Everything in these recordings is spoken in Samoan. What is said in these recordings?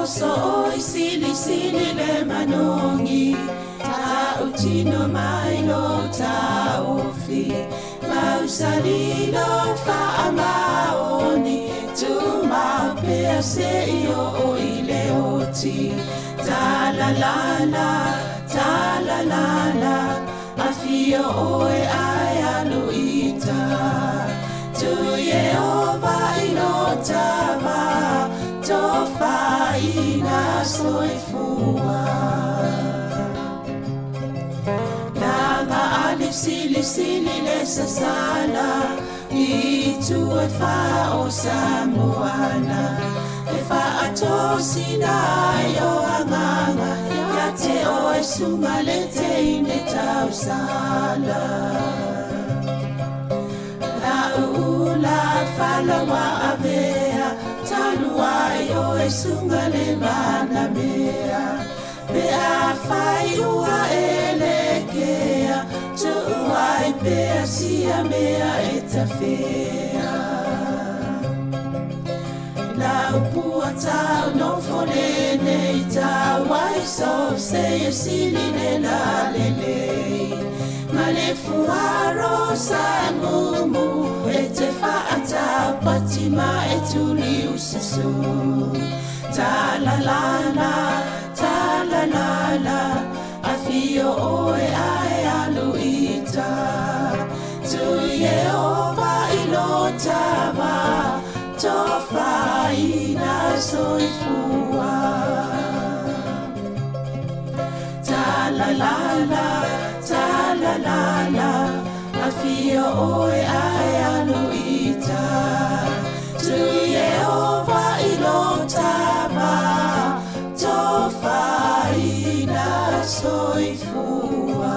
Oso oi sili sili le manogi Tautino mai lo taofi Mausali lo faamaoni Tumau pea seia oo i le oti Talalala, talalala Afio oe ae alu i uta Tu Ieova i lo tava Tofaina soifua Laga ali sili sili le sasala I itu e fā o Samoana E faatosina ai o agaga Ia te oe suga le teine tausala La'u ula fala ua avea Talu ai oe suga le manamea Pe afai ua e lekea Tuu ai pea sia mea e tafea Lau pua tau nofo lenei tau ai so se e sili le lalelei Ma le fuaro sa mumu e te faatau pati ma e tuli ususu Ta la la la, ta la la la Afio oe ae alu i uta Tu Ieova i lo tava Tofaina soifua Ta la la la, ta la la la Afio oe ae alu i uta Tu Ieova i lo tava Tofaina soifua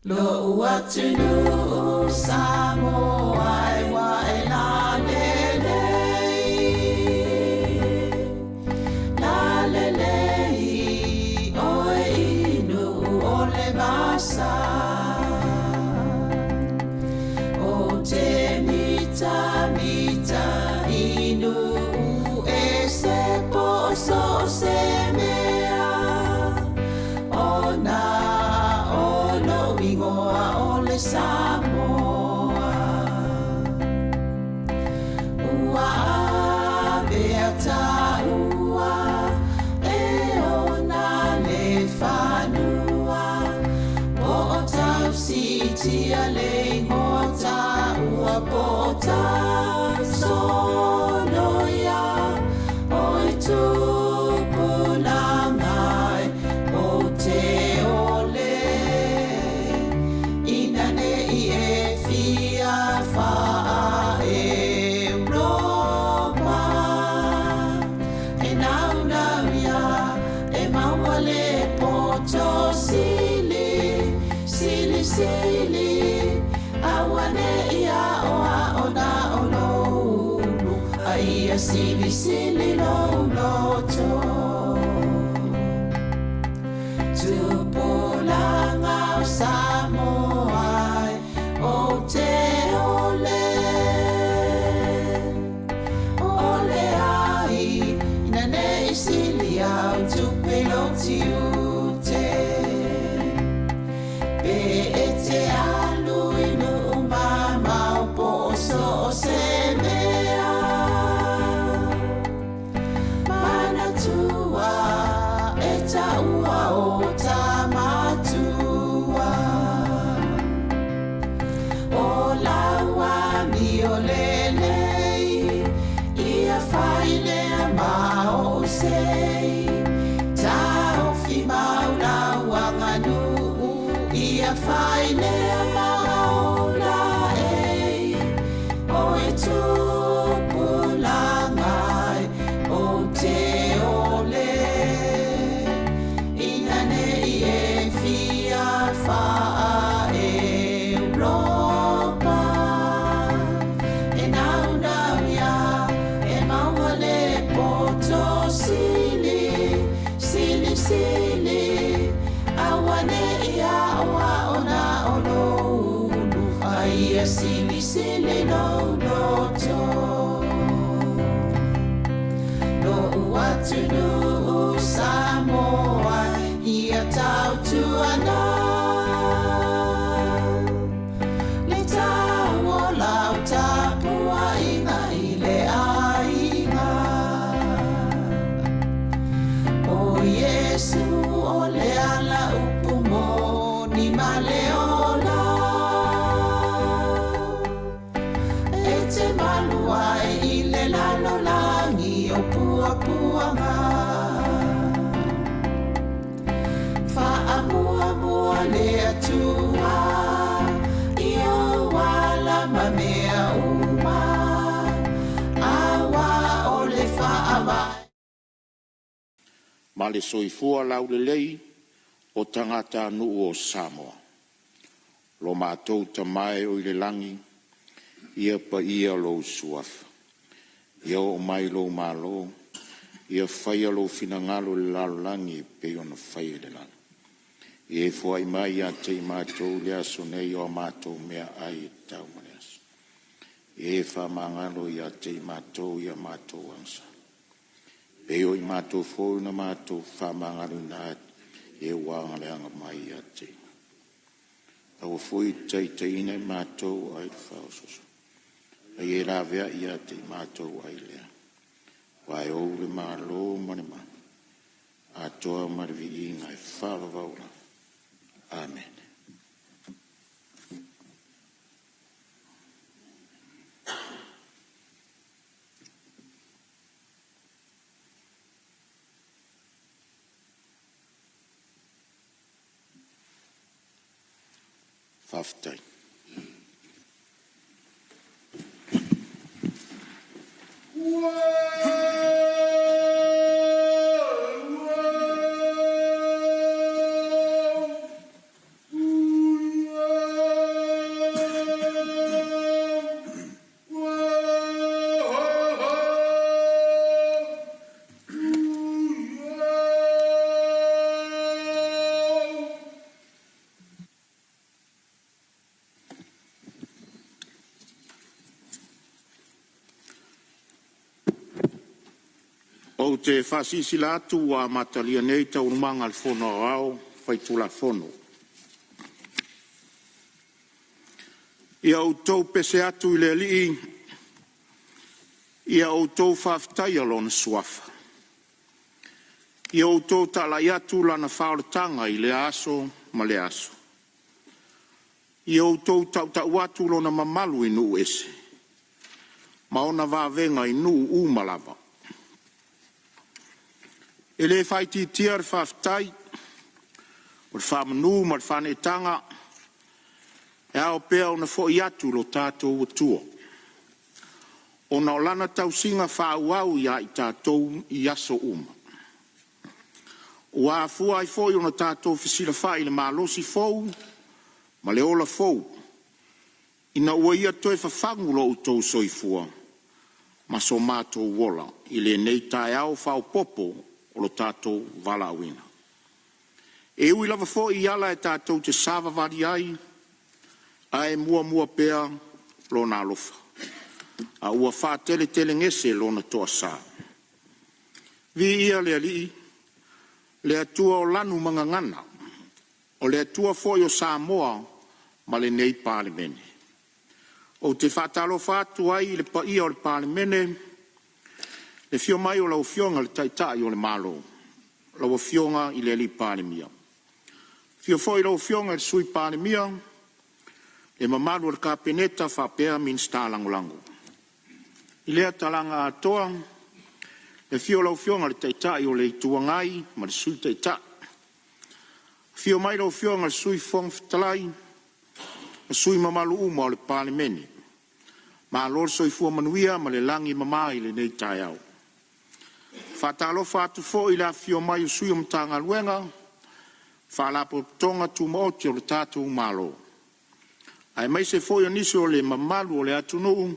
Lo'u atunuu Samoa e ua e lalelei Lalelei oe i Nuu o le vasa O te mitamita i Nuu e se po o so o se mea Ona o lou igoa o le Samoa Ua avea taua e ona le fanua Po o tau siitia le igoa taua Po o tau soloia oi tupulaga e O te ole ina ne i e fia faa Europa E naunau ia e maua le poto sili Sili sili auane'i aoao na o lou ulu A ia sili sili lou loto Tupulaga o Samoa e ou te ole Ole ai ina ne i sili au tupe lou tiute Pe e te alu i nuu mamao po o so o se mea Manatua. sili lou loto. Lo'u atunuu Samoa ia tautuana le tau o lau tapuaiga i le aiga. O Iesu o le ala upu moni ma le ola, e te malu ai i le lalolagi o puapuaga. Faamuamua le Atua i ou ala ma mea uma, aua o le faavae. Ma le soifua laulelei o tagatanuu o Samoa. Lo matou Tama e oi le lagi, ia paia lou Suafa, ia oo mai lou Malo, ia faia lou finagalo i le lalolagi e pei ona faia i le lagi. Ia e foai mai ia te i matou i le aso nei o a matou meaai e tatau ma le aso. Ia e faamagalo ia te i matou i a matou agasala, pei o i matou foi na matou faamagaloina atu e ua agaleaga mai ia te i. Aua foi e te taitaiina i matou ai le faaososo, a ia laveai ia te i matou ai lea. Aua e ou le Malo ma le mana, atoa ma le viiga e faavavau lava. Amene. Faafetai. Ou te faasilasila atu ua amatalia nei Taualumaga a le Fono Aoao Faitulafono. Ia outou pese atu i le Alii, ia outou faafetaia Lona Suafa. Ia outou talai atu Lana faaolataga i lea aso ma lea aso. Ia outou tautau atu Lona mamalu i nuu ese, ma ona vavega i nuu uma lava. E le faaitiitia le faafetai, o le faamanu ma le faaneetaga e ao pea ona foi atu i lo tatou Atua, ona o Lana tausiga faaauau ia i tatou i aso uma, ua afua ai foi ona tatou fesilafai i le malosi fou ma le ola fou, ina ua Ia toe fafagu lo outou soifua ma so matou ola i lenei taeao faaopoopo o lo tatou valaauina. E ui lava foi i ala e tatou te savavali ai, ae muamua pea Lona alofa, a ua faateletelegese Lona toasa. Viia le Alii, le Atua o lanu ma gagana, o le Atua foi o Samoa ma lenei Palemene. Ou te faatalofa atu ai i le paia o le Palemene, le afio mai o lau Afioga i le Taitai o le Malo, lau Afioga i le Palemia, afio foi lau Afioga i le Sui Palemia, le mamalu o le Kapeneta faapea Minisita Lagolago. I lea talaga atoa, le afio o lau Afioga i le Taitai o le Itu Agai ma le Sui Taitai, afio mai lau Afioga i le Sui Fofoga Fetalai ma sui usufono mamalu uma o le Palemene. Malo le soifua manuia ma le lagi e mama i lenei taeao. E faatalofa atu foi i le afifio mai o sui o Matagaluega ma Faalapotopotoga Tumaoti a le tatou Malo, aemaise foi o nisi o le mamalu o le atunuu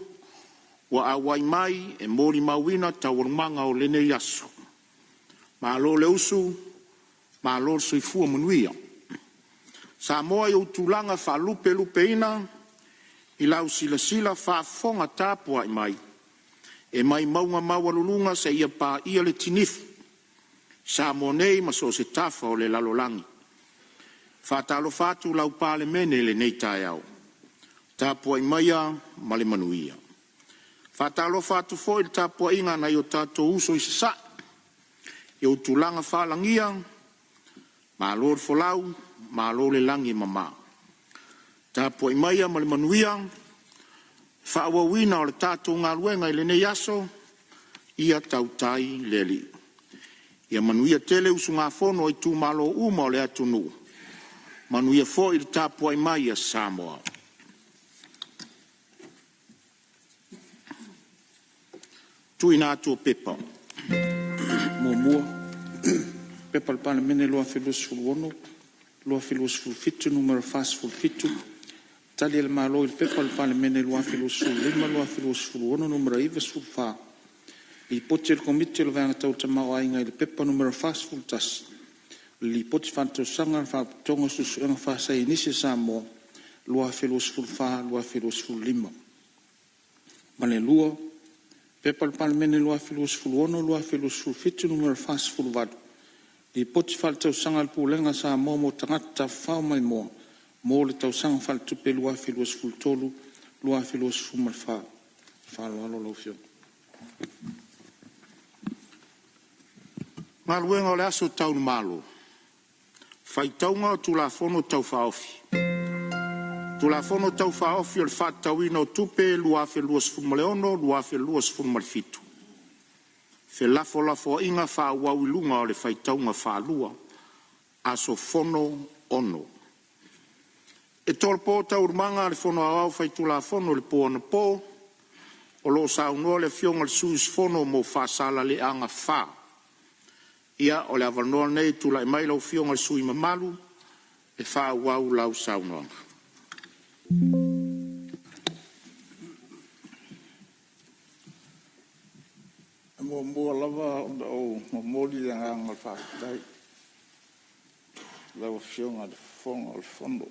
ua auai mai e molimauina taualumaga o lenei aso. Malo le usu, malo le soifua manuia. Samoa i ou tulaga faalupelupeina, I lau silasila faafofoga tapuai mai e mai mauga maualuluga seia paia le tinifu, Samoa nei ma so o se tafa o le lalolagi. E faatalofa atu lau Palemene i lenei taeao, tapuai maia ma le manuia. E faatalofa atu foi i le tapuaiga a nai o tatou uso i Sasae, i ou tulaga faalagia, malo le folau, malo le lagi e mama. Tapuai maia ma le manuia le faaauauina o le tatou galuega i lenei aso, ia tautai le Alii. Ia manuia tele usugafono a itumalo uma o le atunuu, manuia foi le tapuai mai a Samoa. 1. P.P.2026/2027 Nu.47, Tali a le Malo i Pepa a le Palemene 2025/2026 Nu.94, Lipoti a le Komiti o le Vaega Tau le Tamaoaiga i le Pepa Nu.41, Lipoti Faaletausaga a le Faalapotopotoga o Suesuega Faasaienisi a Samoa 2024/2025. Ma le 2. P.P.2026/2027 Nu.48, Lipoti Faaletausaga a le Pulega a Samoa mo Tagata Tafafao Maimoa mo le Tausaga Faaletupe 2023/2024. Ma le faaaloalo lau Afioga. Galuega o le Aso Tauomalu: Faitauga o Tulafono Tau Faaofi. Tulafono Tau Faaofi o le Faatatauina o Tupe 2026/2027, felafolafoaiga faaauau i luga o le faitauga faalua – Aso Fono 6. E tolopo Taualumaga a le Fono Aoao Faitulafono i le po anapo o lo o saunoa le Afioga i le sui usufono mo Faasaleleaga 4. Ia, o le avanoa lenei e tulai mai lau Afioga i le sui usufono mamalu e faaauau lau saunoaga. E muamua lava ona ou momoli le agaga o le faafetai i lau Afioga i le Fofoga o le Fono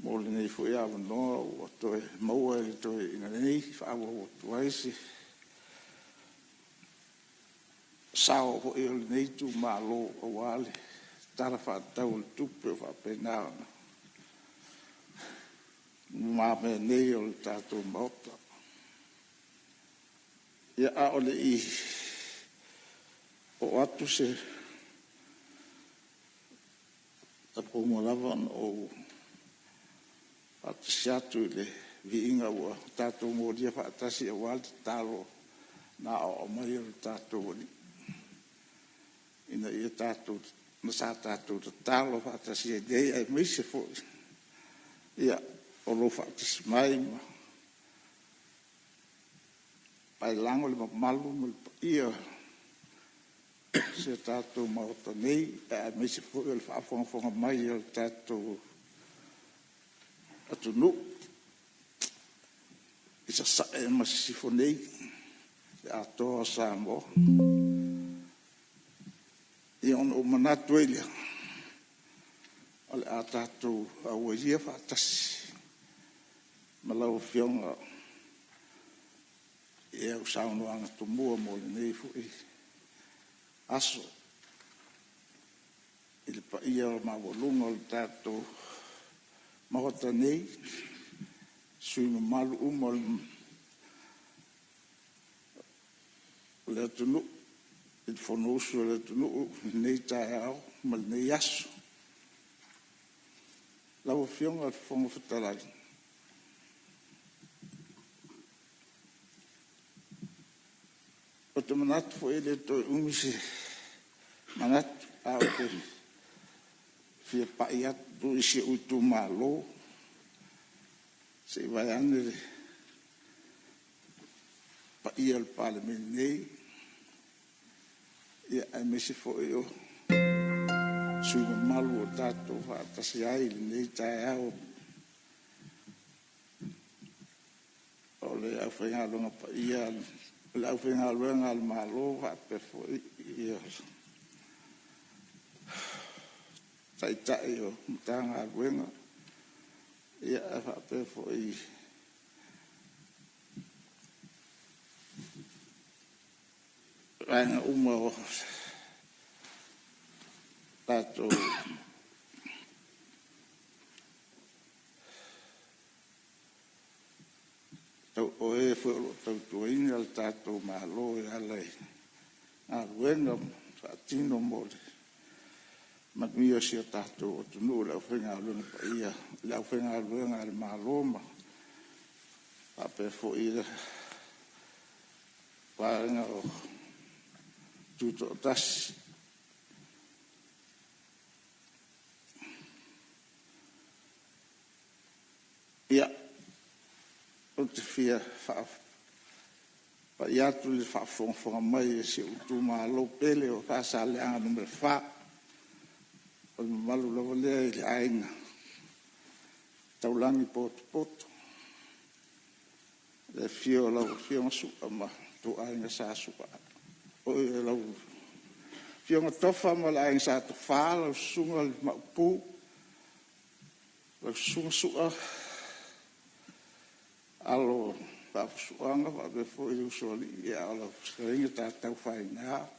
mo lenei foi avanoa ua toe maua e le toeaina nei e faaauau atu ai se sao foi o lenei itumalo aua le Tala Faatatau o le Tupe ua faapena ona i lumamea nei o le tatou Maota. Ia, a o le i oo atu se… tapu muamua lava ona ou faatasi atu i le viiga ua tatou molia faatasi aua le tatalo na aoao mai e lo tatou Alii, ma sa tatou tatalo faatasi ai nei, aemaise foi o lou faatasi mai ma paelago le mamalu ma le paia o si o tatou Maota nei, aemaise foi o le faafogafoga mai a lo tatou atunuu i Sasae ma Sisifo nei, le atoa o Samoa. Ia ona ou manatu ai lea, o le a tatou auai ia faatasi ma lau Afioga i au saunoaga tomua mo lenei foi aso i le paia maualuga o le tatou Maota nei, sui usufono mamalu uma o le atunuu, le Fonousu a le atunuu i lenei taeao ma lenei aso. Lau Afioga i le Fofoga Fetalai, ou te manatu foi e le toe umi se manatu, ae ou te fia pai atu i si ou itumalo, se i vaeane le paia o le Palemene nei, aemaise foi o sui usufono mamalu ua tatou faatasi ai i lenei taeao. O le aufaigaluega paia a le aufaigaluega a le Malo faapea foi Taitai o Matagaluega. Ia, ae faapea foi vaega uma o tatou o e foi o lo o tautuaina le tatou Malo e ala i galuega faatino mo le manuia o si o tatou atunuu, le aufaigaluega paia, le aufaigaluega a le Malo ma faapea foi vaega Tutoatasi. Ia, ou te fia faapai atu i le faafogafoga mai a si ou itumalo pele o Faasaleleaga Nu.4, o le mamalu lava lea i le Aiga Taulagi potopoto, le afio o lau Afioga Su'a ma lo outou Aiga Sa Su'a, lau Afioga Tofa ma le Aiga Sa Tofa, lau Susuga le Maopu, lau Susuga Su'a, Alo o Vaafusuaga faapea foi le Usoalii a o lau Fetalaiga Tataufaiga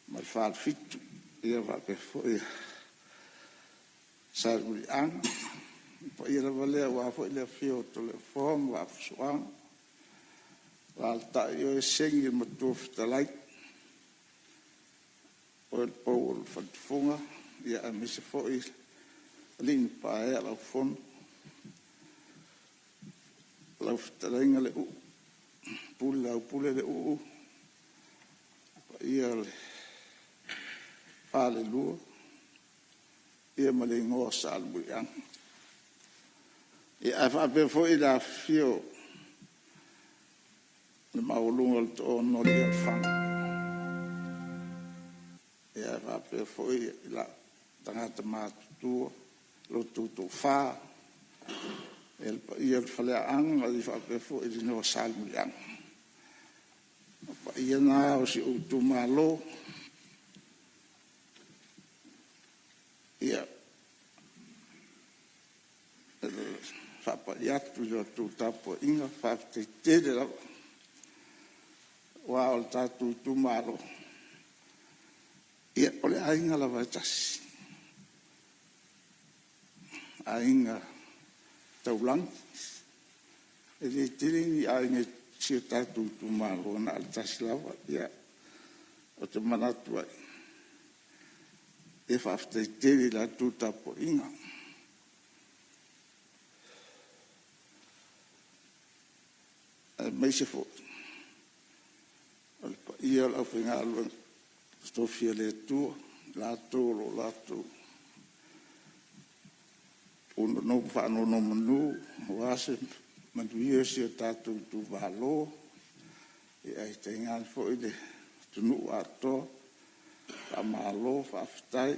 ma le Falefitu, faapea foi Salemuliaga. O le paia lava lea aua foi le afio o Toleafoa ma Vaafusuaga, alaalatai oe Segi le Matua Fetalai, o oe o le pou o le faaletufuga aemaise foi alii ma paega o le aufono. Lau Fetalaiga Leuuu, Leaupule Leuuu, le paia o le Falelua ma le igoa o Salemuliaga. Ae faapea foi le afifio o le maualuga o le toaono o alii o Lefaga, ae faapea foi tagata matutua, lo outou toafa, le paia o le Faleaana faapea foi le igoa o Salemuliaga. O paia na o si ou itumalo. Ia, e faapai atu i la outou tapuaiga, faafetai tele lava. Aua o le tatou itumalo, ia o le aiga lava e tasi, Aiga Taulagi. E le tele ni aiga i si o tatou itumalo na o le tasi lava. Ia, ou te manatu ai, ia faafetai tele i la outou tapuaiga. Aemaise foi o le paia o le aufaigaluega totofi a le Atua, i latou o lo o latou faanonomanu aua se manuia o si o tatou itumalo, ae tainane foi le atunuu atoa. Faamalo faafetai.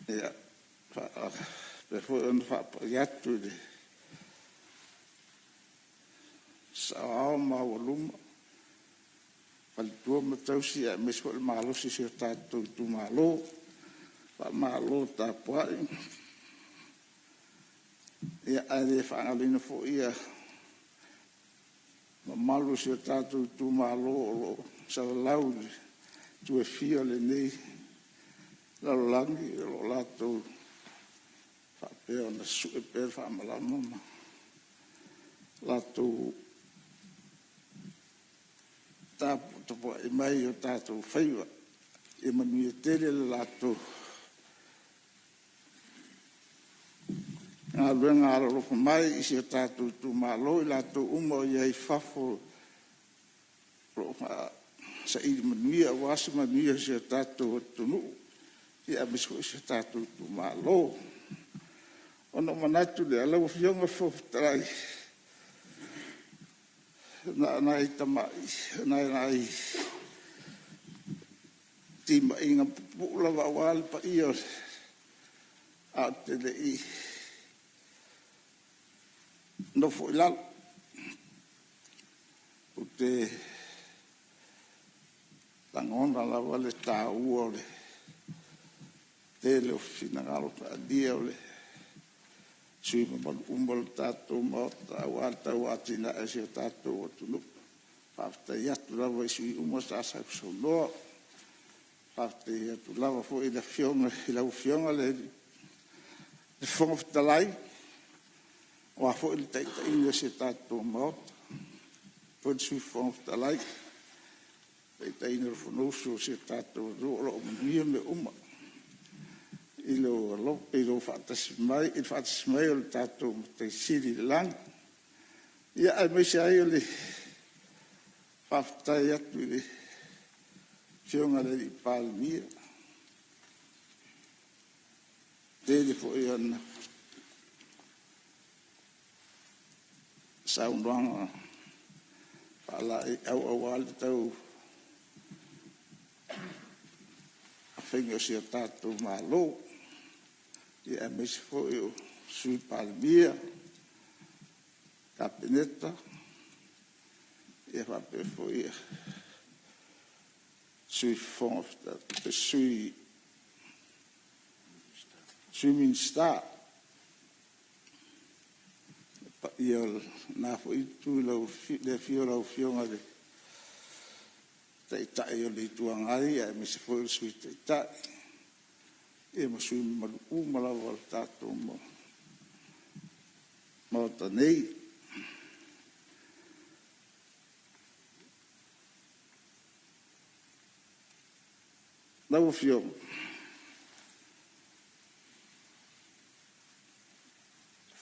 E faapea foi ona faapai atu i le saoao ma le maualuga, faletua ma tausi aemaise foi le malosi o si o tatou itumalo. Faamalo tapuai. Ae le faagaloina foi le mamalu o si o tatou itumalo o lo o salalau i itu e fia o lenei lalolagi, o lo o latou faapea ona susue pea le faamalama ma latou taputapuai mai i o tatou faiva. Ia manuia tele le latou galuega alolofa mai i si o tatou itumalo, i latou uma o i ai i fafo o lo o saili manuia aua se manuia o si o tatou atunuu, aemaise foi o si o tatou itumalo. Ona ou manatu lea, lau Afioga i le Fofoga Fetalai, na o nai tamai timaiga pupuu lava aua le paia ae ou te le i nofo i lalo. Ou te lagona lava le taua o le tele o finagalo faaalia o le sui usufono mamalu uma o le tatou Maota aua le tauatiae o si o tatou atunuu. Faafetai atu lava i sui usufono uma sa sausaunoa. Faafetai atu lava foi i lau Afioga i le Fofoga Fetalai, aua foi le taitaiga o si o tatou Maota, faapea foi le Sui Fofoga Fetalai, taitaiga o le Fonousu a si o tatou atunuu. O lo o manuia mea uma i lou faatasi mai, i le faatasi mai o le tatou Matai Sili i le lagi. Ia aemaise ai o le faafetai atu i le Afioga i le Palemia, tele foi ana saunoaga faalaeiau aua le taumafaiga o si o tatou Malo, aemaise foi o le Sui Palemia, Kapeneta, faapea foi Sui Minisita. Le paia o lena foi Itu i le afio o lau Afioga i le Taitai o le Itu Agai aemaise foi o le Sui Taitai, ia ma sui usufono mamalu uma lava o le tatou Maota nei. Lau Afioga, e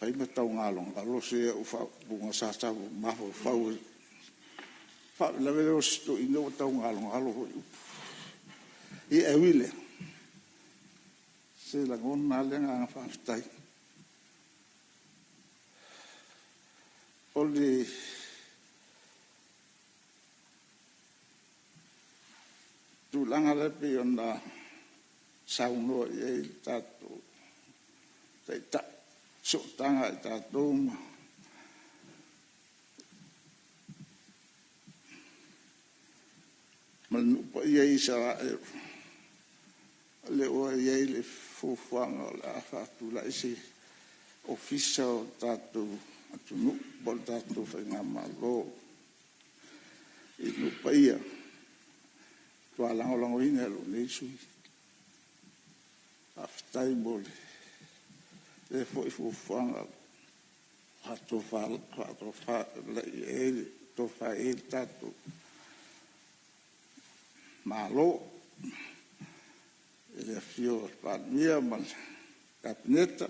fai ma taugalogalo se au faaupuga sa tau mafaufau ai, o le faalavelave o si toeaina ua taugalogalo foi i upu. Ia ae ui i lea, se e lagona lava le agaga faafetai. O le tulaga lea pei ona saunoa i ai le tatou Taitai, sootaga a tatou ma le nuu paia i Isaraelu, o lea ua i ai le fuafuaga o le a faatulai se Ofisa o le tatou atunuu po o le tatou faigamalo i nuu paia. E matua lagolagoina e lou nei sui usufono. Faafetai mo lea foi fuafuaga ua faatofa i ai le tatou Malo i le afio o le Palemia ma le Kapeneta.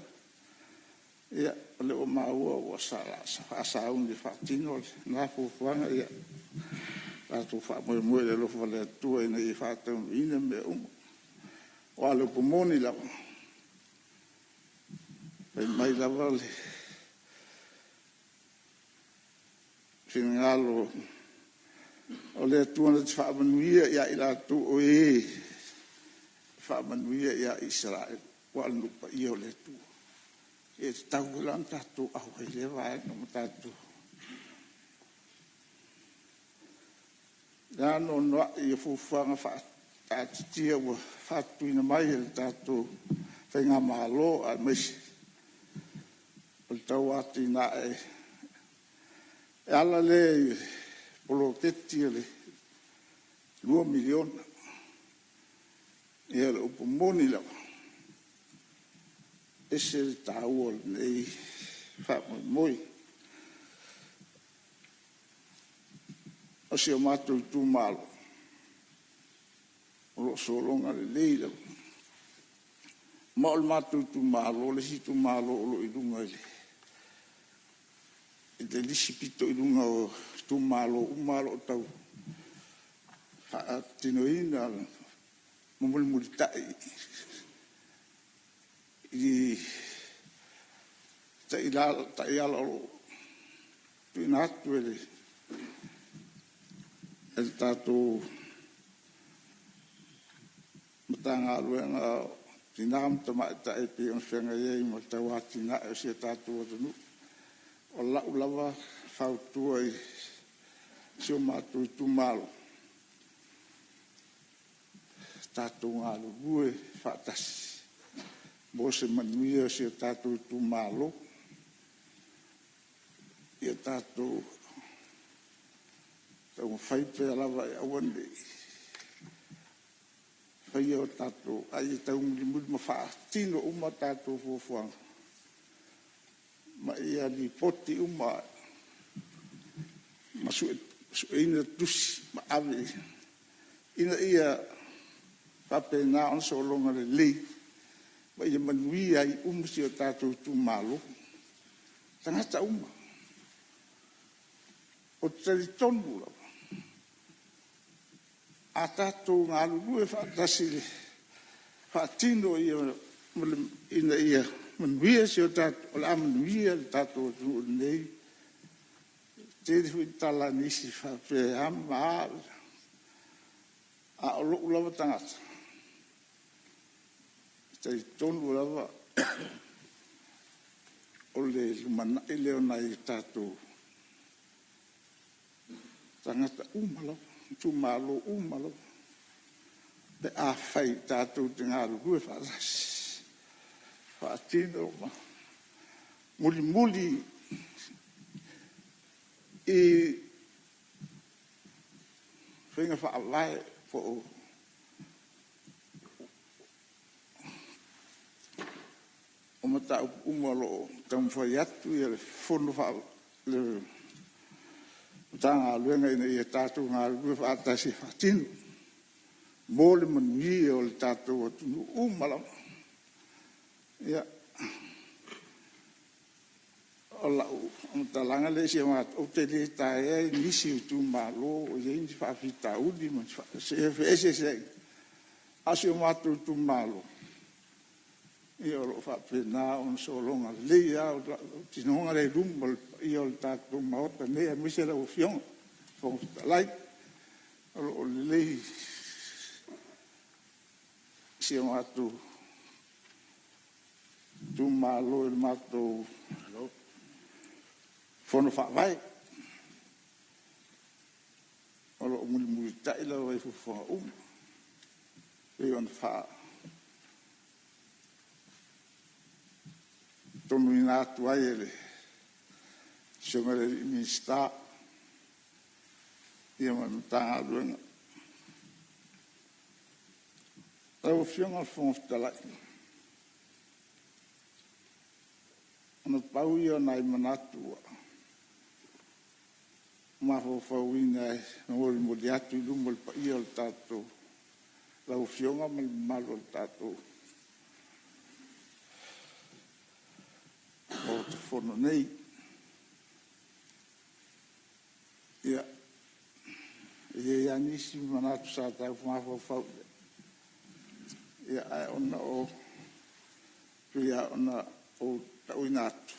Ia, o lea ua maua o le a sauni e faatino lena fuafuaga. Ia tatou faamoemoe i le alofa o le Atua ina ia faataunuuina mea uma. Aua o le upu moni lava, fai mai lava le finagalo o le Atua na te faamanuia ia i latou o e faamanuia ia Isaraelu, aua o le nuu paia o le Atua. E tatau foi la ona tatou auai i lea vaega ma tatou anoanoai i fuafuaga faataatitia ua faatuina mai e le tatou faigamalo aemaise o le tau atinae e ala lea i le poloketi o le $2 miliona. Ia o le upu moni lava, e ese le taua o lenei faamoemoe. O si o matou itumalo, o lo o sologa lelei lava. Ma o le matou itumalo le isi itumalo o lo o i luga i le lisi pito i luga o itumalo uma o lo o tau faatinoina ma mulimulitai i taiala o lo o tuuina atu e le tatou Matagaluega o Tina ma Tamaitai e pei ona feagai ai ma le tau atinae o si o tatou atunuu. O lau lava fautua i si o matou itumalo, tatou galulue faatasi mo se manuia o si o tatou itumalo. Ia tatou taumafai pea lava e aua ne i faia o tatou, a ia taumulimuli ma faatino uma a tatou fuafuaga, ma ia lipoti uma ma sueina tusi ma ave ina ia faapena ona sologa lelei ma ia manuia ai uma si o tatou itumalo, tagata uma. Ou te talitonu lava, a tatou galulue faatasi e faatino ina ia manuia si o tatou… o le a manuia le tatou atunuu i lenei… E tele foi tala a nisi faapea e a ma a, a o lou lava tagata, e talitonu lava o le lumanai lea o nai o tatou tagata uma lava, itumalo uma lava, pe afai tatou te galulue faatasi, faatino ma mulimuli i faiga faavae po o mataupu uma o lo o taumafai atu le Matagaluega ina ia tatou galulue faatasi e faatino mo le manuia o le tatou atunuu uma lava. Ia, o lau faamatalaga lea, ou te le taea nisi o itumalo o i ai ni faafitauli ma ni feeseeseaiga, a o si o matou itumalo, ia o lo o faapena ona sologa lelei lava. Ou te lagona i luma o le paia o le tatou Maota nei aemaise lau Afioga i le Fofoga Fetalai, o lo o lelei si o matou itumalo i le matou Fono Faavae. O lo o mulimulitai lava i fuafuaga uma e pei ona faatonuina atu ai e le Afioga i le Minisita ma le Matagaluega. Lau Afioga i le Fofoga Fetalai, ona pau ia o nai manatu ua mafaufauina e molimoli atu i luma o le paia o le tatou, lau Afioga ma le mamalu o le tatou Maota Fono nei. Ia, e i ai lava nisi manatu sa tau mafaufau i ai, ae ona e pei lava ona ou tauina atu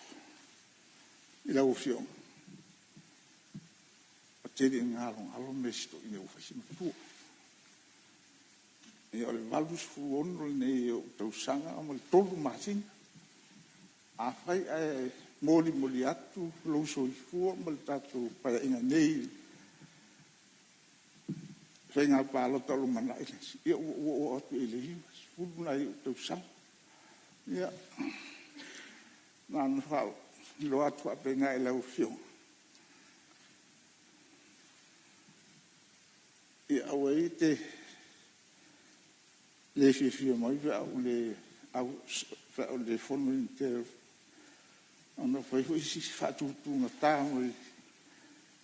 i lau Afioga, ua tele ina galogalo mea i si toeaina ua fai si matua. Ia o le 86 lenei o ou tausaga ma le 3 masina. Afai ae molimoli atu lou soifua ma le tatou Paeaiga nei i le faiga palota o lumanai, ia ua oo atu i le 90 nai ou tausaga. Ia, na ona faailoa atu faapena i lau Afioga, ia aua ia e te le fiafia mai pe a ou le fono i le ona ua fai foi si faatutugata mai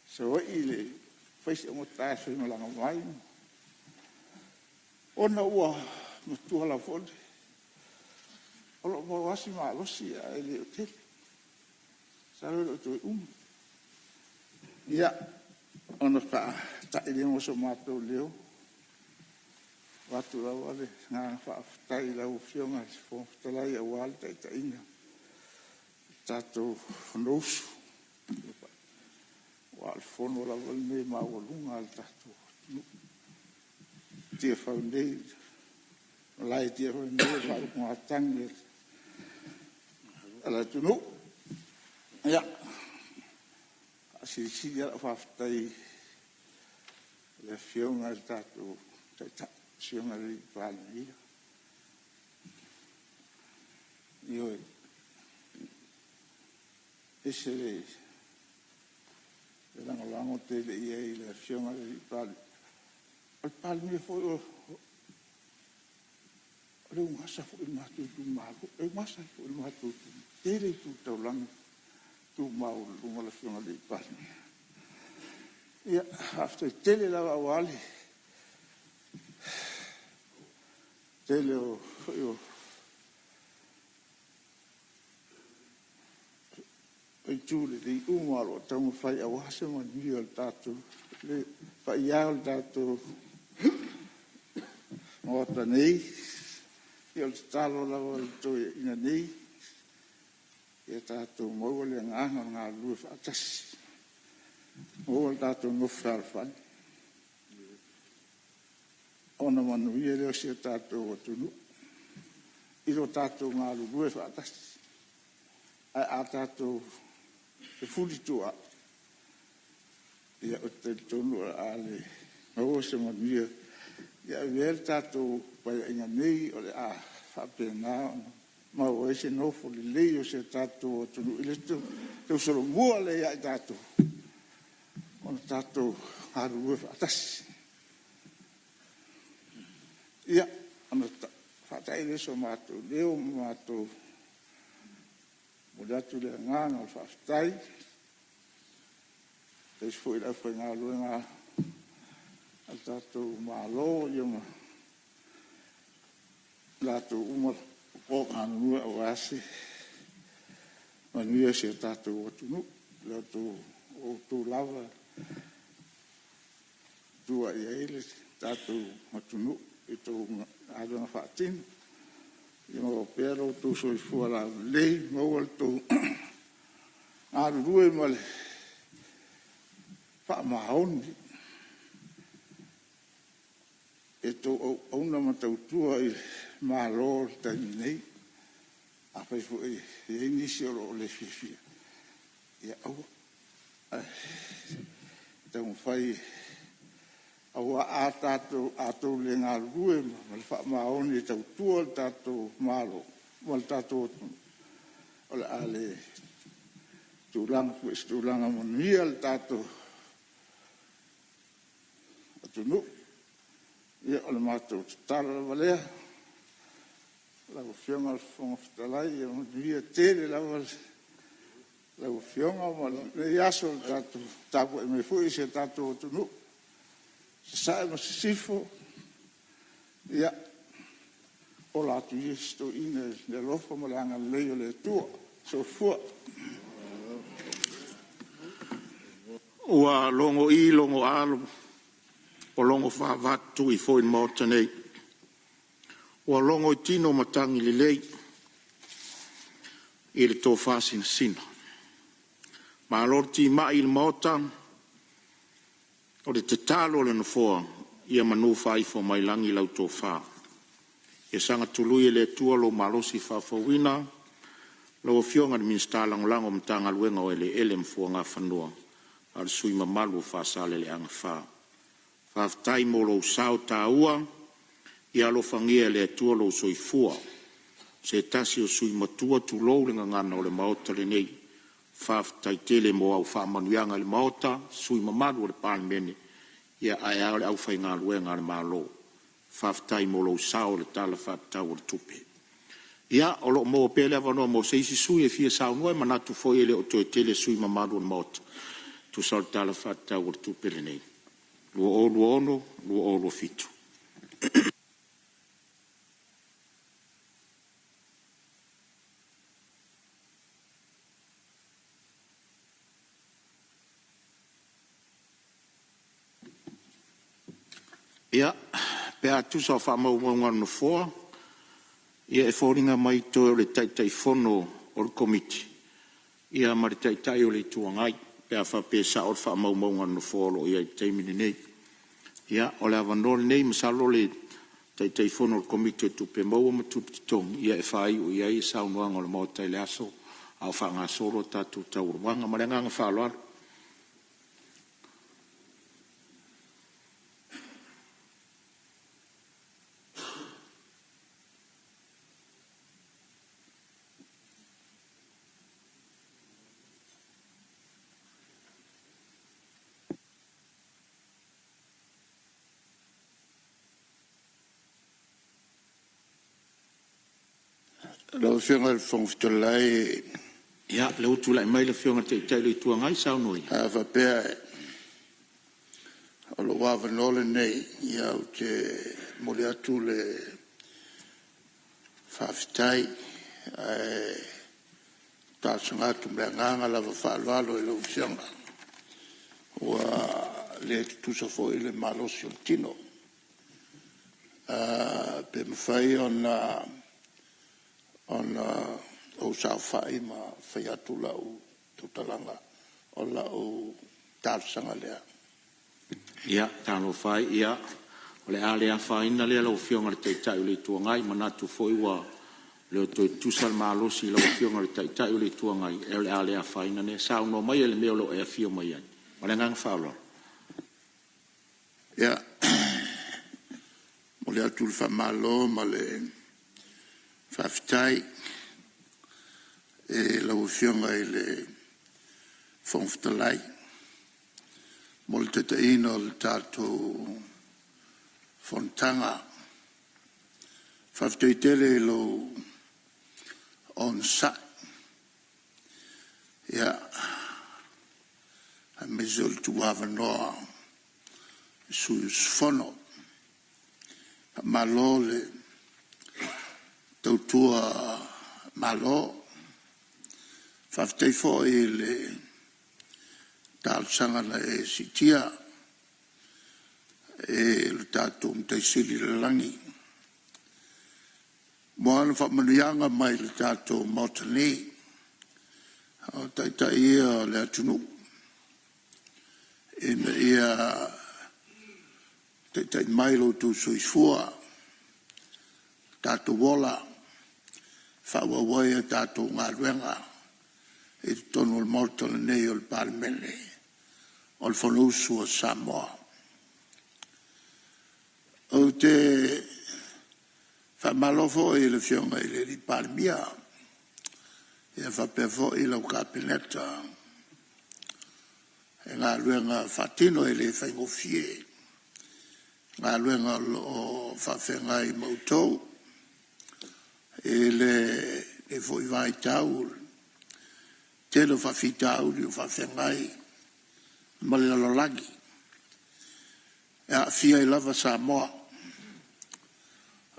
Savaii, fai si augata e faimalaga mai, ona ua matua lava foi. O lo o maua lava si malosi ae le o tele. Masalo e le o toe umi. Ia, ona faatai lea o so matou leo, e avatu lava le agaga faafetai i lau Afioga i le Fofoga Fetalai aua le taitaiga o le tatou Fonousu, aua o le Fono lava lenei maualuga a le tatou atunuu. I Tiafau nei, le malae i Tiafau nei o le faautugatagi a le atunuu. Ia, e faasilisili lava lau faafetai i le Afioga i le tatou Taitai, le Afioga i le Palemia. Ioe. E ese le E lagolago tele i ai i le Afioga i le Palemia. O le Palemia foi o le ugasa foi i le matou itumalo, e gasa foi i le matou itumalo. E tele tu taulaga e tu maualuluga le Afioga i le Palemia. Ia, faafetai tele lava aua le tele foi o itu lelei uma o lo o taumafai aua se manuia o le tatou, le paia e o le tatou Maota nei. Ia o le tatalo lava a le toeaina nei, ia tatou maua le agaga o le galulue faatasi, maua le tatou nofo fealofani, ona manuia lea o si o tatou atunuu i lo tatou galulue faatasi. Ae a tatou fefulituaai, ia ou te talitonu o le a le maua se manuia. Ia avea le tatou Paeaiga nei o le a faapena ona maua ai se nofo lelei o si o tatou atunuu i le tausolomua lea ia i tatou ona tatou galulue faatasi. Ia, ona faatai lea o so matou leo ma matou momoli atu le agaga o le faafetai aemaise foi le aufaigaluega a le tatou Malo ma i latou uma o lo o galulue aua se manuia o si o tatou atunuu. O outou lava e tua i ai le tatou atunuu i a outou galuega faatino. Ia maua pea lo outou soifua laulelei, maua lo outou galulue ma le faamaoni i a outou auauna ma tautua i le Malo i le taimi nei. Afai foi e i ai nisi o lo o le fiafia, ia aua. Ae taumafai aua a outou le galulue ma le faamaoni e tautua le tatou Malo ma le tatou atunuu, o le a le tulaga foi i se tulaga manuia le tatou atunuu. Ia, o le matou tatalo lava lea. Lau Afioga i le Fofoga Fetalai, ia manuia tele lava lau Afioga ma lenei aso i le tapuai mai foi a si o tatou atunuu i sasae ma sisifo. Ia, ola atu ia si toeaina i le alofa ma le agalelei o le Atua. Soifua. Ua logo'i logo'a ua logo faa-vatutui foi le Maota nei, ua logo i tino matagi lelei i le tofa sinasina. Malo le timai i le Maota, o le tatalo a le Nofoa, ia manu faaifo mai lagi lau tofa, ia saga tului e le Atua lou malosi faafouina lau Afioga i le Minisita Lagolago o le Matagaluega o Eleele ma Fuagafanua, a o le sui usufono mamalu o Faasaleleaga 4. Faafetai mo lou sao taua, ia alofagia e le Atua lou soifua, o se tasi o sui usufono matua, tulou le gagana, o le Maota lenei. Faafetai tele mo au faamanuiaga i le Maota, sui usufono mamalu o le Palemene, ae a le aufaigaluega a le Malo. Faafetai mo lou sao i le Tala Faatatau o le Tupe. Ia, o lo o maua pea le avanoa mo se isi sui usufono e fia saunoa. E manatu foi e le o toe tele sui usufono mamalu o le Maota e tusa o le Tala Faatatau o le Tupe lenei 2026/2027. Ia, pe a tusa o faamaumauga a le Nofoa, ia e foliga mai toe o le Taitaifono o le Komiti ma le Taitai o le Itu Agai, pe a faapea e sao le faamaumauga a le Nofoa o lo o i ai i le taimi lenei. Ia, o le avanoa lenei, masalo o le Taitaifono o le Komiti o Tupe Maua ma Tupe Totogi e faaiu i ai le saunoaga a le Maota i le aso a o faagasolo a tatou taualumaga. Ma le agaga faaaloalo. Lau Afioga i le Fofoga Fetalai… Ia, o lea ua tulai mai le Afioga i le Taitai o le Itu Agai, saunoa ia. A faapea o lou avanoa lenei, ia ou te momoli atu le faafetai ae talosaga atu ma le agaga lava faaaloalo i lau Afioga, ua le tutusa foi le malosi o le tino. Pe mafai ona ou saofai ma fai atu lau tautalaga, o lau talosaga lea. Ia, talofa e, o le a le afaina lea lau Afioga i le Taitai o le Itu Agai, e manatu foi ua le toe tutusa le malosi i lau Afioga i le Taitai o le Itu Agai, ae o le a le afaina lea. Saunoa maia i le mea o lo o e afio mai ai. Ma le agaga faaaloalo. Ia, e momoli atu le faamalo ma le faafetai i lau Afioga i le Fofoga Fetalai mo le taitaiina o le tatou fonotaga. Faafetai tele i lou onosai, aemaise o le tuuavanoa i sui usufono. Faamalo le tautua Malo. Faafetai foi i le talosaga na e siitia i le tatou Matai Sili i le lagi mo ana faamanuiaga mai i le tatou Maota nei, a o Taitai ia o le atunuu, ina ia taitai mai lo outou soifua, tatou ola, faaauau ai a tatou galuega i totonu o le Maota lenei o le Palemene o le Fonousu a Samoa. Ou te faamalo foi i le Afioga i le Palemia faapea foi lau Kapeneta i galuega faatino e le faigofie, galuega o lo o faafeagai ma outou i lenei foi vaitau i le tele o faafitauli o faafeagai ma le lalolagi, e aafia ai lava Samoa.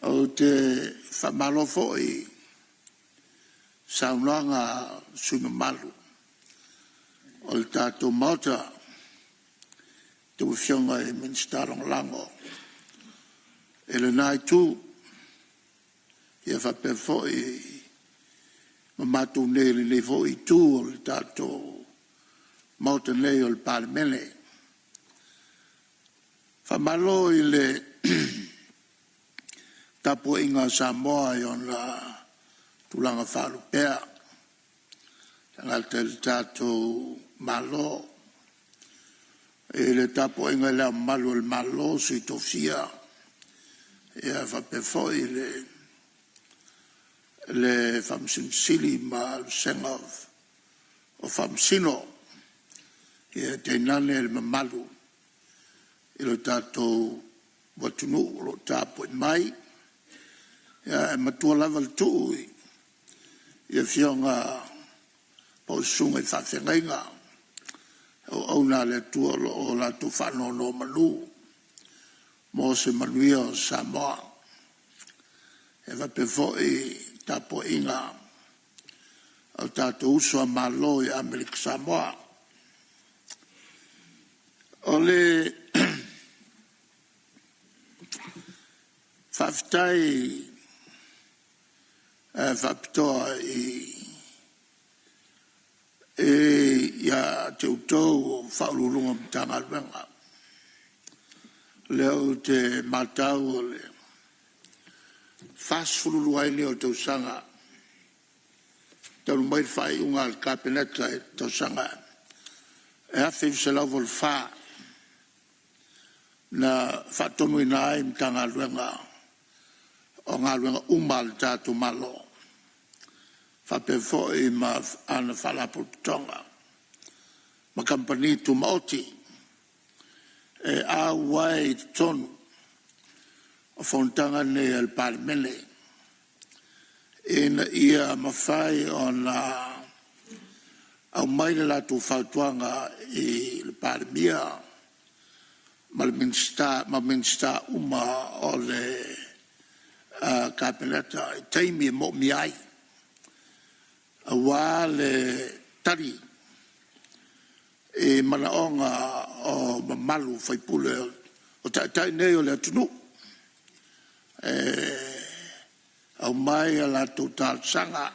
Ou te faamalo foi i saunoaga a sui usufono mamalu o le tatou Maota, a outou Afioga i Minisita Lagolago i lena Itu, faapea foi ma matou nei i lenei foi Itu o le tatou Maota nei o le Palemene. Faamalo i le tapuaiga a Samoa i ona tulaga faalupea, e le gata i le tatou Malo, i le tapuaiga i Le Ao Mamalu o le Malo, Sui Tofia faapea foi le Faamasino Sili ma le vasega o Faamasino, ae tainane le mamalu i le tatou atunuu o lo o tapuai mai. Ae matua lava le tuu i afioga po o susuga i faafeagaiga, o auauna a le Atua o lo o latou faanonomanu mo se manuia o Samoa. E faapea foi le tapuaiga a o tatou uso a Malo i Amerika Samoa. O le faafetai faapitoa ia te outou o Ofisa Sili o Pulega o Matagaluega, o lea ou te matau o le 42 ai lea o tausaga talu mai le faaiuga a le Kapeneta i le tausaga e 1984, na faatonuina ai Matagaluega o Galuega uma a le tatou Malo, faapea foi ma ana Faalapotopotoga ma Kamupani Tumaoti e auai i totonu o fonotaga nei a le Palemene. ina ia mafai ona aumai le latou fautuaga i le Palemia ma le Minisita ma Minisita uma o le Kapeneta i taimi e moomia ai, aua le tali i manaoga o mamalu o sui usufono o Taitai nei o le atunuu. E aumai a latou talosaga,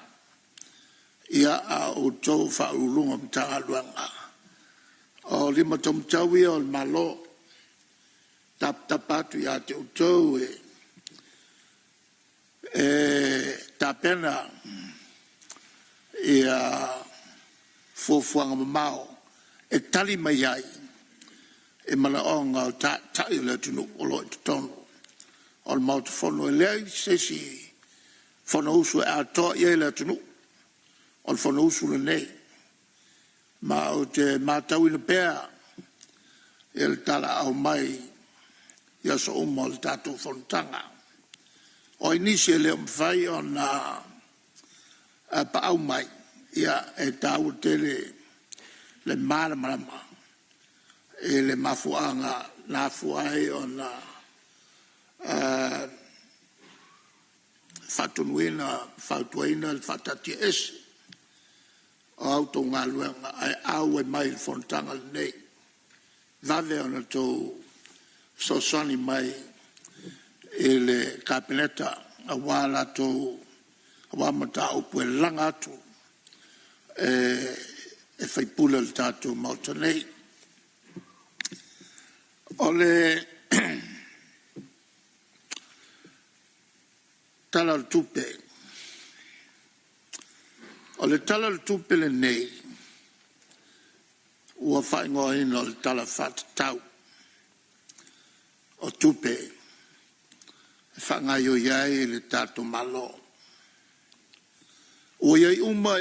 a o outou o Ofisa Sili o Pulega o Matagaluega, o lima taumatau ia o le Malo, e tapatapa atu ia te outou e tapena fuafuaga mamao e tali mai ai i manaoga o Taitai o le atunuu o lo o i totonu o le Maota Fono. E leai se isi Fonousu e atoa i ai le atunuu, o le Fonousu lenei. Ma ou te matauina pea le talaaao mai i aso uma o le tatou fonotaga. O ai nisi e le o mafai ona paau mai, ia e taua tele le malamalama i le mafuaaga na afua ai ona faatonuina ma fautuaina le faataatiaese o a outou galuega ae auai mai i le fonotaga lenei, e vave ona outou fesoasoani mai i le Kapeneta aua mataupu e laga atu e sui usufono o le tatou Maota nei. O le Tala o le Tupe. O le Tala o le Tupe lenei ua faaigoaina o le Tala Faatatau o Tupe e faagaioi ai le tatou Malo. Ua i ai uma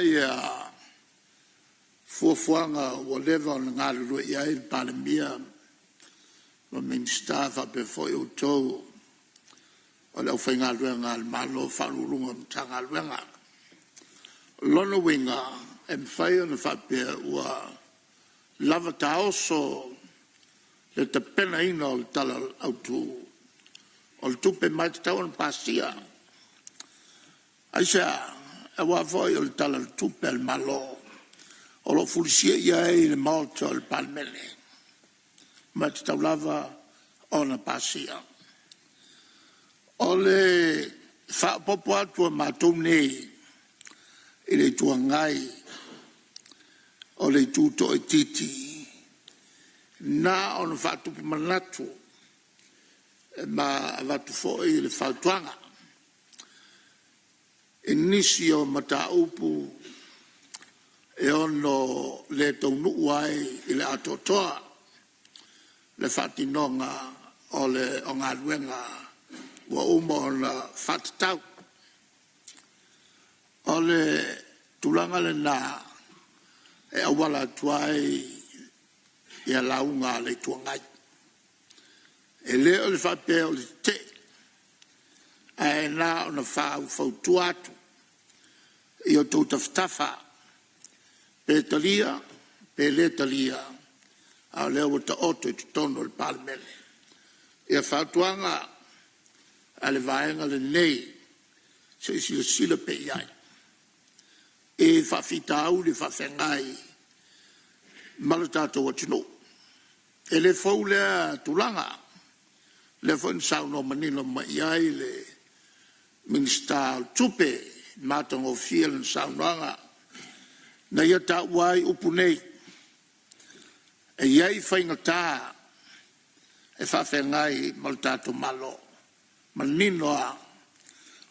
fuafuaga ua leva ona galulue i ai le Palemia ma Minisita faapea foi outou o le aufaigaluega a le Malo, Ofisa Sili o Pulega o Matagaluega. O lona uiga, e mafai ona faapea ua lava taoso le tapenaina o le Tala Autu o le Tupe, ma e tatau ona pasia. Aisea? Aua foi o le Tala o le Tupe a le Malo o lo o fulisia i ai le Maota o le Palemene, ma e tatau lava ona pasia. O le faaopoopo atu a matou nei i le Itu Agai, o le itu toaitiiti, na ona faatupu manatu ma avatu foi le fautuaga i nisi o mataupu e ono le taunuu ai i le atoatoa le faatinoga o galuega ua uma ona faatatau. O le tulaga lena e auala atu ai lauga a le Itu Agai. E le o le faapea o le tetee, ae na ona faufautua atu i outou tafatafa, pe talia pe le talia, a o lea ua taoto i totonu o le Palemene fautuaga a le Vaega lenei, se i silasila pea i ai i faafitauli faafeagai ma le tatou atunuu. E le fou lea tulaga, o lea foi na saunoa manino mai i ai le Minisita o Tupe, matagofie lana saunoaga na ia taua ai upu nei, e i ai faigata e faafeagai ma le tatou Malo, manino lava.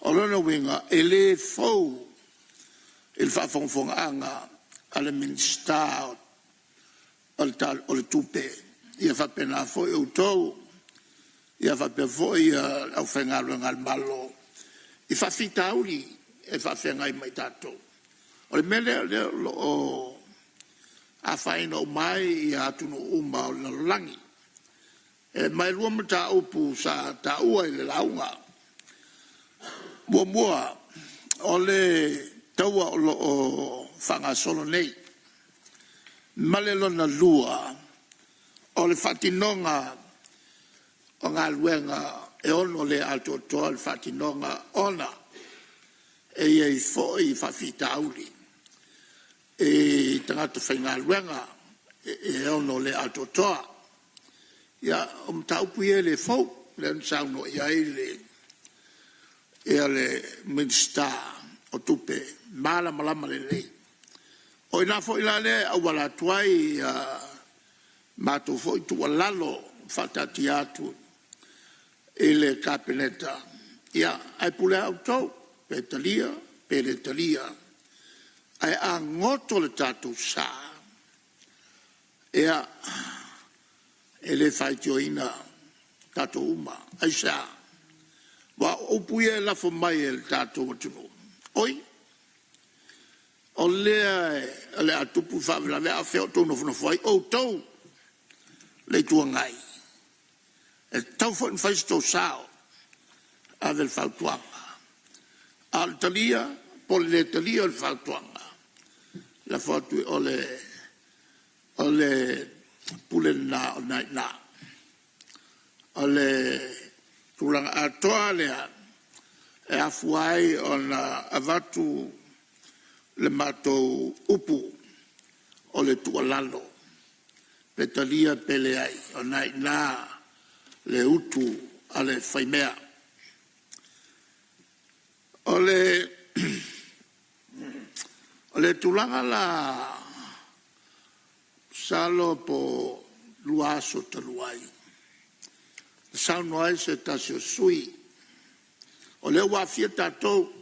O lona uiga, e le fou i le faafogafogaaga a le Minisita o le Tupe, ia faapena foi outou, ia faapea foi le aufaigaluega a le Malo i faafitauli e faafeagai ma i tatou. O le mea lea o lea o lo o afaina uma ai atunuu uma o le lalolagi. Ma e 2 mataupu sa taua i le lauga. Muamua, o le taua o lo o faagasolo nei, ma le lona lua, o le faatinoga o galuega e ono le atoatoa le faatinoga ona e i ai foi faafitauli i tagata faigaluega e ono le atoatoa. Ia, o mataupu ia e le fou, lea na saunoa i ai le Minisita o Tupe e malamalama lelei. O i ina foi la lea e auala atu ai a matou foi tuualalo faataatia atu i le Kapeneta, ia, ae pule lava outou pe talia pe le talia. Ae a goto le tatou sa, ia, e le faitioina tatou uma. Aisea? Aua o upu ia e lafo mai e le tatou atunuu, oi, o lea o le a tupu le faalavelave a o fea o outou nofonofo ai outou le Itu Agai? E tatau foi ona fai so outou sao e ave le fautuaga. A o le talia po o le le talia o le fautuaga, lafo atu i o le pule lena o lena e i ina. O le tulaga atoa lea e afua ai ona avatu le matou upu o le tuualalo, pe talia pe leai, o lena e i ina le utu a le faimea. O le tulaga la masalo po o 2 aso talu ai, na saunoa ai se tasi o sui usufono, o lea ua aafia tatou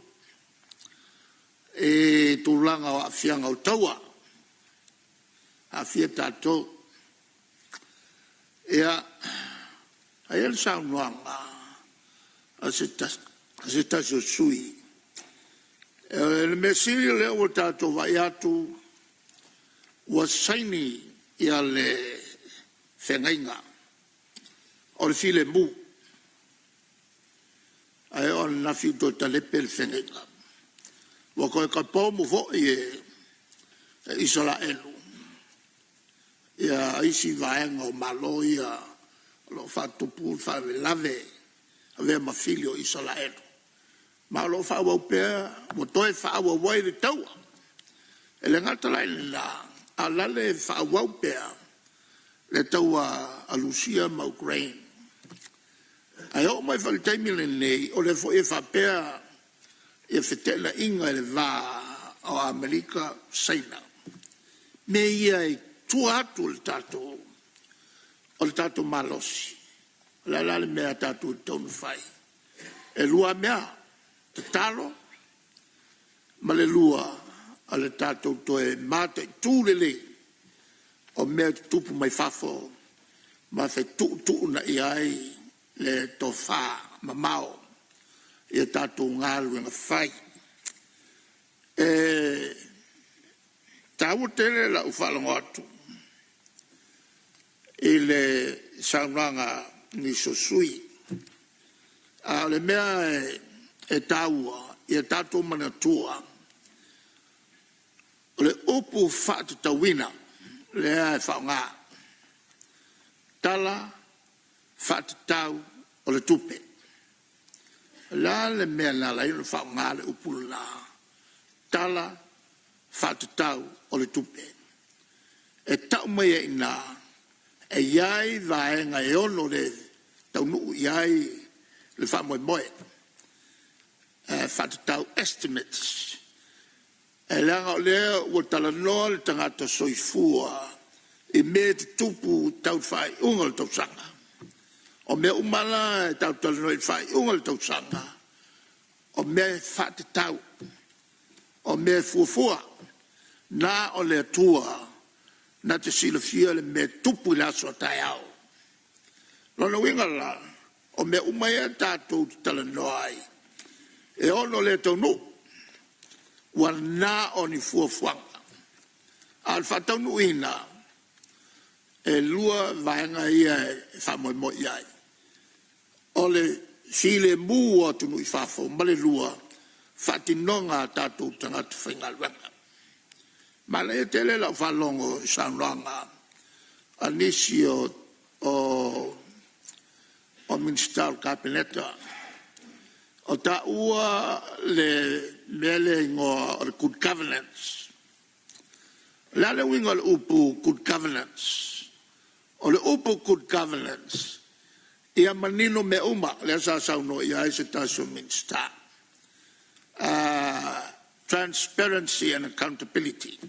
i tulaga o aafiaga o taua, aafia tatou. Ia, ae i ai le saunoaga a se tasi o sui usufono, o le mea sili o lea ua tatou vaai atu ua saini le feagaiga o le filemu, ae oo ananafi ua toe talepe le feagaiga. Ua toe tapa foi e Isaraelu isi vaega o Malo ia o lo o faatupu le faalavelave, avea ma fili o Isaraelu, ma o lo o faaauau pea, ua toe faaauau ai le taua. E le gata la i lena, a o la e faaauau pea le taua a Rusia ma Ukraine. Ae oo mai foi i le taimi lenei, o lea foi e faapea feteenaiga i le va o Amerika ma Saina. O mea ia i tua atu o le tatou malosi. O le a la le mea tatou te tatau ona fai? E 2 lava mea, tatalo ma le 2, o le tatou toe mataitu lelei o mea e tutupu mai fafo ma fetuutuunai ai le tofamamao i a tatou galuega fai. E taua tele lau faalogo atu i le saunoaga a nisi o sui usufono, a o le mea e taua, ia tatou manatua, o le upu faatatauina lea e faaaoga, Tala Faatatau o le Tupe. O le a le mea na ala ai ona faaaoga le upu lena, Tala Faatatau o le Tupe? E tau mai ai i ina, e i ai vaega e ono le taunuu i ai le faamoemoe, faatatau estimates. E leaga o lea ua talanoa le tagata soifua i mea e tutupu tau le faaiuga o le tausaga. O mea uma la e tatou te talanoa i le faaiuga o le tausaga, o mea e faatatau, o mea e fuafua. Na o le Atua na te silafia le mea e tupu i le aso a taeao. O lona uiga la, o mea uma ia tatou te talanoa ai e ono le taunuu, ua na o ni fuafuaga. A o le faataunuuina, e 2 vaega ia e faamoemoe i ai, o le filemu o atunuu i fafo ma le 2, faatinoga a tatou tagata faigaluega. Manaia tele lau faalogo i saunoaga a nisi o Minisita o le Kapeneta, o taua le mea lea e igoa o le Good Governance. O le a le uiga o le upu Good Governance? O le upu Good Governance, ia manino mea uma, lea sa saunoa i ai se tasi o Minisita, transparency and accountability.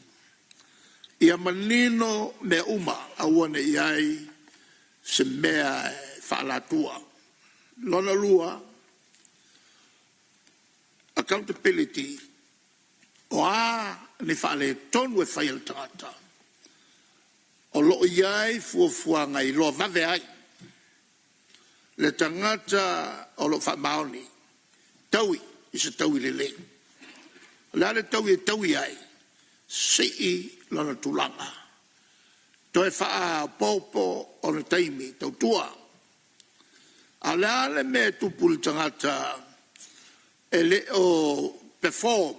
Ia manino mea uma, aua ne i i ai se mea e faaalatua. Lona lua, accountability, o a ni faaletonu e fai e le tagata, o lo o i ai fuafuaga e iloa vave ai le tagata o lo o faamaoni, taui i se taui lelei. O le a le taui e taui ai? Sii lona tulaga, toe faaopoopo ona taimi tautua. A o le a le mea e tupu i le tagata e le o perform?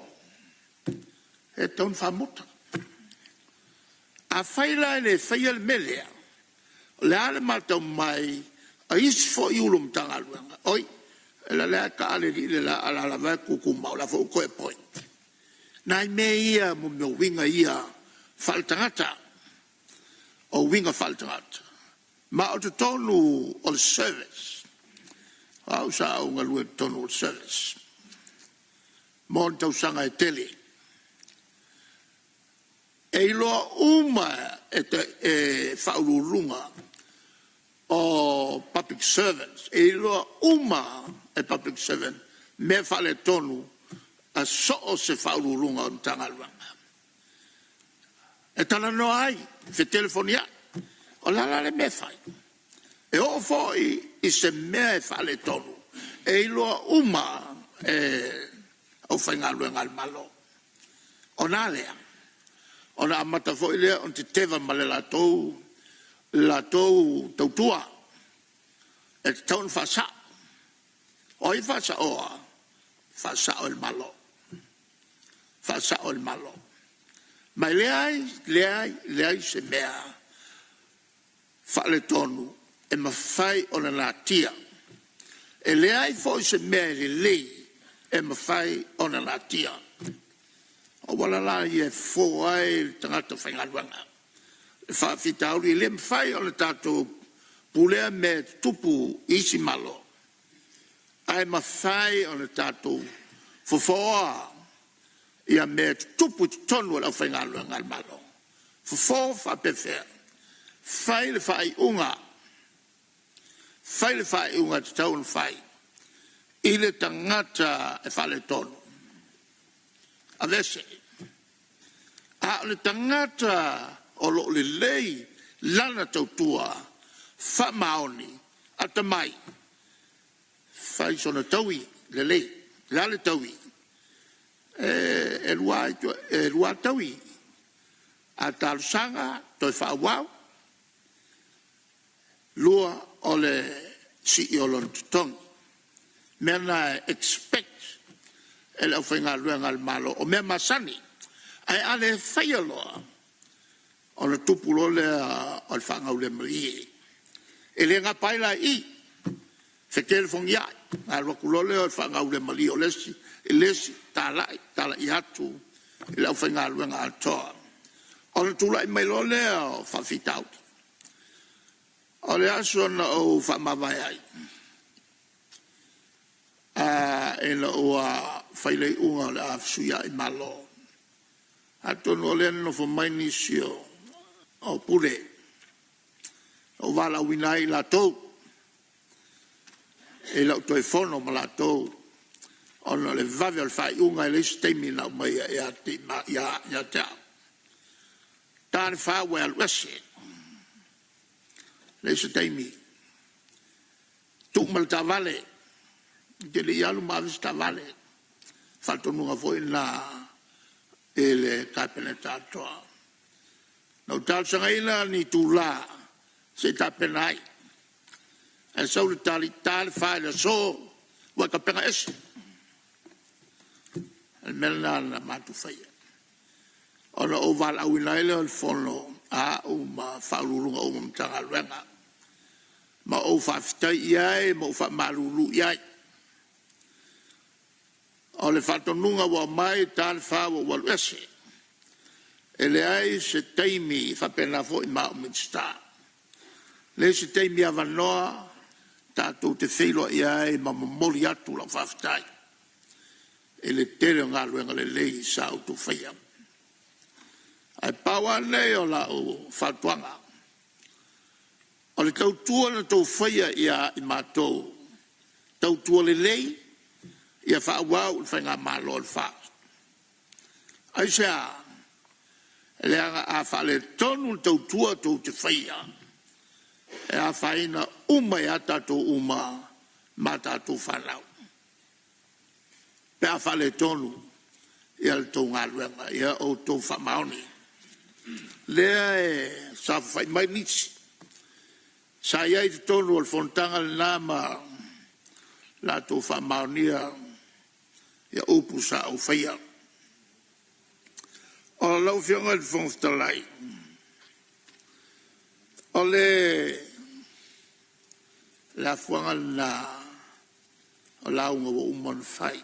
E tatau ona faamuta. Afai la e le faia le mea lea, o le a le matau mai a isi foi Ofisa Sili o Matagaluega? Oi, o lea lava e taa le alii le la, a o la e lava e tutumau, o la e foi ua toe appoint. O nai mea ia, mea o uiga ia faale-tagata, o uiga faale-tagata. Ma o totonu o le service, o au sa ou galue i totonu o le service mo ni tausaga e tele. E iloa uma e Ofisa Sili o Pulega o public servants, e iloa uma e public servants mea faaletonu a so o se Ofisa Sili o Pulega o Matagaluega. E talanoa ai, fetelefoniai. O le a la le mea e fai? E oo foi i se mea e faaletonu, e iloa uma e le aufaigaluega a le Malo. Ona a lea? Ona amata foi lea ona teteva ma le latou tautua. E tatau ona faasao. O ai e faasaoa? E faasao e le Malo. Faasao e le Malo. Ma e leai, leai, leai se mea faaletonu e mafai ona natia. E leai foi se mea e lelei e mafai ona natia. O auala la ia e fofo ai le tagata faigaluega. O faafitauli e le mafai ona tatou pulea mea e tutupu i isi Malo, ae mafai ona tatou fofoa mea e tutupu i totonu o le aufaigaluega a le Malo. Fofo faapefea? Fai le faaiuga, fai le faaiuga e tatau ona fai i le tagata e faaletonu, aveese. A o le tagata o lo o lelei lana tautua, faamaoni, atamai, fai sona taui lelei. O le a le taui? E 2 taui. A talosaga toe faaauau, 2 o le sii o lona totogi. O mea na e expect e le aufaigaluega a le Malo, o mea masani. Ae a le faia loa, ona tupu loa lea o le faagaulemalie. E le gapa ai la i i, fetelefoniai, ona alu atu loa lea o le faagaulemalie o le isi i le isi, talai, talai atu i le aufaigaluega atoa. Ona tulai mai loa lea o faafitauli. O le aso na ou faamavae ai, ina ua fai le iuga o le a fesuiai Malo, atonu o lea na nonofo mai nisi o Pule, na ou valaauina ai i latou i lau toe fono ma latou ona o le vave o le faaiuga, e leai se taimi na aumaia ia te au. Ta le 4 ua e alu ese, leai se taimi. Tuu ma le taavale, e te le i alu ma ave se taavale. O le faatonuga foi lena i le Kapeneta atoa. Na ou talosagaina ni itula se i tapena ai, ae sau le tali, ta le 4 i le aso ua e tapena ese. O le mea lena na matou faia, ona ou valaauina ai lea o le fono a au ma Ofisa Sili o Pulega uma o Matagaluega, ma ou faafetai i ai ma ou faamalulu i ai. O le faatonuga ua aumai, e ta le 4 ua ou alu ese. E leai se taimi, e faapena foi ma au Minisita, leai se taimi avanoa tatou te feiloai ai ma momoli atu lau faafetai i le tele o galuega lelei sa outou faia. Ae pau lava lenei o lau fautuaga, o le tautua na outou faia ia i matou, tautua lelei, ia faaauau i le Faigamalo a le FAST. Aisea? Leaga a faaletonu le tautua tou te faia, e afaina uma ai lava tatou uma ma a tatou fanau, pe a faaletonu le tou galuega. Ia outou faamaoni. Lea e saofafai mai nisi sa i ai i totonu o le fonotaga lena ma latou faamaonia upu sa ou faia. Lau Afioga i le Fofoga Fetalai, o le afuaga lena o lauga ua uma ona fai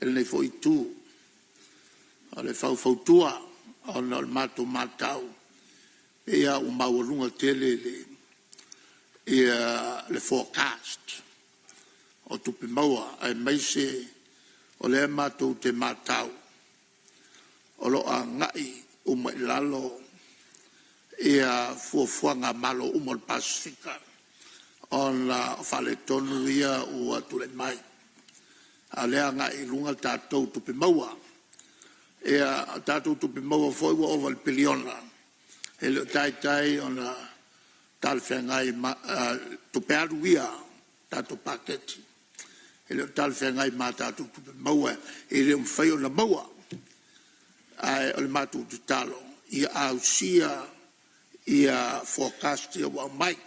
e lenei foi itu, o le faufautua ona o le matou matau pei lava ua maualuga tele le forecast o tupe maua aemaise o lea matou te matau o lo o agai uma i lalo fuafuaga a Malo uma o le Pasefika ona o faaletonu ia ua tulai mai, a o lea e agai i luga tatou tupe maua. O tatou tupe maua foi ua ova i le piliona, e le o taitai ona talafeagai ma tupe alu ia a le tatou Paketi, e le o talafeagai ma a tatou tupe maua e le o mafai ona maua. Ae o le matou tatalo ia ausia forecast ia ua aumai. E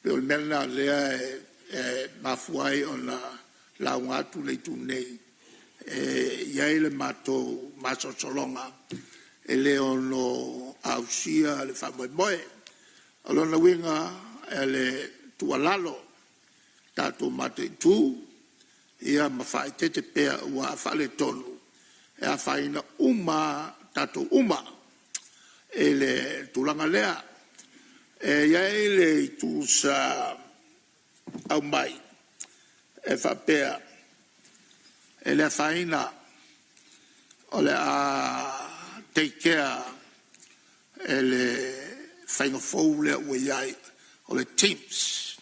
pei o le mea lena o lea e mafua ai ona lauga atu le itu nei, e i ai le matou masalosaloga e le ono ausia le faamoemoe. O lona uiga, o le tuualalo, tatou mataitu ma faaeteete pea aua a faaletonu e afaina uma lava tatou uma i le tulaga lea. E i ai le itu sa aumai e faapea, e le afaina o le a take care e le faiga fou lea ua i ai o le TIMS.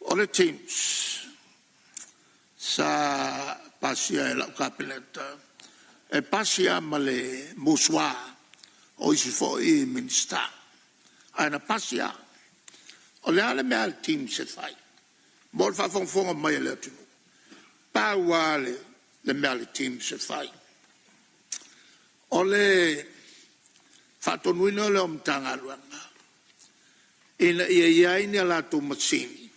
O le TIMS sa pasia e lau Kapeneta, e pasi lava ma le musua o isi foi Minisita, ae na pasi lava. O le a le mea a le TIMS e fai? Mo le faafogafoga mai a le atunuu, pau lava le mea a le TIMS e fai, o le faatonuina lea o Matagaluega ina ia i ai ni a latou masini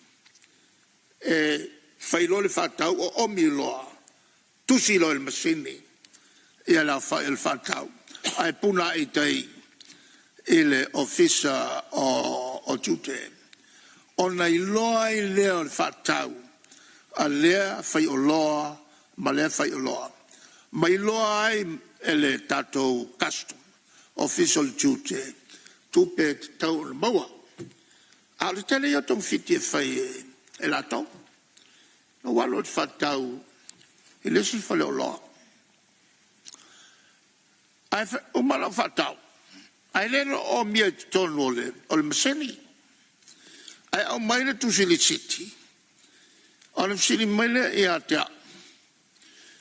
e fai loa le faatau oomi loa, tusi loa i le masini le aofai o le faatau ae puna ae i tai i le Ofisa o Tiute, ona iloa ai lea o le faatau a lea faioloa ma lea faioloa, ma iloa ai e le tatou Customs, Ofisa o le Tiute tupe e tatau ona maua. A o le tele ia o togafiti e fai e latou. Na ou alu ou te faatau i le isi faleoloa, ae uma lau faatau ae le o omia i totonu o le masini. Ae aumai le tusi lisiti ona fesili mai lea ia te au,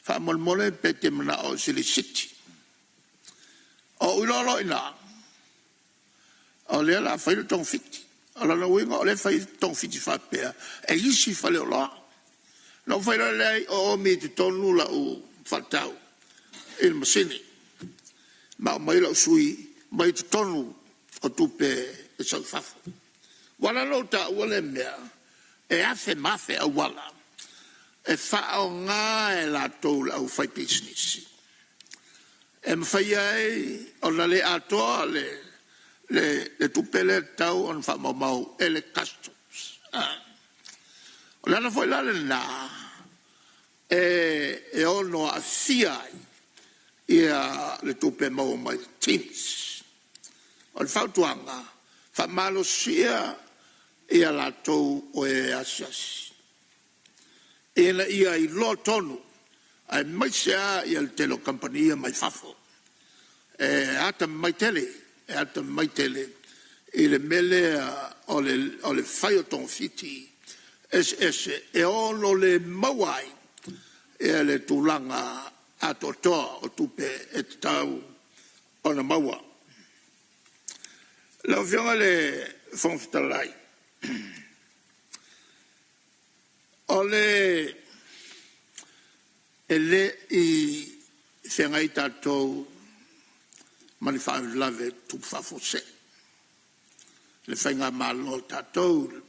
faamolemole pe te manao i se lisiti. Ou iloa loa i ina o lea o le a fai le togafiti. O lona uiga o lea e fai togafiti faapea e isi faleoloa. Ona ou fai loa lea, leai, oomi i totonu lau faatau i le masini, ma aumai lau sui mai totonu o tupe e sau i fafo. Ua ala la ona ou taua lea mea, e afe ma afe auala e faaaoga e latou le aufaipisinisi e mafai ai ona le atoa le tupe lea e tatau ona faamaumau e le Customs. O le ala foi la lena e ono aafia ai le tupe e maua mai le TIMS. O le fautuaga, faamalosia ia latou o e asiasi ina ia iloa tonu aemaise lava le tele o kamupani ia mai fafo e atamamai tele, e atamamai tele i le mea lea o le fai o togafiti eseese e ono le maua ai le tulaga atoatoa o tupe e tatau ona maua. Lau Afioga i le Fofoga Fetalai, e le i feagai tatou ma ni faalavelave tutupu faafuasei, le Faigamalo a tatou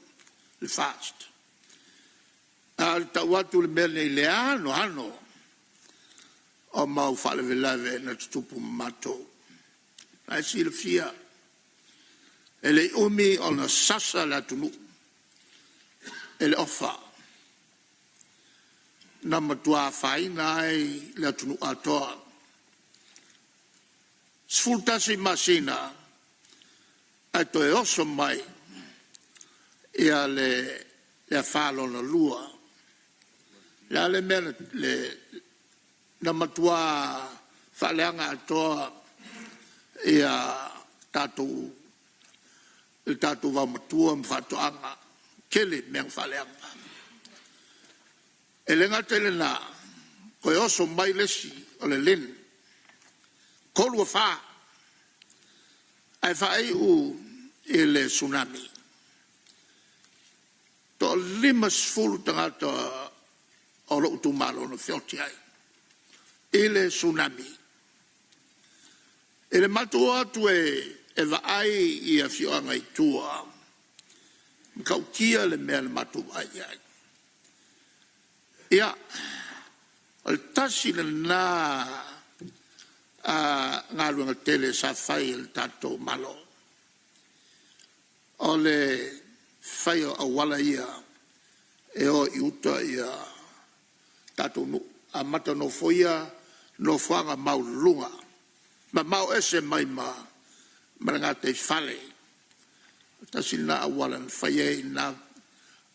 le FAST. A o le tau atu o le mea lenei i le anoano o mau faalavelave na tutupu ma matou. O la e silafia, e le i umi ona sasa le atunuu e le Ofa, na matua afaina ai le atunuu atoa. E 11 masina ae toe oso mai le afa lona lua. O le a le mea na matua faaleaga atoa tatou i le tatou vaomatua ma faatoaga, tele mea na faaleaga. E le gata i lena, toe oso mai le isi o le LIN, 3 afa, ae faaiu i le Tsunami. E toa-50 tagata o lou itumalo na feoti ai i le Tsunami. I le matou o atu e vaai i afioaga i tua, e matautia le mea na matou vaai i ai. Ia, o le tasi lena galuega tele sa fai e le tatou Malo, o le fai o auala ia e o i uta tatou nuu, amata ona nofoaga maualuluga, mamao ese mai ma le gataifale. Tasi lena auala na fai ai na,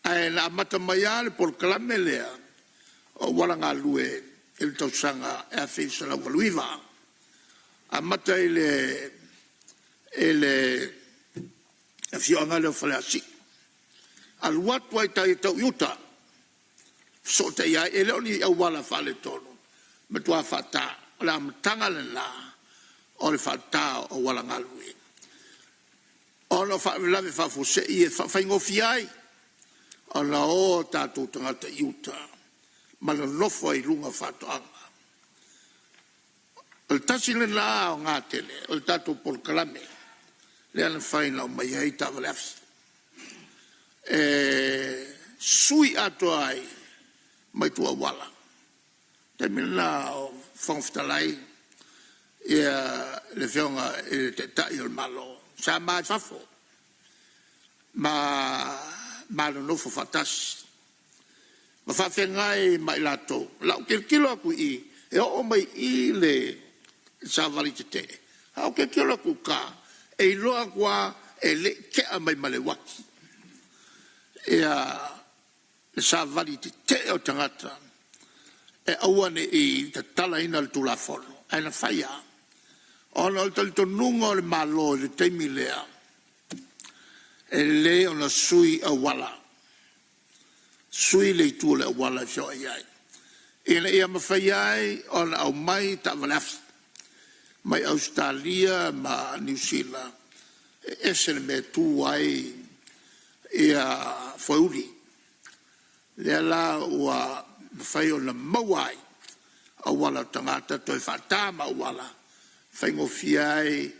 ae na amata mai lava le polokalame lea o auala galue i le tausaga e 1989, amata i le afioaga lea o Faleasiu, alu atu lava i tai e tau i uta, fesootai ai. E le o ni auala faaletonu, matua faata. O le amataga lena o le faata o auala galue, ona o faalavelave faafuasei e faafaigofie ai ona o tatou tagata i uta ma nonofo ai i luga o faatoaga. O le tasi lena aoga tele o le tatou polokalame lea na fai na aumai ai taavale afi, e sui atoa ai ma itu auala. O le taimi lena o Fofoga Fetalai le Afioga i le Taitai o le Malo, sa ma i fafo ma nonofo faatasi ma faafeagai ma i latou. O lau tilotilo atu i i, e oo mai i i le savali tetee, ae ou tilotilo atu i uta, e iloa atu lava e le i tea mai ma le uati le savali tetee o tagata e aua ne i tatalaina le Tulafono, ae na fai lava ona o le talitonuga o le Malo i le taimi lea, e lelei ona sui auala, sui le itu o le auala e feoai ai, ina ia mafai ai ona aumai taavale afi mai Ausetalia ma Niu Sila. E ese le mea e tu ai foeuli, lea la ua mafai ona maua ai auala o tagata toe faata ma auala e faigofie ai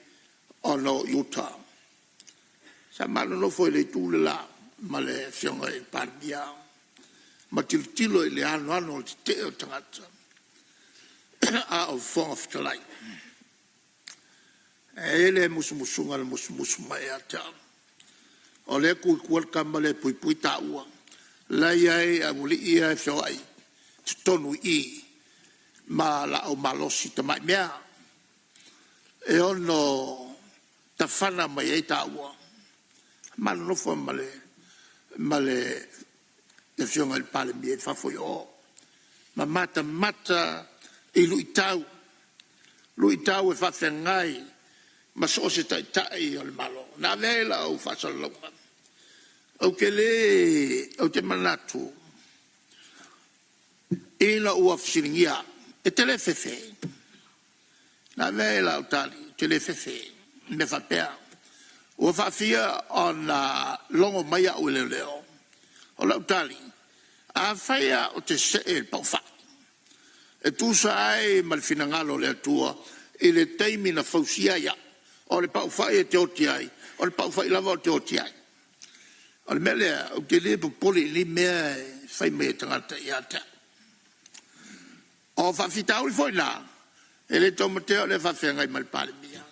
ona o i uta. Sa ma nonofo i le itu le la ma le Afioga i le Palemia. ma tilotilo i le anoano o le tetee o tagata, a o Fofoga Fetalai. E i ai le musumusuga na musumusu mai ia te au, o lea e tu i tua le tama lea e puipui taua, la e i ai aualii ia e feoai i totonu i i ma laau malosi, tamai mea e ono tafana mai ai taua. Ma nonofo ai ma le Afioga i le Palemia i fafo i o ma matamata i luitau, luitau e faafeagai ma so o se Taitai o le Malo. Na ave ai lau faasalalauga, ou te manatu ina ua fesiligia e te le fefe? Na ave ai lau tali, ou te le fefe i mea faapea. Ua faafia ona logo mai au e leoleo? O lau tali, afai lava ou te see i le paufai e tusa ai ma le finagalo o le Atua i le taimi na fausia ai au, o le paufai e te oti ai, o le paufai lava ou te oti ai. O le mea lea, ou te le popole i nei mea e fai mai e tagata ia te au. O faafitauli foi la, e le taumatea o lea e faafeagai ma le Palemia,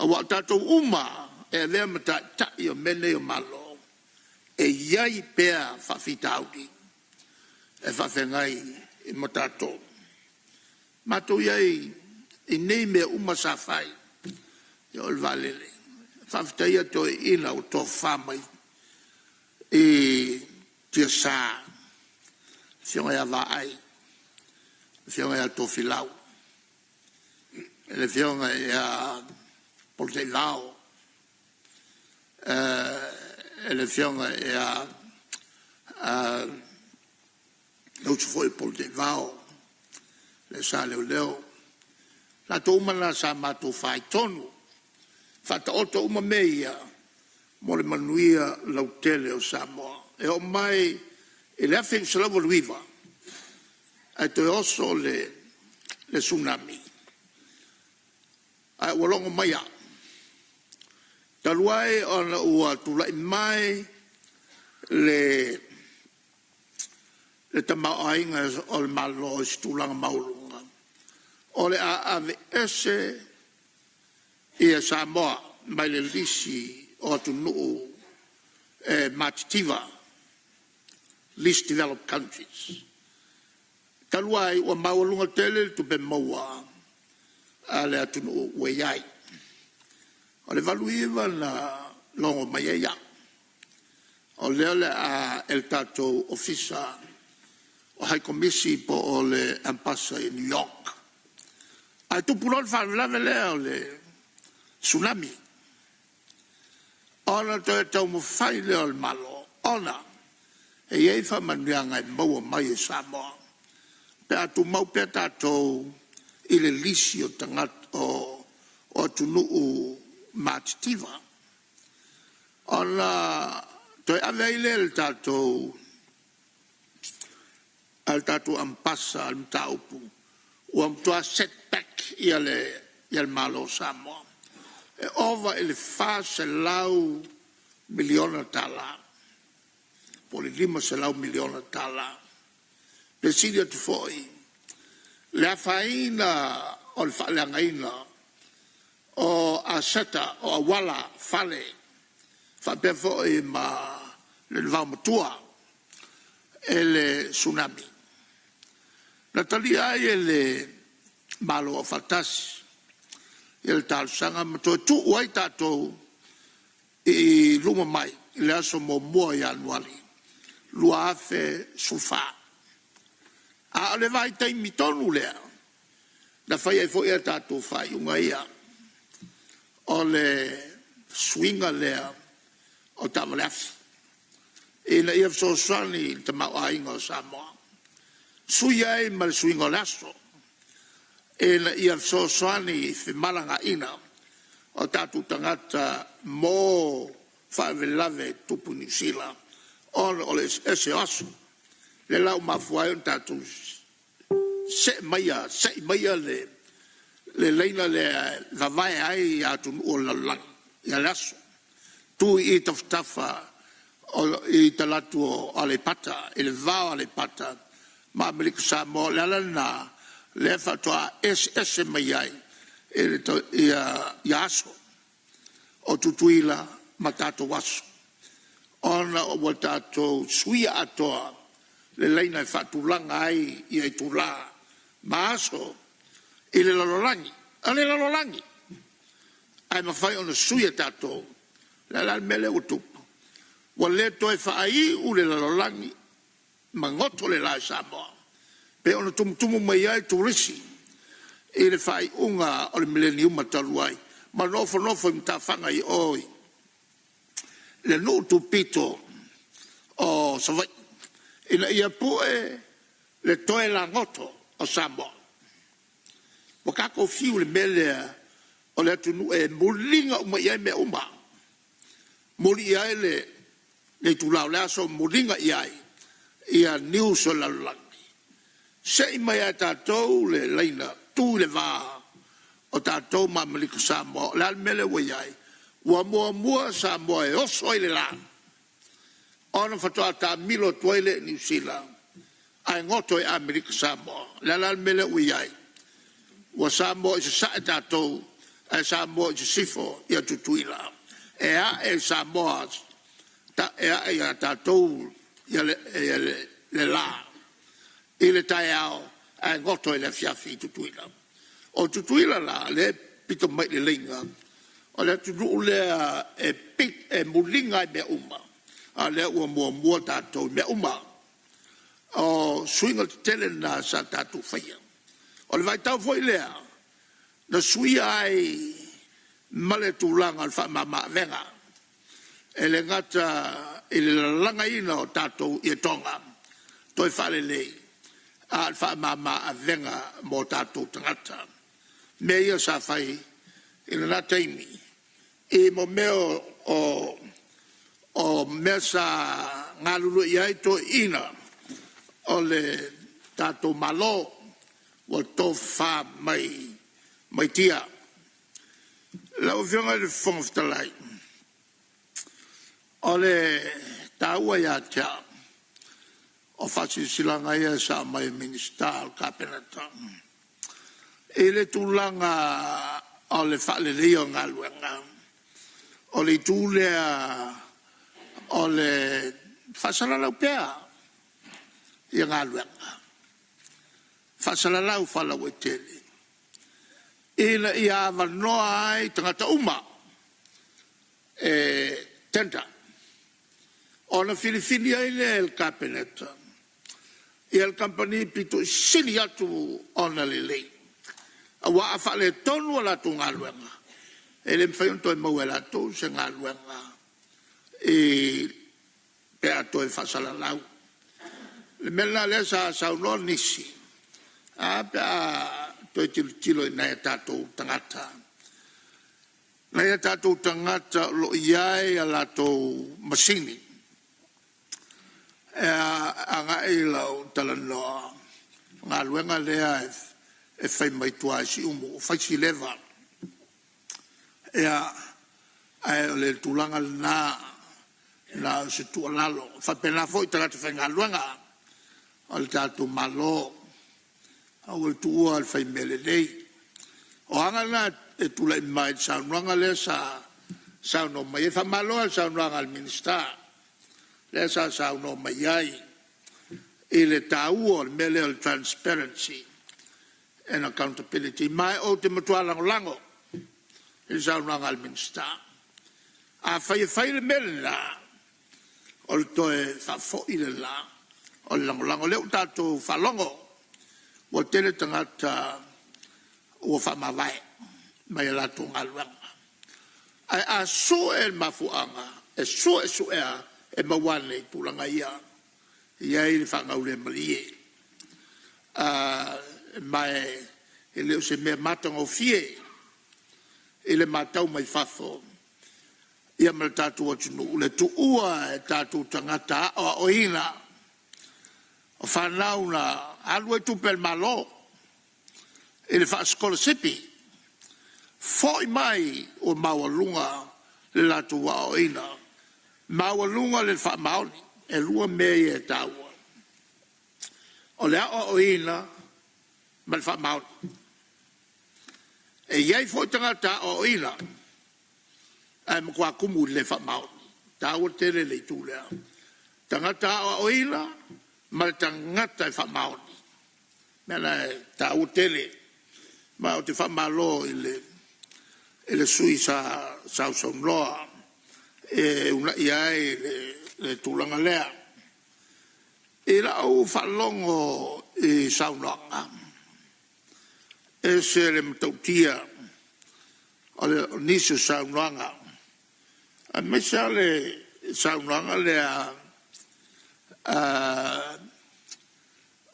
aua o tatou uma lava e avea ma taitai o mea nei o Malo, e i ai pea faafitauli e faafeagai ma tatou. Matou i ai i nei mea uma sa fai, o le vaalele, faafetaia toeaiina ua tofafa mai i tiasa, Afioga ia Vaai, Afioga ia Tofilau, le Afioga ia Polataivao, le Afioga ia le uso foi o Polataivao, le Sa Leoleo, latou uma na sa matou faitonu, faataoto uma mea ia mo le manuia lautele o Samoa. E oo mai i le 1989, ae toe oso le Tsunami, ae ua logo mai au, talu ai ona ua tulai mai le tamaoaiga o le Malo i se tulaga maualuga, o le a aveese Samoa mai le lisi o atunuu e matitiva, Least Developed Countries. Talu ai ua maualuga tele le tupe maua a le atunuu ua i ai. O le 1989 na logo mai ai au, o lea o le a e le tatou Ofisa o High Komisi po o le Amepasa i New York. Ae tupu loa le faalavelave lea o le Tsunami, ona toe taumafai lea o le Malo, ona e i ai faamanuiaga e maua mai e Samoa pe a tumau pea tatou i le lisi o atunuu matitiva. Ona toe ave ai lea e le tatou Amepasa le mataupu, ua matua set back le Malo o Samoa. E ova i le $400 miliona tala, po o le $500 miliona tala, pe sili atu foi le afaina o le faaleagaina o aseta, o auala, fale, faapea foi ma le vaomatua e le Tsunami. Na talia ai e le Malo Aufaatasi le talosaga ma toe tuu ai tatou i luma mai i le aso 1 o Ianuari 2014. A o le vaitaimi tonu lea na fai ai foi a tatou faaiuga ia, o le suiga lea o taavale afi, ina ia fesoasoani i le tamaoaiga o Samoa, sui ai ma le suiga o le aso, ina ia fesoasoani i femalagaaiga o tatou tagata mo faalavelave e tutupu i Niu Sila ona o le eseese o aso. Lea la ua mafua ai ona tatou se'i maia le laina lea e vavae ai atunuu o le lalolagi i le aso, tu i tafatafa i talaatu o Aleipata, i le va o Aleipata ma Amerika Samoa. O le ala lena lea faatoa eseese mai ai ia aso o Tutuila ma tatou aso, ona ua tatou suia atoa le laina e faatulaga ai itula ma aso i le lalolagi. O le lalolagi, ae mafai ona sui e tatou. O le a la le mea lea ua tupu? Ua le toe faaiu le lalolagi ma goto le la i Samoa, pei ona tumutumu mai ai turisi i le faaiuga o le meleniuma talu ai ma nofonofo i matafaga i o i le nuu tupito o Savaii ina ia pue le toe lagoto o Samoa. Ua tatou fiu i le mea lea o le atunuu e muliga uma i ai mea uma, muli i ai le itula o le aso, muliga i ai news o le lalolagi, se'i mai lava ia tatou le laina tu i le va o tatou ma Amerika Samoa. O le a le mea lea ua i ai? Ua muamua Samoa e oso ai le la ona faatoa taamilo atu ai lea i Niu Sila ae goto i Amerika Samoa. O le a la le mea lea ua i ai? Ua Samoa i Sasae tatou ae Samoa i Sisifo ia Tutuila. E a'e i Samoa, e a'e ia tatou le la i le taeao ae goto i le afiafi i Tutuila. O Tutuila la lea e pito mai i le laina, o le atunuu lea e muliga lava i mea uma, a o lea ua muamua tatou i mea uma. O suiga tetele na sa tatou faia. O le vaitau foi lea na suia ai ma le tulaga o le faamama-avega, e le gata i le lalagaina o tatou ietoga toe faalelei, a o le faamama-avega mo tatou tagata. O mea ia sa fai i lena taimi i mea o mea sa galulue i ai toeaiina o le tatou Malo ua tofafa mai tia. Lau Afioga i le Fofoga Fetalai, o le taua ia te au o faasilasilaga ia sa aumai e Minisita o le Kapeneta i le tulaga o le faaleleia o galuega, o le itu lea o le faasalalau pea galuega, faasalalau faalauaitele ina ia avanoa ai tagata uma e tender, ona filifili ai lea e le Kapeneta le kamupani pito i sili atu ona lelei. Aua a faaletonu a latou galuega, e le mafai ona toe maua e latou se galuega pe a toe faasalalau. O le mea lena o lea sa saunoa nisi, ae a pe a toe tilotilo i nai o tatou tagata, nai o tatou tagata o lo o i ai a latou masini e agai lau talanoa, o galuega lea e fai mai tua i Siumu, ua fai si leva. Ae o le tulaga lena, na o se tuualalo, e faapena foi i tagata faigaluega a le tatou Malo, aua le tuua le fai mea lelei. O aga na e tulai mai i le saunoaga lea sa saunoa mai ai. Faamalo lava i le saunoaga a le Minisita lea sa saunoa mai ai i le taua o le mea lea o le transparency and accountability. Ma ou te matua lagolago i le saunoaga a le Minisita. Afai e fai le mea lena, o le toe faafoi lena o le lagolago. O lea ua tatou faalogo ua tele tagata ua faamavae mai a latou galuega. Ae a sue le mafuaaga, e suesue lava e maua ane i tulaga ia, e i ai le faagaulemalie. Ma e le o se mea matagofie i le matau mai fafo ma le tatou atunuu le tuua e tatou tagata aoaoina, o fanau na alu ai tupe a le Malo i le faasikolasipi, foi mai ua maualuga le latou aoaoina. Maualuga le faamaoni, e 2 mea ia e taua, o le aoaoina ma le faamaoni. E i ai foi tagata aoaoina ae matua tumu i le le faamaoni. E taua tele le itu lea, tagata aoaoina ma le tagata e faamaoni. O le mea lena e taua tele, ma ou te faamalo i le sui usufono sa sausaunoa e uunaia ai le tulaga lea. I lau faalogo i saunoaga, e ese le matautia o nisi o saunoaga, aemaise lava le saunoaga lea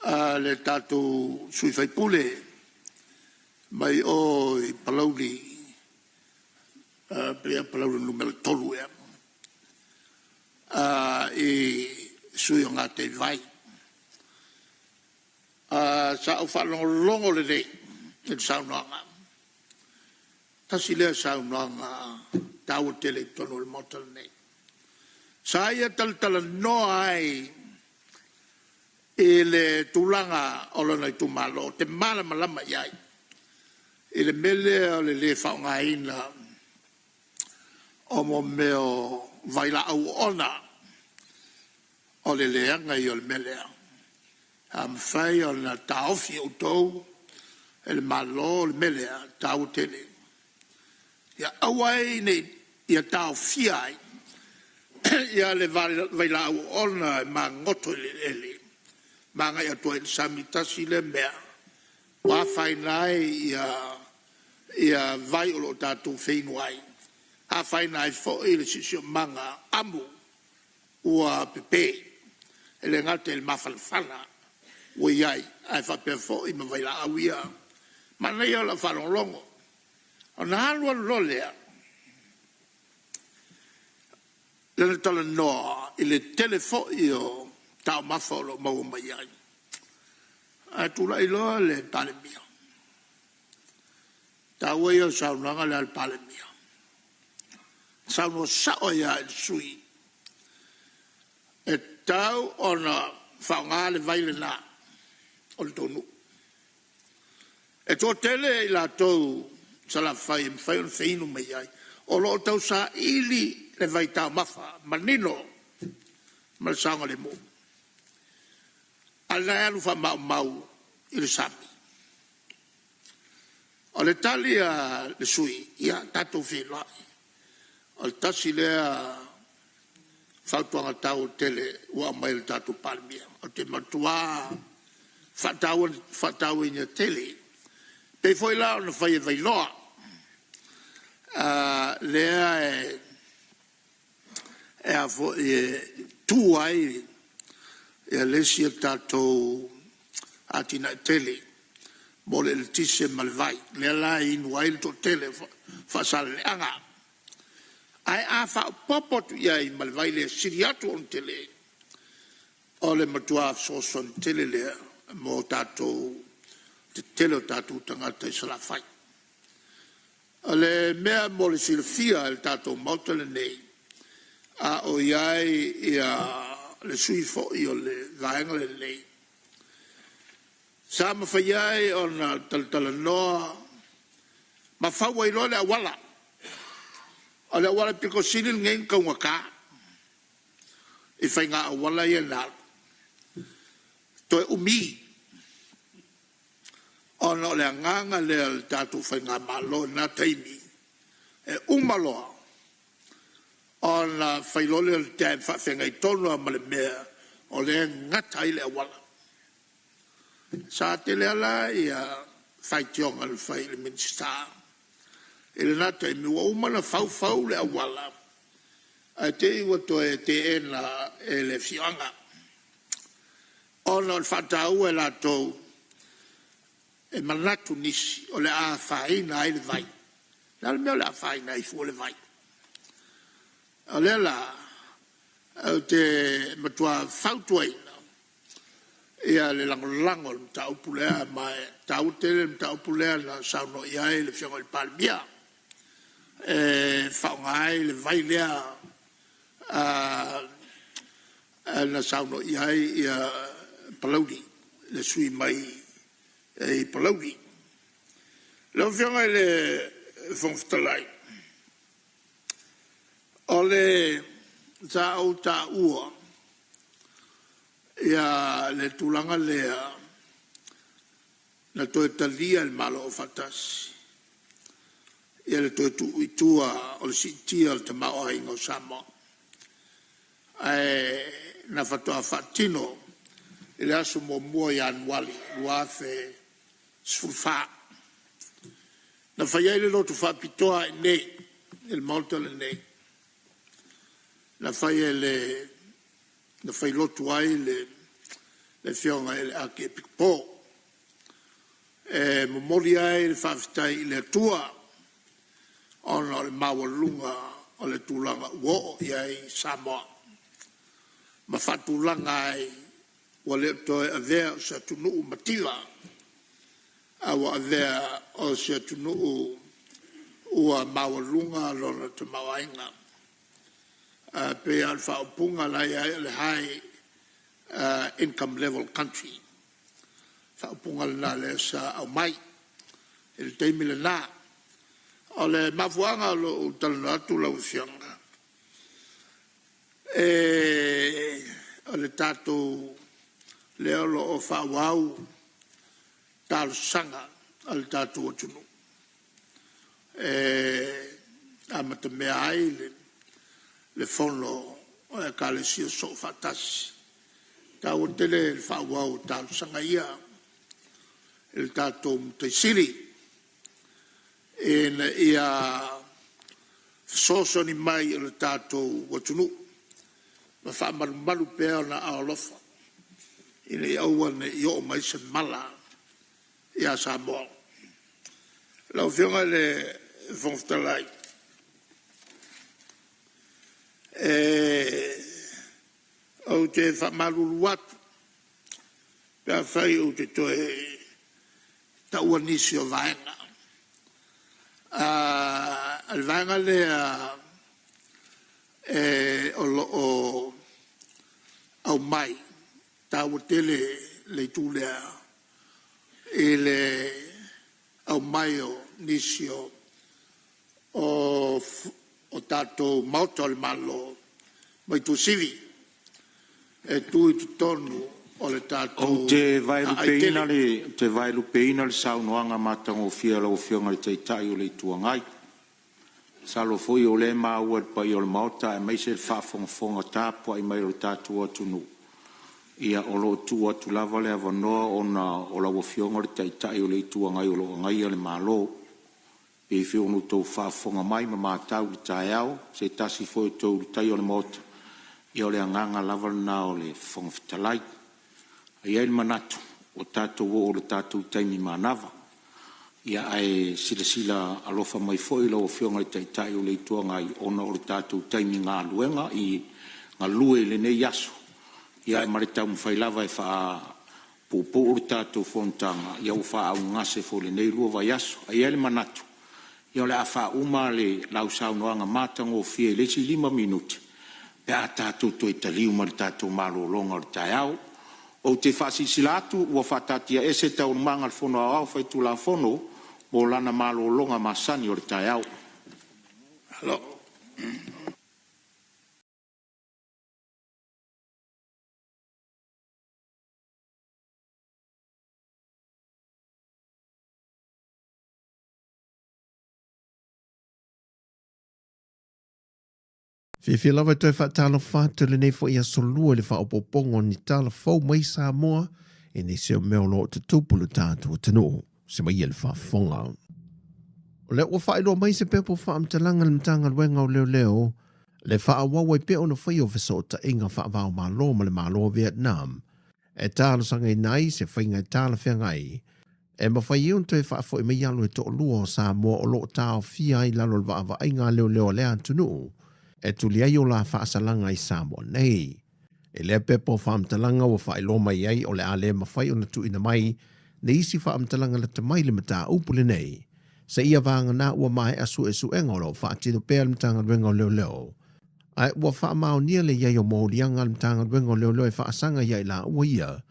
a le tatou sui usufono mai o i Palauli, pei lava o Palauli Nu.3 ea, i le sui usufono o Gataivai. Sa ou faalogologo lelei i le saunoaga, tasi lea saunoaga taua tele i totonu o le Maota lenei. Sa ia talatalanoa ai i le tulaga o lona itumalo ou te malamalama i ai, i le mea lea o le le faaaogaina o mea o vailaau oona. O le leaga ia o le mea lea. A mafai ona taofi e outou e le Malo le mea lea, e taua tele. Ia aua ai ne i, ia taofia ai le vailaau oona e magoto i le eleele ma agai atu ai i le sami. Tasi lea mea ua afaina ai vai o lo o tatou feinu ai, afaina ai foi le siosiomaga amu ua pepe. E le gata i le mafanafana ua i ai, ae faapea foi ma vailaau ia. Manaia ia o lau faalogologo, ona alu alu loa lea, lana talanoa i le tele foi o taumafa o lo o maua mai ai, ae tulai loa le Palemia. O le taua ia o le saunoaga lea a le Palemia, na saunoa sao ai lava i le sui usufono, e tatau ona faaaoga le vai lena o le tou nuu. E toatele i latou Salafai e mafai ona feinu mai ai, o lo o tausaili le vaitaumafa manino ma le saogalemu, a o lena e alu faamaumau i le sami. O le tali a le sui usufono, ia tatou feiloai. O le tasi lea fautuaga taua tele ua aumai e le tatou Palemia. Ou te matua faatauaina tele. E pei foi la ona fai e Vailoa, lea e tu ai le isi a tatou atinae tele mo le eletise ma le vai, lea la e inu ai le toatele o Faasaleleaga. Ae a faaopoopo atu i ai ma le vai lea e sili atu ona tele, o le matua fesoasoani tele lea mo tatou le tetele o tatou tagata i Salafai. O le mea mo le silafia e le tatou Maota lenei, a o i ai le sui usufono foi o le Vaega lenei, sa mafai ai ona talatalanoa ma fau ai loa le auala. O le auala pito sili lenei ona taugata i faiga auala ia na alu, toe umi ona o le agaga lea o le tatou Faigamalo i lena taimi, e uma loa ona fai loa lea o le dam faafeagai tonu lava ma le mea o lea e gata ai le auala. Sa tele lava la ia faitioga na fai i le Minisita i lena taimi, ua uma ona fau fau le auala ae te i ua toe teena e le afioaga ona o le faataua e latou e manatu nisi o le a afaina ai le vai. O le a le mea o le a afaina ai fua le vai? O lea la ou te matua fautuaina le lagolago o le mataupu lea, ma e taua tele le mataupu lea na saunoa i ai le Afioga i le Palemia, e faaaoga ai le vai lea na saunoa i ai Palauli, le sui usufono mai Palauli. Lau Afioga i le Fofoga Fetalai, o le sa ou taua le tulaga lea na toe talia e le Malo Aufaatasi le toe tuu i tua o le siitia o le tamaoaiga o Samoa, ae na faatoa faatino i le aso 1 Ianuari 2014. Na fai ai le lotu faapitoa lava i inei i le Maota lenei, na fai e le na failotu ai le Afioga i le Akiepikopo e momoli ai le faafetai i le Atua ona o le maualuga o le tulaga ua oo i ai Samoa ma faatulaga ai ua le o toe avea o se atunuu mativa, a ua avea o se atunuu ua maualuga lona tamaoaiga. E pei lava o le faaupuga la e i ai o le High Income Level Country, faaupuga lena lea sa aumai i le taimi lena. O le mafuaaga o lou talanoa atu lau Afioga, o le tatou lea o lo o faaauau talosaga a le tatou atunuu e amatamea ai le Fono a Ekalesia Soofaatasi. E taua tele le faaauau o talosaga ia i le tatou Matai Sili ina ia fesoasoani mai i le tatou atunuu ma faamalumalu pea Ona aao alofa ina ia aua ne i oo mai se mala ia Samoa. Lau Afioga i le Fofoga Fetalai, ou te faamalulu atu pe afai ou te toe taua nisi o vaega. O le vaega lea o lo o aumai, e taua tele le itu lea i le aumai o nisi o tatou Maota o le Malo mai Tuasivi e tu i totonu o le Ou tatou te aai vaelupeina tele. le, ou te vaelupeina le saunoaga matagofie a lau Afioga i le Taitai o le Itu Agai. Masalo foi o lea e maua e le paia o le Maota aemaise le faafogafoga tapuai mai a lo tatou atunuu. Ia, o lo o tuu atu lava le avanoa ona o lau Afioga o le Taitai o le Itu Agai o lo o agaia le Malo. E pei foi ona outou faafofoga mai ma matau i le taeao, o se tasi foi o toelutaia o le Maota. Ia o le agaga lava lena o le Fofoga Fetalai. E i ai le manatu ua tatou oo i le tatou taimi manava. Ia ae silasila alofa mai foi lau Afioga i le Taitai o le Itu Agai ona o le tatou taimi galuega i galue i lenei aso ia ma le taumafai lava e faapuupuu le tatou fonotaga ua faaaaogagase foi i lenei lua vaiaso. Ae i ai le manatu o le a faauma lau saunoaga matagofie i le isi 5 minute pe a tatou toe taliu mai le tatou malologa o le taeao. Ou te faasilasila atu ua faataatiaese Taualumaga a le Fono Aoao Faitulafono mo lana malologa masani o le taeao. Malo. Fiafia lava e toe faatalofa atu i lenei foi aso lua i le faaopoopoga o ni tala fou mai Samoa i nisi o mea o lo o tutupu i lo tatou atunuu. Se mai le faafofoga. O lea ua faailoa mai se pepa o faamatalaga a le Matagaluega o Leoleo le faaauau ai pea ona faia o fesootaiga faava-o-Malo ma le Malo o Vietnam e talosagaina ai se faiga e talafeagai e mafai ai ona toe faafoi mai alo e toalua o Samoa o lo o taofia ai i lalo o le vaavaaiga a leoleo a lea atunuu e tuli ai o la faasalaga i Samoa nei. I lea pepa o faamatalaga ua faailoa mai ai o le a le mafai ona tuuina mai le isi faamatalaga lata mai le mataupu lenei seia vagana ua maea suesuega o lo o faatino pea le Matagaluega o Leoleo. Ae ua faamaonia le i ai o moliaga a le Matagaluega o Leoleo e faasaga ia i laua ia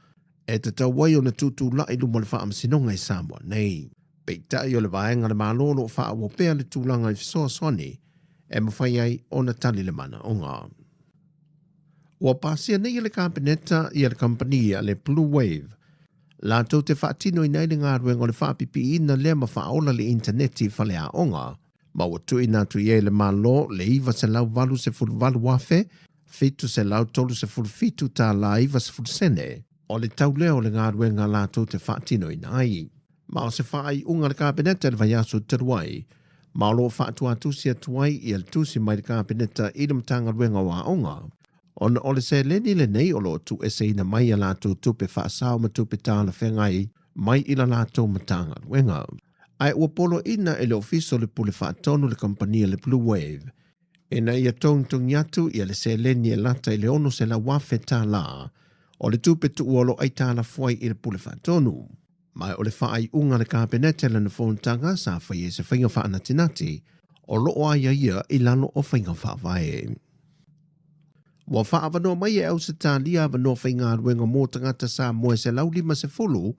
e tatau ai ona tutulai i luma o le Faamasinoga i Samoa nei. Peitai o le vaega a le Malo o lo o faaauau pea le tulaga i fesoasoani e mafai ai ona tali le manaoga. Ua pasia nei e le Kapeneta ia le kamupani a le Blue Wave latou te faatinoina ai le galuega o le faapipiiina lea ma faaola le initaneti i faleaoga, ma ua tuuina atu i ai le Malo le $988,737.90 sene o le tau lea o le galuega latou te faatinoina ai. Ma o se faaiuga a le Kapeneta i le vaiaso talu ai, ma o lo o faatuatusi atu ai ia le tusi mai le Kapeneta i le Matagaluega o Aoga, ona o le seleni lenei o lo o tuueseina mai a latou tupe faasao ma tupe talafeagai mai i la latou Matagaluega. Ae ua poloaiina e le Ofisa o le Pule Faatonu le kamupani a le Blue Wave ina ia togitogi atu ia le seleni e lata i le $600,000 o le tupe tuua o lo o aitalafu ai i le Pule Faatonu. Ma o le faaiuga a le Kapeneta i lana fonotaga sa faia i se faiga faanatinati o lo o aiaia i lalo o faiga faavae. Ua faaavanoa mai e Ausetalia avanoa faigaluega mo tagata Samoa e 150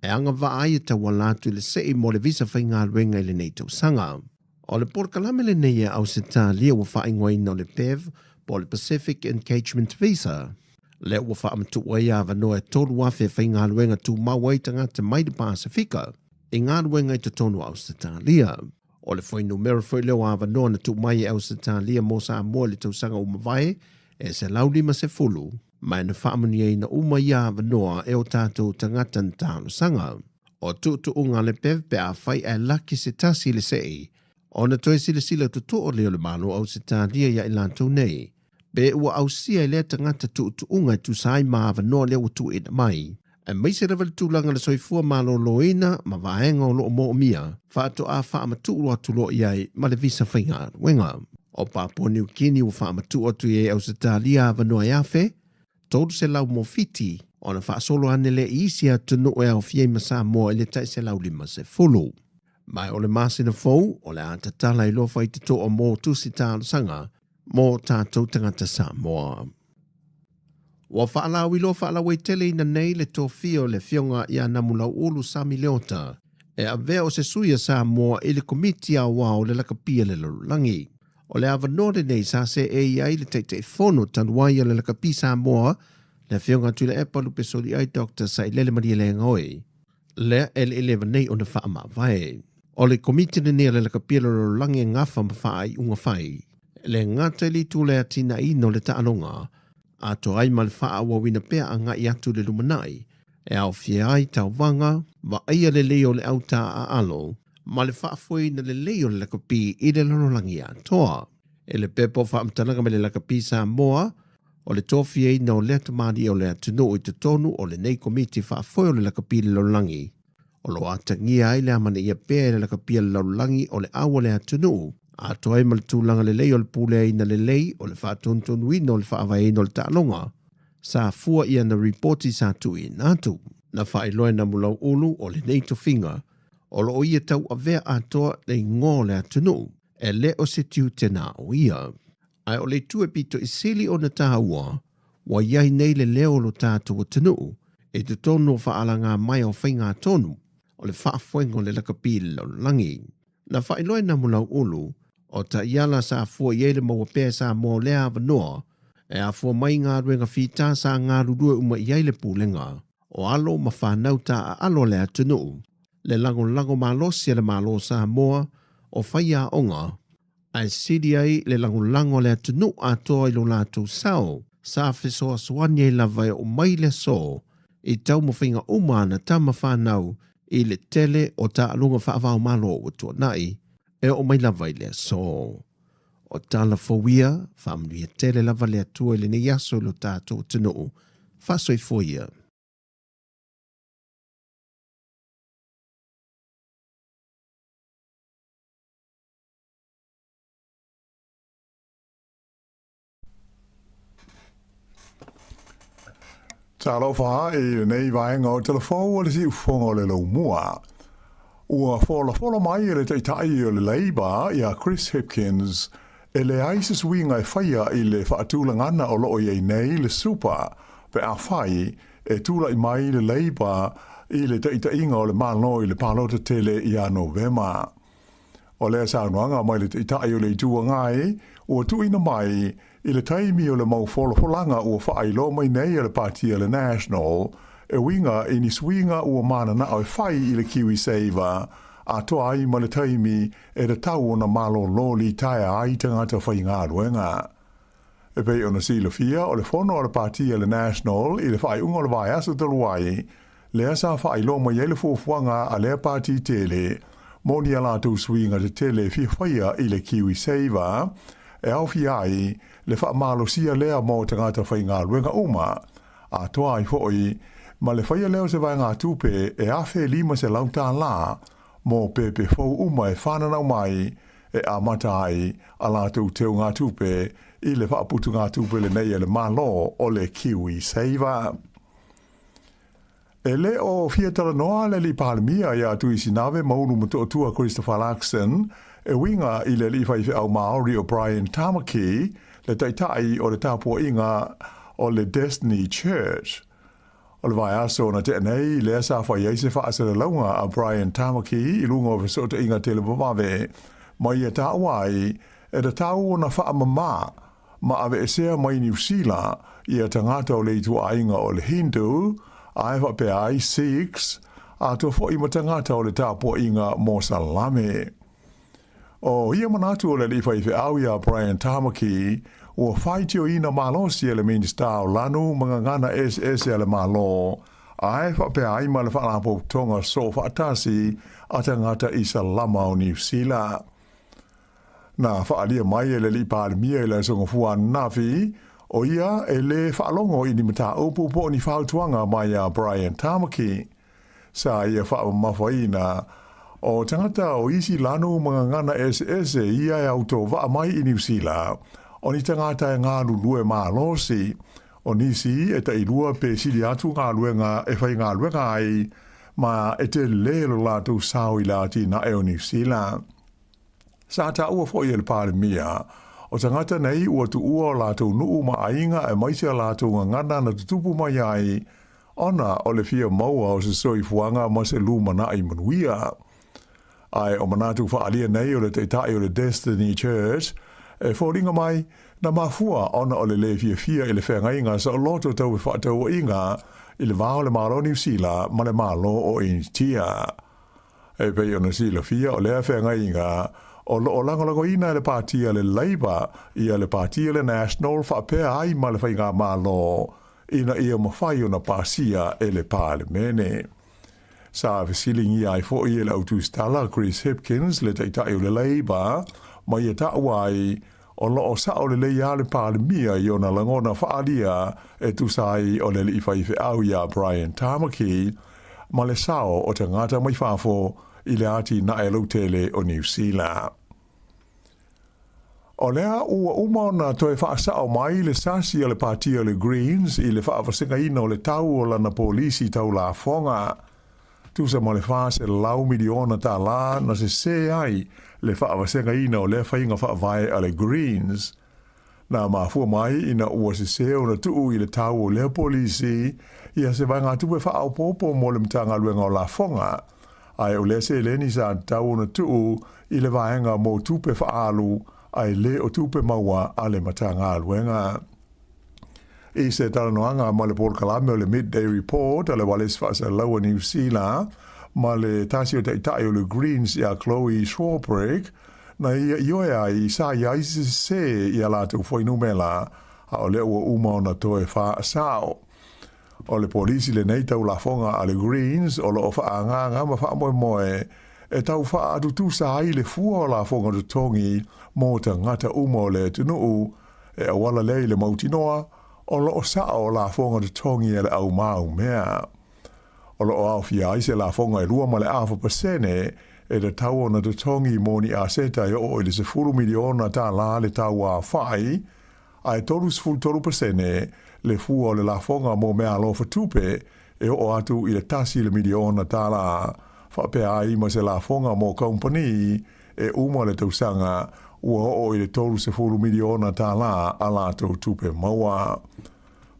e agavaa ai e tauala atu i le sei mo le visa faigaluega i lenei tausaga. O le polokalame lenei a Ausetalia ua faaigoaina o le PEV po o le Pacific Engagement Visa, lea ua faamatuu ai avanoa e 3,000 e faigaluega tumau ai tagata mai le Pasefika i galuega i totonu o Ausetalia. O le fuainumera foi lea o avanoa na tuu mai e Ausetalia mo Samoa i le tausaga ua mavae e 150, ma e na faamanuiaina uma ia avanoa e o tatou tagata na talosaga. O tuutuuga a le PEV pe afai ae laki se tasi i le sei, ona toe silasila totoa lea o le Malo o Ausetalia ia i latou nei, pe ua ausia e lea tagata tuutuuga e tusa ai ma avanoa lea ua tuuina mai, aemaise lava le tulaga o le soifua maloloina ma vaega o lo o moomia, faatoa faamatuu atu loa i ai ma le visa faigaluega. O Papua Niu Kini ua faamatuu atu i ai Ausetalia avanoa e 1,300 mo Fiti, ona faasolo ane lea i isi atunuu e aofia ai ma Samoa i le tai 150. Ma o le masina fou, o le a tatala ai loa faitotoa mo tusi talosaga mo tatou tagata Samoa. Ua faalauiloa faalauaiteleina nei le tofia o le Afioga ia Namulauulu Sami Leota e avea o se sui a Samoa i le Komiti Aoao o le Lakapi a le Lalolagi. O le avanoa lenei sa seei ai le Taitaifono talu ai a le Lakapi Samoa, le Afioga Tuilaepa Lupesoliai Dr. Sailele Malielegaoi, lea e le i leva nei ona faamavae. O le Komiti lenei a le Lakapi a le Lalolagi e gafa ma faaiuga fai, e le gata i le itu o le atinaeina o le taaloga, atoa ai ma le faaauauina pea agai atu i le lumanai, e aofia ai tauvaga, vaaia lelei o le au taaalo, ma le faafoeina lelei o le lakapi i le lalolagi atoa. I le pepa o faamatalaga mai le Lakapi Samoa, o le tofiaina o lea tamalii o le atunuu i totonu o lenei Komiti Faafoe o le Lakapi i le Lalolagi, o lo o atagia ai le amanaia pea e le Lakapi a le Lalolagi o le au a le atunuu, atoa ai ma le tulaga lelei o le puleaina lelei o le faatonutonuina o le faavaeina o le taaloga, sa fua i ana ripoti sa tuuina atu. Na faailoa e Namulauulu o lenei tofiga, o lo o ia tauavea atoa le igoa o le atunuu, e le o se tiute na o ia. Ae o le itu e pito i sili ona taua, ua i ai nei le leo o lo tatou atunuu i totonu o faalagā mai o faigatonu o le faafoega o le lakapi i le lalolagi. Na faailoa e Namulauulu, o taiala sa fua i ai le maua pea e Samoa o lea avanoa e afua mai i galuega fita sa galulue uma i ai le Pulega o alo ma fanau taaalo a le atunuu, le lagolago malosi a le Malo o Samoa o faiaoga ae sili ai le lagolago a le atunuu atoa i lo latou sao, sa fesoasoani ai lava e oo mai le aso i taumafaiga uma a ana tama fanau i le tele o taaloga faava-o-Malo ua tuanai e oo mai lava i le aso. O tala fou ia, faamanuia tele lava le Atua i lenei aso i lo tatou atunuu. Faasoifua ia. Talofa i lenei vaega o Talafou o le Siufofoga o le Laumua. Ua folafola mai e le Taitai o le Labour ia Chris Hipkins. E leai se suiga e faia i le faatulagana o lo o i ai nei le Super pe afai e tulai mai le Labour i le taitaiga o le Malo i le palota tele ia Novema. O lea saunoaga mai le Taitai o le Itu Agai ua tuuina mai i le taimi o le mau folafolaga ua faailoa mai nei e le Pati a le National e uiga i ni suiga ua mananao e fai i le KiwiSaver atoa ai ma le taimi e tatau ona malōlō litaea ai tagata faigaluega. E pei ona silafia, o le fono a le Pati a le National i le faaiuga o le vaiaso talu ai, lea sa faailoa mai ai le fuafuaga a lea pati tele mo ni a latou suiga tetele e fia faia i le KiwiSaver, e aofia ai le faamalosia lea mo tagata faigaluega uma, atoa ai foi ma le faia lea o se vaegatupe e $1,500 mo pepe fou uma e whananau mai e amata ai a latou teugatupe i le faaputugatupe lenei a le Malo o le KiwiSaver. E le o fia talanoa le Alii Palemia iā Tuisinave Maulu Motootua Christopher Luxon e uiga i le alii faifeau Māori o Brian Tamaki, le taitai o le tapuaiga o le Destiny Church. O le vaiaso na tea nei, lea sa fai ai se faasalalauga a Brian Tamaki i luga o fesootaiga televavave ma ia taua ai e tatau ona faamama ma aveesea mai Niu Sila ia tagata o le ituaiga o le Hindu, ae faapea ai Sikhs, atoa foi ma tagata o le tapuaiga Mosalame. ʻO ia manatu o le alii faifeau iā Brian Tamaki, ua faitioina malosi e le Minisita o Lanu ma Gagana Eseese a le Malo, ae faapea ai ma le Faalapotopotoga Soofaatasi a Tagata Isalama o Niu Sila. Na faaalia mai e le alii Palemia i le Aso Gafua ananafi, ʻo ia e lē faalogo i ni mataupu po o ni fautuaga mai iā Brian Tamaki. Sa ia faamamafaina, o tagata o isi lanu ma gagana eseese ia e autovaa mai i Niu Sila, o ni tagata e galulue malosi, o nisi e tailua pe sili atu galuega e faigaluega ai, ma e telē lo latou sao i le atinae o Niu Sila. Sa taua foi e le Palemia, o tagata nei ua tuua o latou nuu ma aiga aemaise a latou gagana na tutupu mai ai, ona o le fia maua o se soifuaga ma se lumanai manuia. Ae o manatu faaalia nei o le Taitai o le Destiny Church e foliga mai na mafua ona o le lē fiafia i le feagaiga saoloto tau fefaatauaiga i le va o le Malo o Niu Sila ma le Malo o Initia. E pei ona silafia o lea feagaiga o lo o lagolagoina e le Pati a le Labour ia le Pati a le National faapea ai ma le Faigamalo ina ia mafai ona pasia e le Palemene. Sa fesiligia ai foi e le autusitala Chris Hipkins le Taitai o le Labour ma ia taua ai o lo o sao lelei lava le Palemia i ona lagona faaalia e tusa ai o le alii faifeau iā Brian Tamaki ma le sao o tagata mai fafo i le atinae lautele o Niu Sila. O lea ua uma ona toe faasao mai le sasi a le Pati o le Greens i le faavasegaina o le tau o lana polisi tau lafoga. Tusa ma le $400 miliona tala na sesē ai le faavasegaina o lea faiga faavae a le Greens. Na mafua mai ina ua sesē ona tuu i le tau o lea polisi ia se vaegatupe faaopoopo mo le Matagaluega o Lafoga, ae o lea seleni sa tatau ona tuu i le vaega mo tupe faaalu ae le o tupe maua a le Matagaluega. I se talanoaga ma le polokalame o le Midday Report a le Ualesi Faasalalau a Niu Sila ma le tasi o taitai o le Greens iā Chloe Swarbrick, na ia ioe ai sa i ai se sesē i a latou fuainumera, a o lea ua uma ona toe faasao. O le polisi lenei tau lafoga a le Greens o lo o faaagaaga ma faamoemoe e tau faaatutusa ai le fua o lafoga totogi mo tagata uma o le atunuu e auala lea i le mautinoa o lo o sao lafoga totogi a le au maumea. O lo o aofia ai se lafoga e 2.4% e tatau ona totogi mo ni aseta e oo i le $10 miliona le tau aofai, ae 33% le fua o le lafoga mo meaalofa tupe e oo atu i le $1 miliona, faapea ai ma se lafoga mo kamupani e uma le tausaga ua oo i le $30 miliona tālā a latou tupe maua.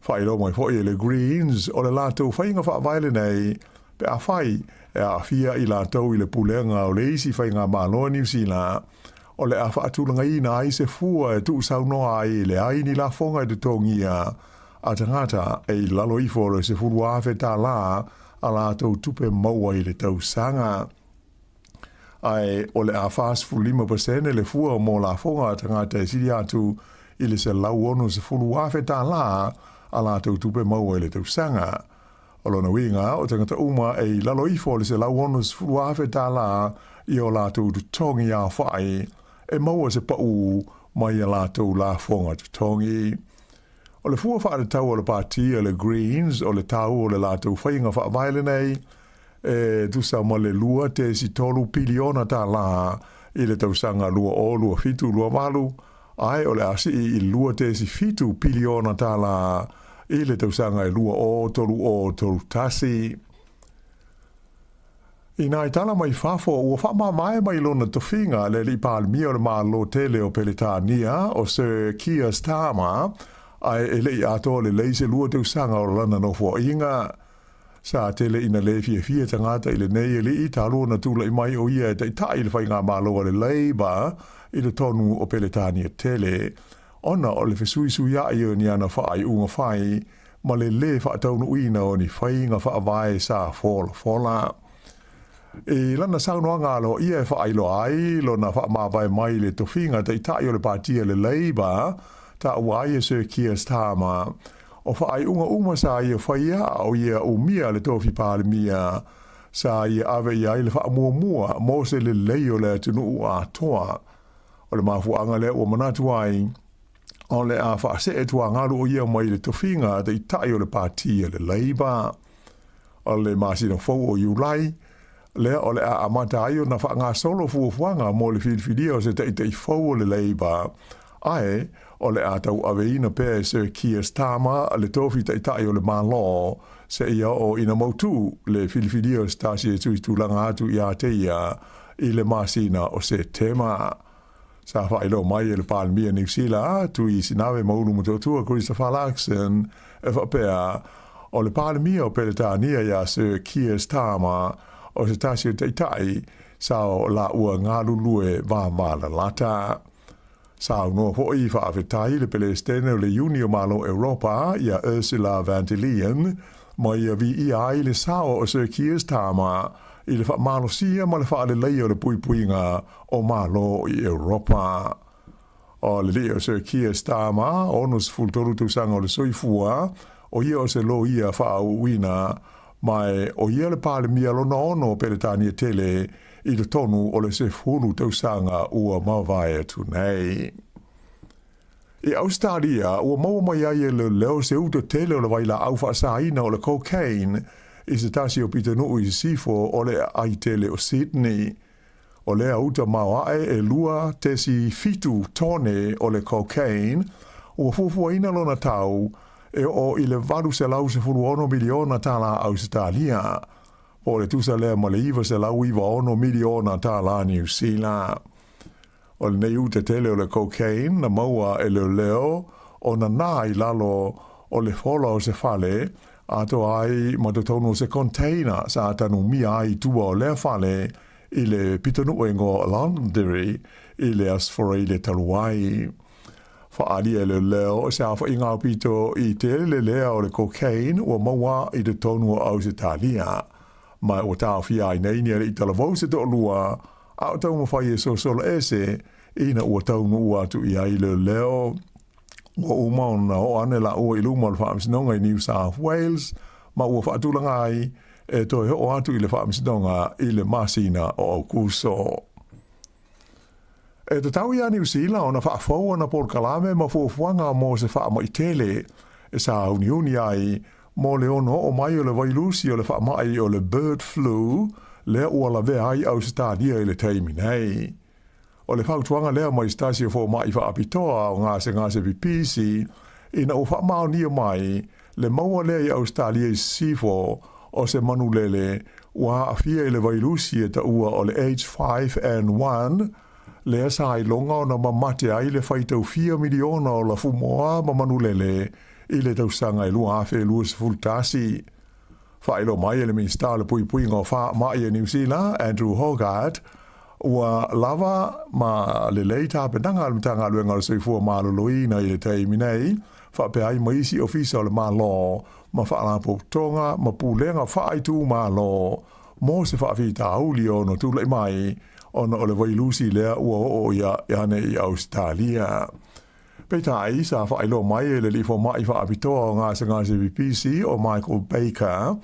Faailoa mai foi e le Greens o le latou faiga faavae lenei pe afai e aafia i latou i le pulega o le isi faigamalo a Niu Sila, o le a faatulagaina ai se fua e tuusaunoa ai e leai ni lafoga e totogia a tagata e i lalo ifo o le $10,000 a latou tupe maua i le tausaga. Ae o le a 45% le fua mo lafoga a tagata e sili atu i le $160,000 a latou tupe maua i le tausaga. O lona uiga, o tagata uma e i lalo ifo o le $160,000 i o latou totogi aofai e maua se paʻū mai a latou lafoga totogi. O le fua faatatau a le Pati a le Greens o le tau o le latou faiga faavae lenei, e tusa ma le $2.3 piliona tālā i le tausaga 2027/28, ae o le a sii i le $2.7 piliona tālā i le tausaga e 2030/31. I nā tala mai fafo, ua faamamae mai lona tofiga le alii Palemia o le Malo tele o Peretania, o Sir Keir Starmer, ae e le i atoa lelei se 2 tausaga o lana nofoaiga. Sa tele ina lē fiafia tagata i lenei alii talu ona tulai mai o ia e taitai le faigamalo a le Labour i totonu o Peretania tele, ona o le fesuisuiaʻi o ni ana faaiuga fai ma le lē faataunuuina o ni faiga faavae sa folafola. I lana saunoaga aloaia e faailoa ai lona faamavae mai i le tofiga taitai o le Pati a le Labour, taua ai e Sir Keir Starmer, o faaiuga uma sa ia faia a o ia umia le tofi Palemia, sa ia ave i ai le faamuamua mo se lelei o le atunuu atoa. O le mafuaaga lea ua manatu ai, o le a faasee tuagalu o ia mai le tofiga taitai o le Pati a le Labour. O le masina fou o Iulai, lea o le a amata ai ona faagasolo fuafuaga mo le filifilia o se taitai fou o le Labour, ae o le a tauaveina pea e Sir Keir Starmer le tofi taitai o le Malo seia oo ina mautū le filifilia o se tasi e tuitulaga atu ia te ia i le masina o Setema. Sa faailoa mai e le Palemia Niu Sila, Tui Sinave ma Ulu Motootua Christopher Luxon, e faapea, o le Palemia o Peretania iā Sir Keir Starmer o se tasi o taitai sa o laua galulue vavalalata. Saunoa foi faafetai le Pelesitene o le Iuni o Malo Europa iā Ursula von der Leyen ma ia viia ai le sao o Sir Keir Starmer i le faamalosia ma le faaleleia o le puipuiga o Malo i Europa. O le alii o Sir Keir Starmer, 63 tausaga o le soifua, o ia o se loia faaauauina, ma o ia le Palemia lona ono o Peretania tele i totonu o le 10 tausaga ua mavae atu nei. I Ausetalia, ua maua mai ai e leoleo se uta tele o le vailaau faasaina o le cocaine i se tasi o pitonuu i sisifo o le aai tele o Sydney. O lea uta maoae e 2.7 tone o le cocaine, ua fuafuaina lona tau e oo i le $816 miliona tālā Ausetalia, po o le tusa lea ma le $996 miliona tālā Niu Sila. O lenei uta tele o le cocaine na maua e leoleo o nanā i lalo o le fola o se fale, atoa ai ma totonu o se container sa tanumia ai i tua o lea fale i le pitonuu e igoa o Londonderry i le Aso Faraile talu ai. Faaalia e leoleo se aofaiga aupito i tele le lea o le cocaine ua maua i totonu o Ausetalia, ma ua taofia ai nei ni alii talavou se toalua a o taumafai e sosolo ese ina ua taunuu atu i ai leoleo. Ua uma ona oo ane laua i luma o le Faamasinoga i New South Wales ma ua faatulaga ai e toe oo atu i le Faamasinoga i le masina o Aukuso. E tatau iā Niu Sila ona faafou ana polokalame ma fuafuaga mo se faamai tele e sāuniuni ai mo le ono oo mai o le vailusi o le faamai o le bird flu lea ua lavea ai Ausetalia i le taimi nei. O le fautuaga lea mai se tasi o fomai faapitoa o gasegase pipisi ina ua faamaonia mai le maua lea i Ausetalia i sisifo o se manulele ua aafia i le vailusi e taua o le H5N1. lea sa iloga ona mamate ai le faitau fia miliona o lafumoā ma manulele i le tausaga e 2021. Faailoa mai e le Minisita o le Puipuiga o Faamai a Niu Sila, Andrew Hoggard, ua lava ma lelei tapenaga a le Matagaluega o le Soifua Maloloina i le taimi nei, faapea ai ma isi ofisa o le Malo ma faalapotopotoga ma pulega faaitumalo mo se faafitauli ono tulai mai ona o le vailusi lea ua oo ia ane i Ausetalia. Peitai, sa faailoa mai e le alii fomai faapitoa o gasegase pipisi o Michael Baker,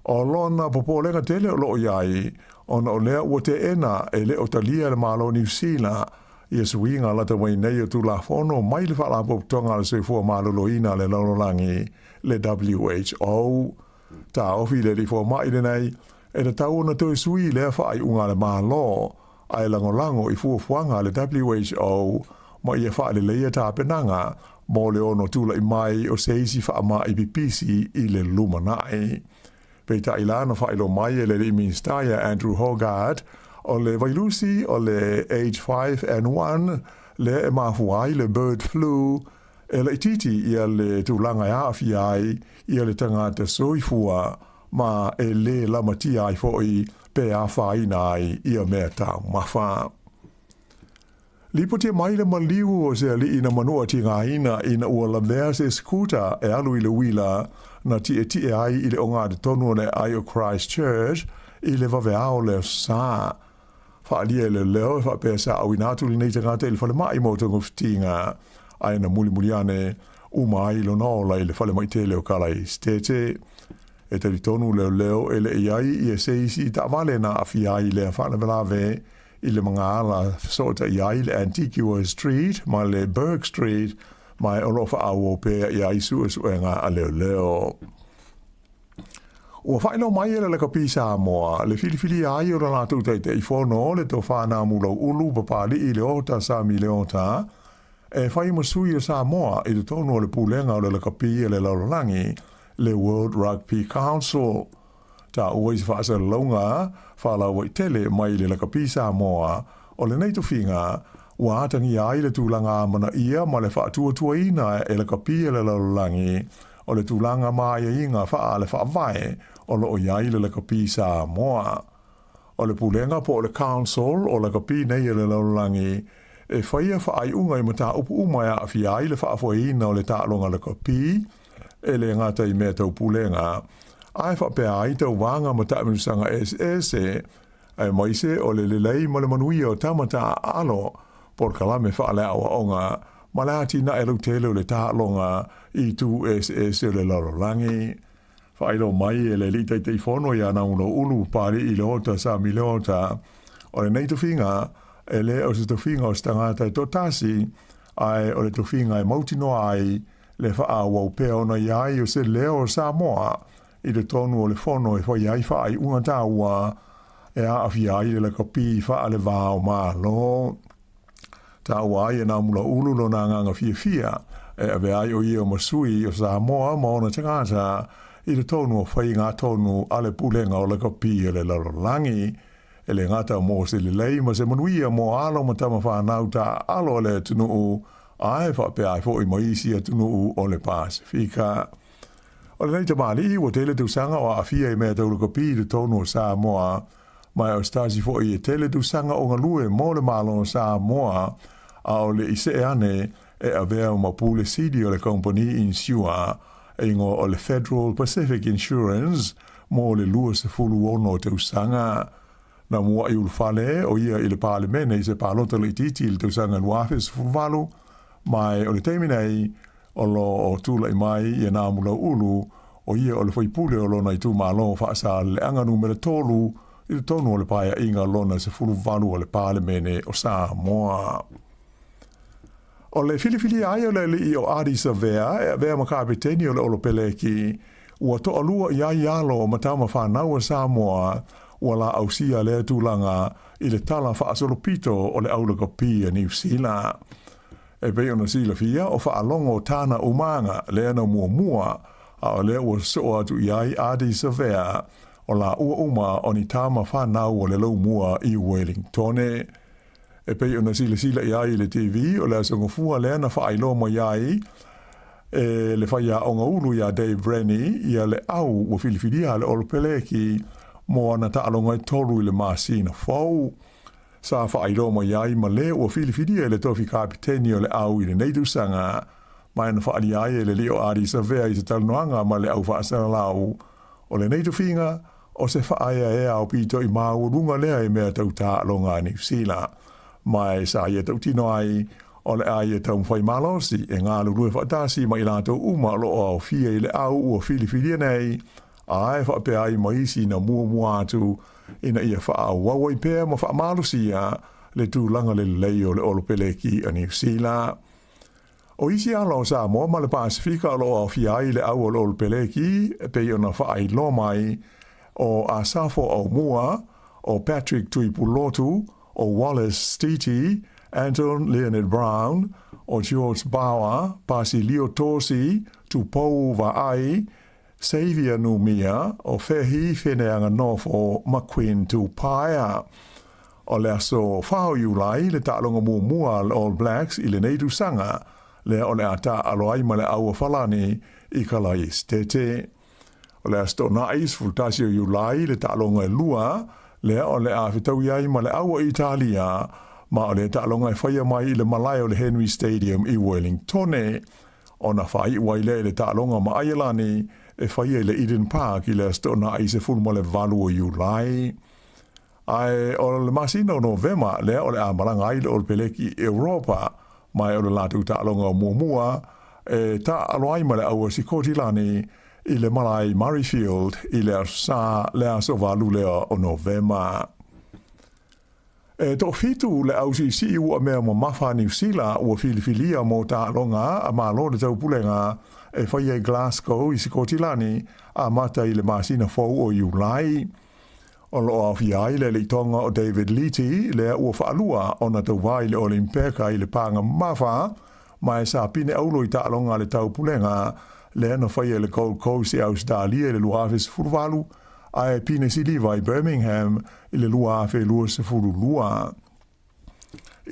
o lona popolega tele o lo o i ai, ona o lea ua teena e le o talia e le Malo o Niu Sila ia suiga lata mai nei o Tulafono mai le Faalapotopotoga a le Soifua Maloloina a le Lalolagi, le WHO. Taofi le alii fomai lenei, e tatau ona toe sui lea faaiuga a le Malo, ae lagolago i fuafuaga a le WHO ma ia faaleleia tapenaga mo le ono tulai mai o se isi faamai pipisi i le lumanai. Peitai la na faailoa mai e le alii Minisita ia Andrew Hoggard, o le vailusi o le H5N1 lea e mafua ai le bird flu, e laitiiti ia le tulaga e aafia ai ia le tagata soifua ma e lē lamatia ai foʻi pe afaina ai ia mea taumafa. Lipotia mai le maliu o se alii na manua tigaina ina ua lavea se scooter e alu i le uila na tietie ai i le ogatotonu o le aai o Christchurch i le vaveao o le Aso Sa. Faaalia e leoleo e faapea sa auina atu lenei tagata i le falemai mo togafitiga, ae na mulimuli ane uma ai lona ola i le falemai tele o Kalaesetete. E talitonu leoleo e le i ai ia se isi taavale na aafia ai i lea faalavelave i le magaala fesootai ai le Antigua Street ma le Bourke Street, ma o lo o faaauau pea i ai suesuega a leoleo. Ua faailoa mai e le Lakapi Samoa le filifilia ai o le latou Taitaifono le Tofa Namulau'ulu Papali'i Leota Sami Leota e fai ma sui o Samoa i totonu o le Pulega o le Lakapi a le Lalolagi, le World Rugby Council. Taua i se faasalalauga faalauaitele mai le Lakapi Samoa o lenei tofiga ua atagia ai le tulaga amanaia ma le faatuatuaina e Lakapi a le Lalolagi o le tulaga ma aiaiga faa-le faavae o lo o i ai le lakapi Samoa. O le pulega po o le Council o lakapi nei a le lalolagi e faia faaiuga i mataupu uma e aafia ai le faafoeina o le taaloga lakapi, e le gata i mea tau pulega, ae faapea ai tauvaga ma taamilosaga eseese, aemaise o le lelei ma le manuia o tama taaalo, polokalame faaleaoaoga ma le atinae lautele o le taaloga i itu eseese o le lalolagi. Faailoa mai e le Alii Taitaifono ia Naulouulu Papali'i Leota Sami Leota, o lenei tofiga e le o se tofiga o se tagata e toatasi, ae o le tofiga e mautinoa ai le faaauau pea ona i ai o se leo o Samoa i totonu o le fono e fai ai faaiuga taua e aafia ai le lakapi faale-va o Malo. Taua ai e Namulauulu lona agaga fiafia e avea ai o ia ma sui o Samoa ma ona tagata i totonu o faiga tonu a le Pulega o Lakapi o le Lalolagi, e le gata mo se lelei ma se manuia mo alo ma tama fanau taaalo a le atunuu, ae faapea ai foi ma isi atunuu o le Pasefika. O lenei tamalii ua tele tausaga o aafia i mea tau lakapi i totonu o Samoa, ma o se tasi foi e tele tausaga o galue mo le Malo o Samoa, a o le i see ane e avea ma pule sili o le kamupani insure e igoa o le Federal Pacific Insurance mo le 26 tausaga. Na muaʻi ulufale o ia i le Palemene i se palota laitiiti i le tausaga 2018, ma o le taimi nei O lo o tulai mai ia Namulau'ulu, o ia o le faipule o lona itumalo Faasaleleaga numera 3 i totonu o le Paeaiga lona 18 o le Palemene o Samoa. O le filifilia ai o le alii o Ardie Savea e avea ma kapeteni o le Olopeleki, ua toalua i ai alo ma tama fanau a Samoa ua laausia lea tulaga i le tala faasolopito o le aulakapi a Niu Sila. E pei ona silafia, o faalogo Tana Umaga lea na muamua, a o lea ua sosoo atu i ai Ardie Savea, o lāua uma o ni tama fanau o le laumua i Wellingtone. E pei ona silasila i ai i le TV, o le Aso Gafua lea na faailoa mai ai e le faiaoga ulu iā Dave Rennie ia le au ua filifilia a le Olopeleki mo ana taaloga e tolu i le masina fou. Sa faailoa mai ai ma le ua filifilia i le tofi kapiteni o le au i lenei tausaga, ma na faaalia ai e le alii o Ardie Savea i se talanoaga ma le au faasalalau o lenei tofiga o se faaeaea aupito i maualuga lea i mea tau taaloga a Niu Sila. Ma e sa ia tautino ai o le a ia taumafai malosi e galulue faatasi ma i latou uma o lo o aofia i le au ua filifilia nei, a e faapea ai ma isi na muamua atu ina ia faaauau ai pea ma faamalosia le tulaga lelei o le Olopeleki a Niu Sila. O isi ala o Samoa ma le Pasefika o lo o aofia ai le au o le Olopeleki e pei ona faailoa mai o Asafo Aumua, o Patrick Tuipulotu, o Wallace Stiti, Anton Leonard Brown, o George Bauer, Basilio Tosi, Tupou Vaai, Xavier Numia, o Fehi Feneaganofo ma Queen Tupaea. O le aso 4 o Iulai le taaloga muamua a le All Blacks i lenei tausaga, lea o le a taaalo ai ma le au a Falani i Kalaesetete. O le aso Toonai 11 o Iulai le taaloga e lua, lea o le a fetaui ai ma le au a Italia, ma o lea taaloga e faia mai i le malae o le Henry Stadium i Wellingtone. Ona faaiu ai lea i le taaloga ma Aielani e faia i le Eden Park i le Aso Toonai 18 o Iulai. Ae o le masina o Novema lea o le a malaga ai le Olopeleki i Europa, ma e o le latou taaloga muamua e taaalo ai ma le au a Sikotilani i le malae Murrayfield i le Aso Sa le aso 8 lea o Novema. E toafitu le au siisii ua mea mamafa a Niu Sila ua filifilia mo taaloga a Malo le Taupulega e faia i Glasgow i Sikotilani amata i le masina fou o Iulai. O lo o aofia ai le alii-toga o David Liti lea ua faalua ona tauva i le Olimpeka i le paga mamafa ma e sa pine auro i taaloga a le Taupulega lea na faia i le Gold Coast i Ausetalia i le 2018 ae pine siliva i Birmingham i le 2022.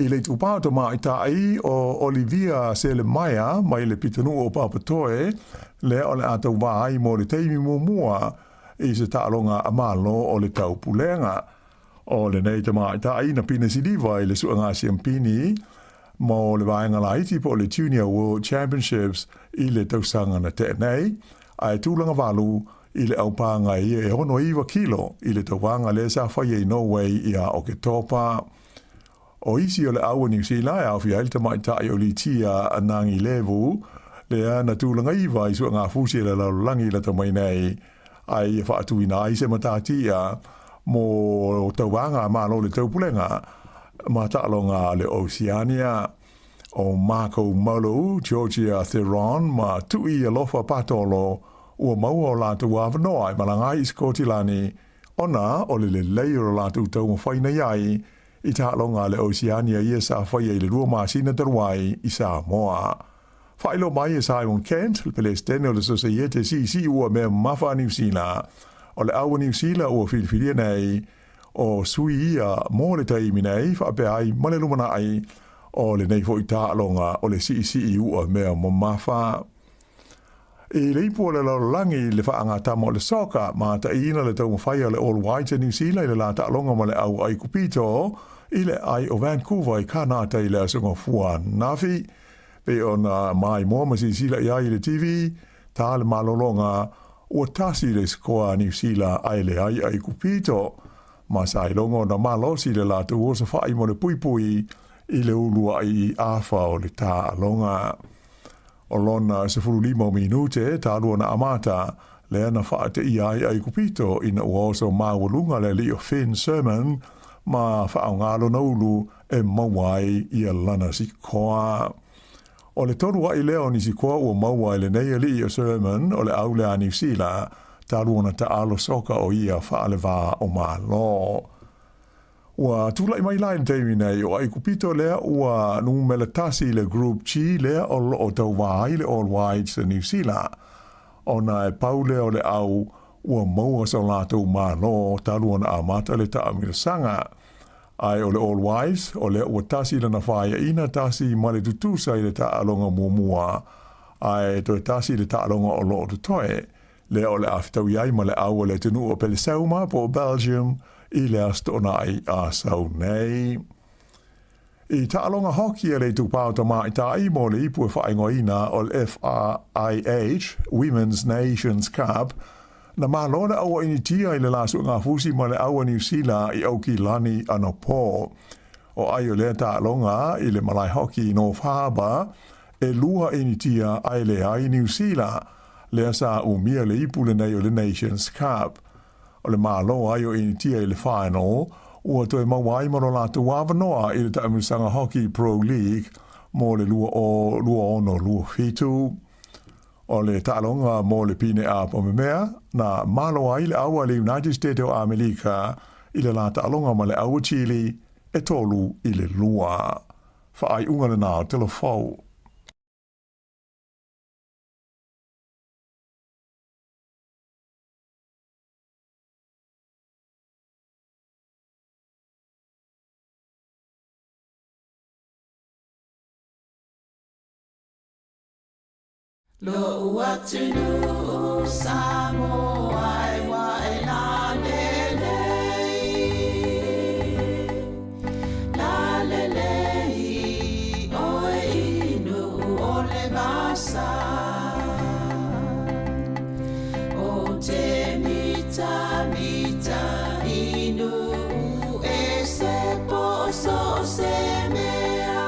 I le itupa o tamaitai o Olivia Selemaia mai le pitonuu o Papatoe, lea o le a tauvā ai mo le taimi muamua i se taaloga a Malo o le Taupulega. O lenei tamaitai na pine siliva i le suega siampini mo le vaega laiti po o le Junior World Championships i le tausaga na tea nei, ae tulaga valu i le aupāga ia e 69 kilo i le tauvaga lea sa faia i Norway ia Oketopa. O isi o le au a Niu Sila e aofia ai le tamaitai o Litia Nangilevu, lea na tulaga iva i suegafusi a le lalolagi i lata mai nei, a ia faatuina ai se matatia mo tauvaga a Malo o le Taupulega ma taaloga a le Oceania. O Marco Molu, Georgia Theron ma Tu'i Alofa Patolo ua maua o latou avanoa e malaga ai i Sikotilani ona o le lelei o lo latou taumafai nei ai i taaloga a le Oceania ia sa faia i le lua masina talu ai i Samoa. Faailoa mai e Simon Kent, le Pelesitene o le Sosaiete Siisii Ua Mea Mamafa a Niu Sila, o le au a Niu Sila ua filifilia nei o sui ia mo le taimi nei faapea ai ma le lumanai o lenei foi taaloga o le siisii ua mea mamafa. I le ipu o le lalolagi le faagatama o le soka, mataiina le taumafai a le All Whites a Niu Sila i le la taaloga ma le au Aikupito i le ai o Vancouver i Kanata i le Aso Gafua ananafi. Pei ona maimoa ma silasila i ai i le TV, tā le malologa, ua tasi le sikoa a Niu Sila ae leai Aikupito. Ma sa iloga ona malosi le latou osofai mo le puipui i le uluai afa o le taaloga. O lona 15 o minute talu ona amata, lea na faateia ai Aikupito ina ua oso maualuga le alii o Finn Surman ma faaaoga lona ulu e maua ai ia lana sikoa. O le tolu aʻi lea o ni sikoa ua maua e lenei alii o Surman o le au lea a Niu Sila, talu ona taalo soka o ia faalevā o Malo. Ua tulai mai la i le taimi nei o Aikupito lea ua numera tasi i le Group G lea o lo o tauvā ai le All Whites a Niu Sila, ona e pau lea o le au ua maua so latou malo talu ona amata le taamilosaga. Ae o le All Whites, o lea ua tasi lana faiaina tasi ma le tutusa i le taaloga muamua, ae toe tasi le taaloga o lo o totoe, lea o le a fetaui ai ma le au a le atunuu o Peleseuma po o Belgium i le Aso Toonai a sau nei. I taaloga hoki a le Itupa o Tamaitai mo le ipu e faaigoaina o le FIH Women's Nations Cup, na malo le au a Initia i le la suegafusi ma le au a Niu Sila i Aukilani anapo. O ai o lea taaloga i le malae hoki i North Harbour, e lua Initia ae leai Niu Sila, lea sa umia le ipu lenei o le Nations Cup. O le malo ai o Initia i le final, ua toe maua ai ma lo latou avanoa i le taamilosaga Hockey Pro League mo le 2026/27. O le taaloga mo le pine apamemea, na malo ai le au a le United States o Amelika i le la taaloga ma le au a Chile e 3-2. Faaiuga lena o Telefou. Lo'u atunuu Samoa e ua e lalelei, lalelei oe i nuu o le vasa. O te mita mita i nuu e se po so se mea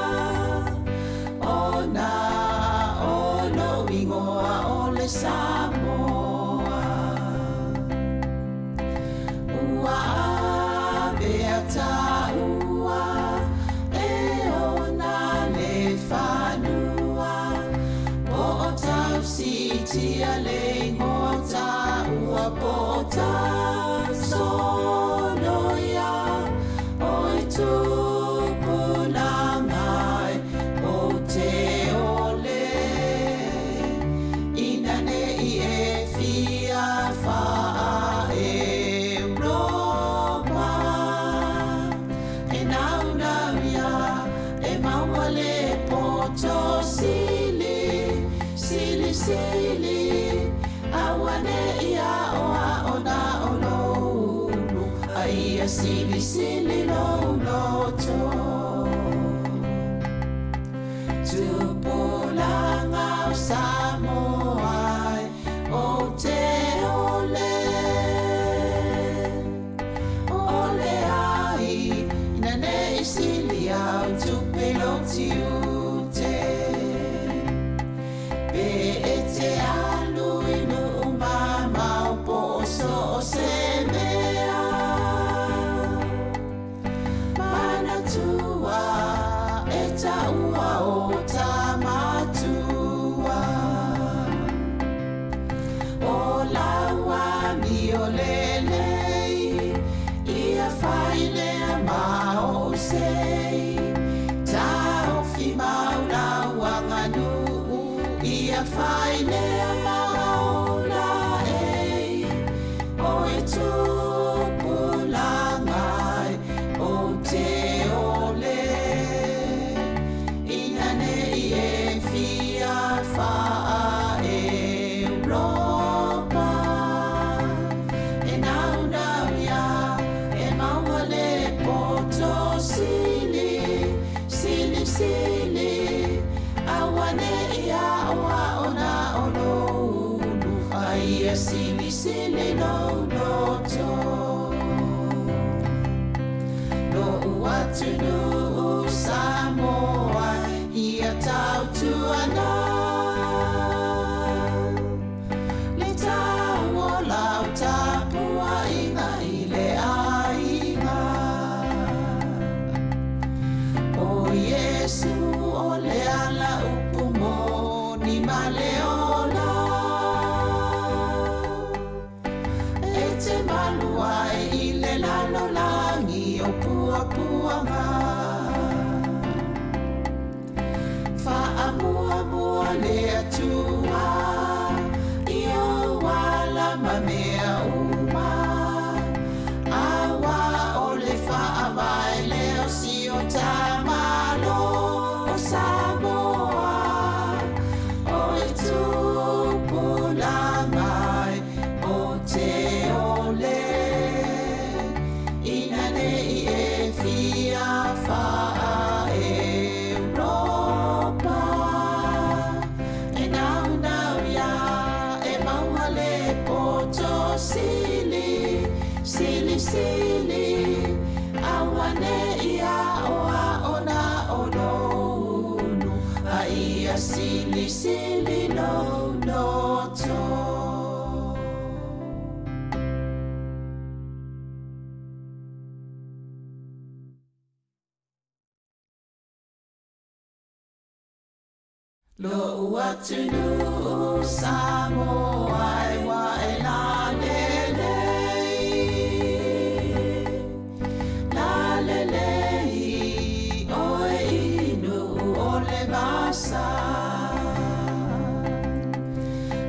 o na o lou ingoa o le Samoa. Ua avea taua e ona le fanua Po o tau siitia le ingoa taua po o tau soloia Oi tupulaga e o te ole Ina ne i e fia whaa Europa E naunau ia e maua le poto sili, sili, sili Aua ne i aoao na o lou ulu A ia sili, sili lou loto Tupulaga o Samoa e o te ole Ole ai ina ne i sili au tupe lou tiute Pe e te alu i nuu mamao po o so o se mea Manatua e taua o Tamatua O lau amio lelei ia fai lea ma ou sei Taofi mau lau aganuu ia fai lea ma ou laei Oi tupulaga e ou te ole Ina ne i e fia whaa Europa E naunau ia e maua le poto sili Sili sili aua ne i aoao na o lou sili, sili sili, auane'i aoao na o lou ulu, a ia silisili lou loto. Lo'u atunuu Samoa e ua e lalelei, lalelei oe i nuu o le vasa.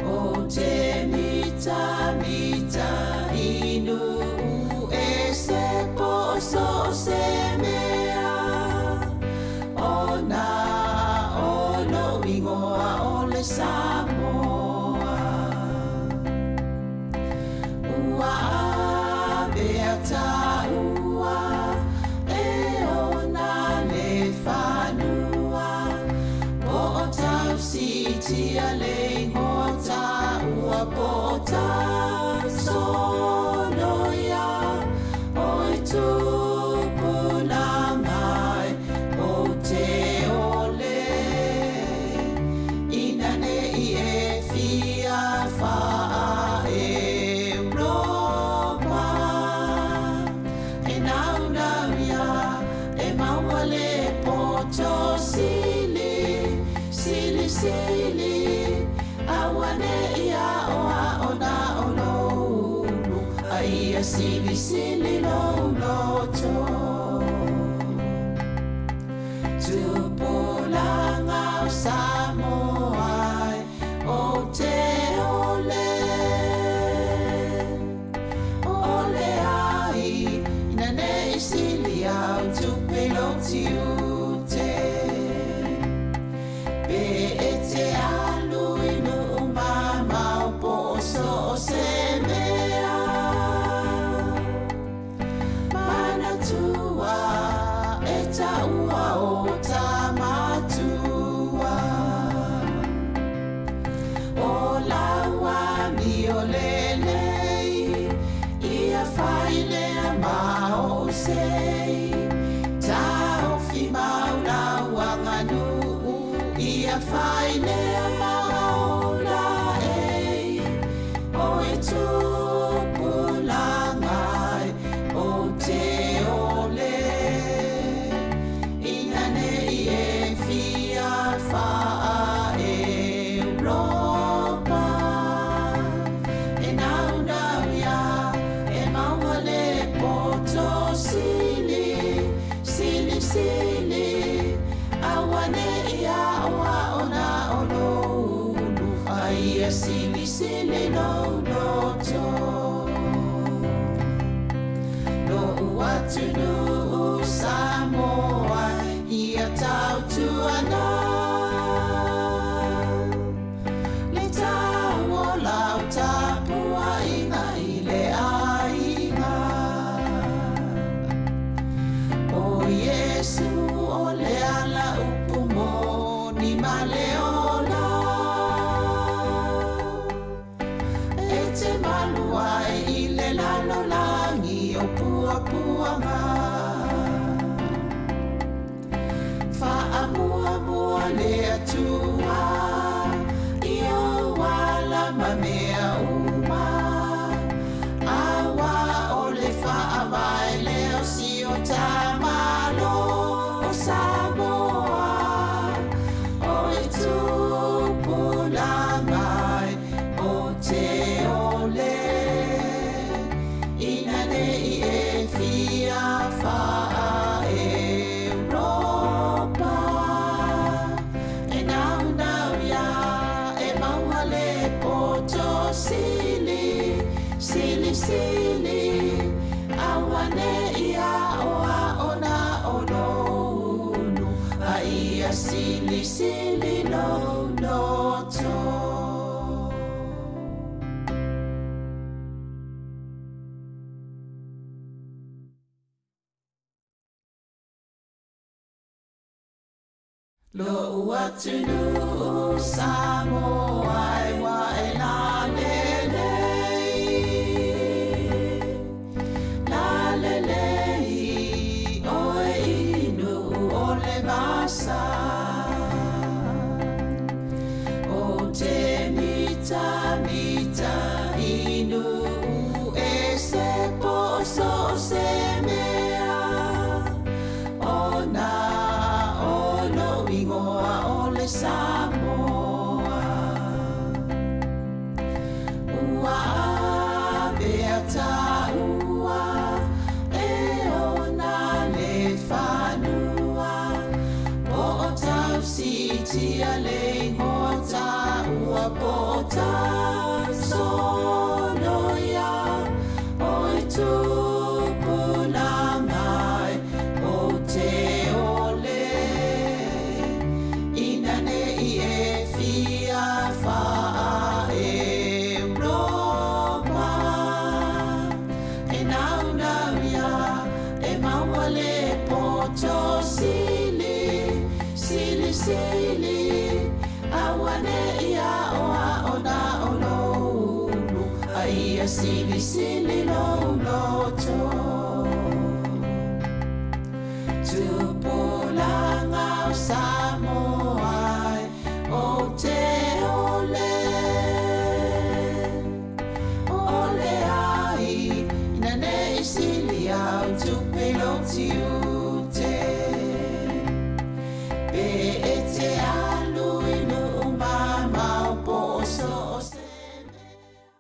O te mitamita i nuu ese po o so o se mea, ona o lo'u igoa o le Samoa. Ua avea taua e ona le fanua, po o tausiitia le igoa taua, po o tausoloia o i tupulaga e ou te ole, ina nei e fia faa-Europa. E naunau ia e maua le poto sili, silisili, auane'i aoao na o lou ulu, a ia silisili lou loto. Tupulaga o Samoa e ou te ole, ole ai ina nei sili au tupe i lou tiute. Pe e te alu i nuu mamao po o so o se mea, manatua e taua o tamatua. O lau amio lelei, ia fai lea ma ou sei. Taofi mau lau aganuu, ia fai lea ma ou laei. O e tupulaga e ou te ole, ina nei e fia faa-Europa. E naunau ia e maua le poto sili, silisili, auane'i aoao na o lou ulu, a ia silisili lou loto. Lo'u atunuu Samoa ia tautuana, le tau o lau tapuaiga i le aiga. O Iesu o le ala upu moni ma le ola, e te malu ai i le lalolagi o puapuaga. Faamuamua le Atua i ou ala ma mea uma, auā o le faavae lea o si o ta Malo o Samoa. O e tupulaga e ou te ole, ina nei e fia faa-Europa. E naunau ia e maua le poto sili, silisili, auane'i aoao na o lou ulu, a ia silisili lou loto. Lo'u atunuu Samoa e ua e lalelei, I nuu ese po o so o se mea Ona o lou igoa o le Samoa Ua avea taua e ona le fanua Po o tau siitia le igoa taua Po o tau soloia o i tupulaga e Ou te ole ina ne i e fia faa-Europa E naunau ia e maua le poto sili, sili, sili Aua ne i aoao na o lou ulu A ia silisili lou loto Tupulaga o Samoa e ou te ole Ole ai ina ne i sili au tupe i lou tiute Pe e te alu i nuu mamao po o so o se mea.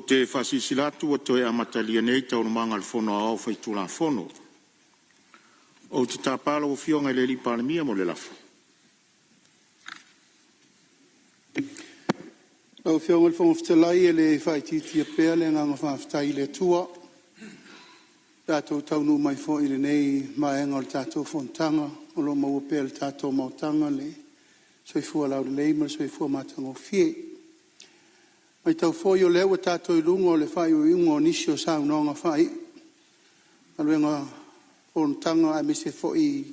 te faasilasila atu ua toe amatalia nei Taualumaga a le Fono Aoao Faitulafono. Ou te tapa lau Afioga i le Palemia mo le lafo. Lau Afioga i le Fofoga Fetalai e le faaitiitia pea le agaga faafetai i le Atua ua tatou taunuu mai foi i lenei vaega o le tatou fonotaga, o lo o maua pea e le tatou maotaga le soifua laulelei ma le soifua matagofie. E maitau foi o lea ua tatou i luga o le faaiuiuga o nisi o saunoaga faaiu o galuega fonotaga aemaise foi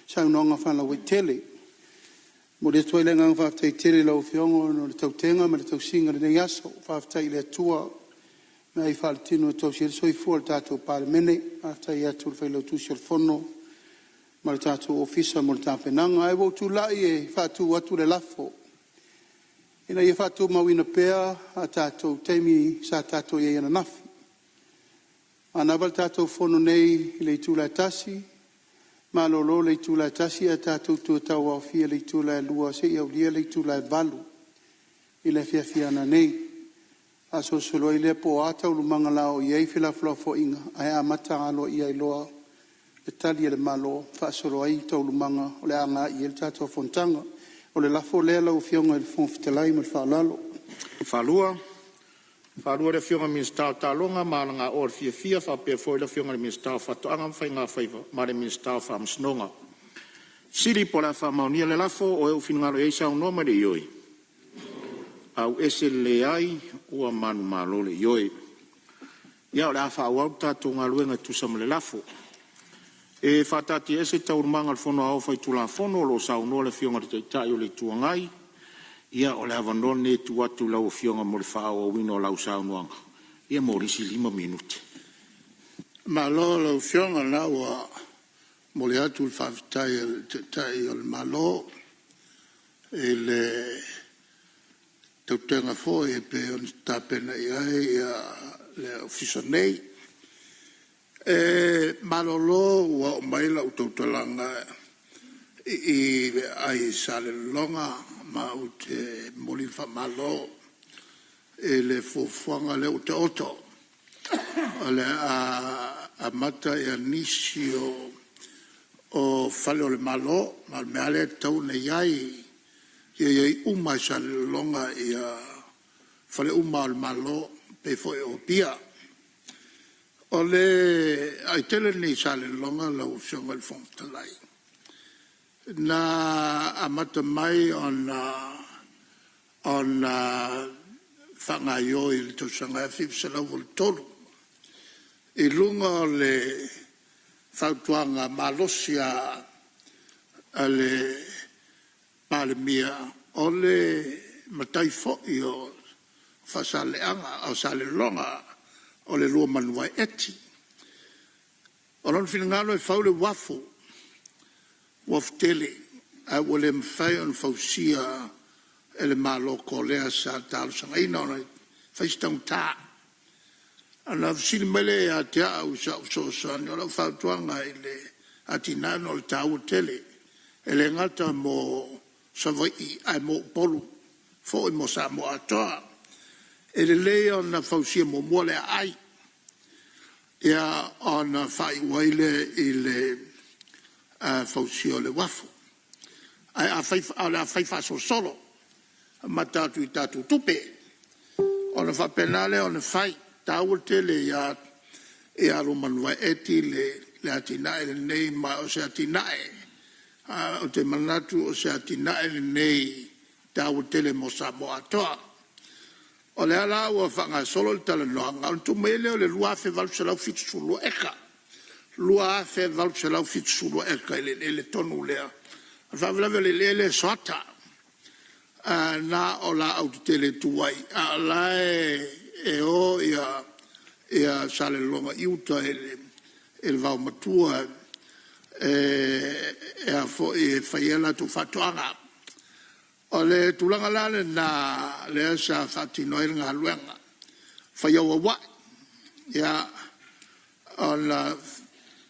saunoaga faalauaitele. E momoli atu ai le agaga faafetai tele i lau Afioga ona o le tautega ma le tausiga o lenei aso. Faafetai i le Atua i meai faaletino e tausi ai le soifua o le tatou Palemene. Faafetai atu i le Failautusi o le Fono ma le tatou Ofisa mo le tapenaga. Ae ua ou tulai e faatu atu le lafo, Ina ia faatumauina pea a tatou taimi sa tatou i ai ananafi, e manava le tatou Fono nei i le itula e 1:00 malolo le itula e 1:00 ae tatou toe tauaofia i le itula e 2:00 seia aulia le itula e 8:00 i le afiafi a nanei. Faasolosolo ai lea po o a taualumaga o le a oo i ai felafolafoaiga ae amata aloaia ai loa le Tali a le Malo e faasolo ai taualumaga o le a agai i ai le tatou fonotaga. O le lafo lea lau Afioga i le Fofoga Fetalai ma le faaaloalo. E faaluaFaatoa le Afioga i le Minisita o Taaloga ma Alagaoa Fiafia faapea foi le Afioga i le Minisita o Faatoaga ma Faiga Faiva ma le Minisita o Faamasinoga. Fesili po o le a faamaonia le lafo. O e ua finagalo ai saunoa mai le ioe, auese le leai ua manumalo le ioe. Ia, o le a faaauau le tatou galuega e tusa ma le lafo. E faataatiaese Taualumaga a le Fono Aoao Faitulafono o lo o saunoa le Afioga i le Taitai o le Itu Agai. Ia, o le avanoa lenei e tuu atu i lau Afioga mo le faaauauina o lau saunoaga mo le isi 5 minute. Malo i lau Afioga o lena ua momoli atu le faafetai a le Taitai o le Malo i le tautega foi e pei ona tapena i ai le Ofisa nei. E malolo ua oo mai lau tautalaga i i le aai i Salelologa ma ou te momoli le faamalo i le fuafuaga lea ua taoto, o le a amata nisi o fale o le Malo. Ma o le mea lava lea e tatau ona i ai, ia i ai uma lava i Salelologa fale uma lava o le Malo e pei foi o Apia. O le aai tele lenei i Salelologa lau Afioga i le Fofoga Fetalai, na amata mai ona faagaoioi i le tausaga e 1983 i luga o le fautuaga malosi lava a le Palemia, o le matai foi o Faasaleleaga o Salelologa, o le Luamanuvae Eti. O lona finagalo e fau le uafu, uafu tele, ae ua le mafai ona fausia e le Malo o Korea sa talosagaina ona e fai si taugata. Ona fesili mai lea ia te au i sau fesoasoani. O lau fautuaga i le atinae ona o le taua tele, e le gata mo Savaii ae mo Upolu foi mo Samoa atoa. E lelei ona fausia muamua le aai, ona faaiu ai lea i le fausia o le uafu. Ae o le a fai faasolosolo amata atu i tatou tupe ona faapena lea ona fai. E taua tele ia Luamanuvae Eti le atinae lenei ma o se atinae ou te manatu o se atinae lenei e taua tele mo Samoa atoa. O lea la ua faagasolo le talanoaga ona tuu mai ai lea o le 2,872 eka, 2,872 eka i le eleele tonu lea. O le faalavelave o le eleele e soata, na o laau tetele e tu ai, a o la e o Salelologa i uta i le vaomatua e fai ai a latou faatoaga. O le tulaga la lena lea sa faatino ai le galuega, fai auauai, ona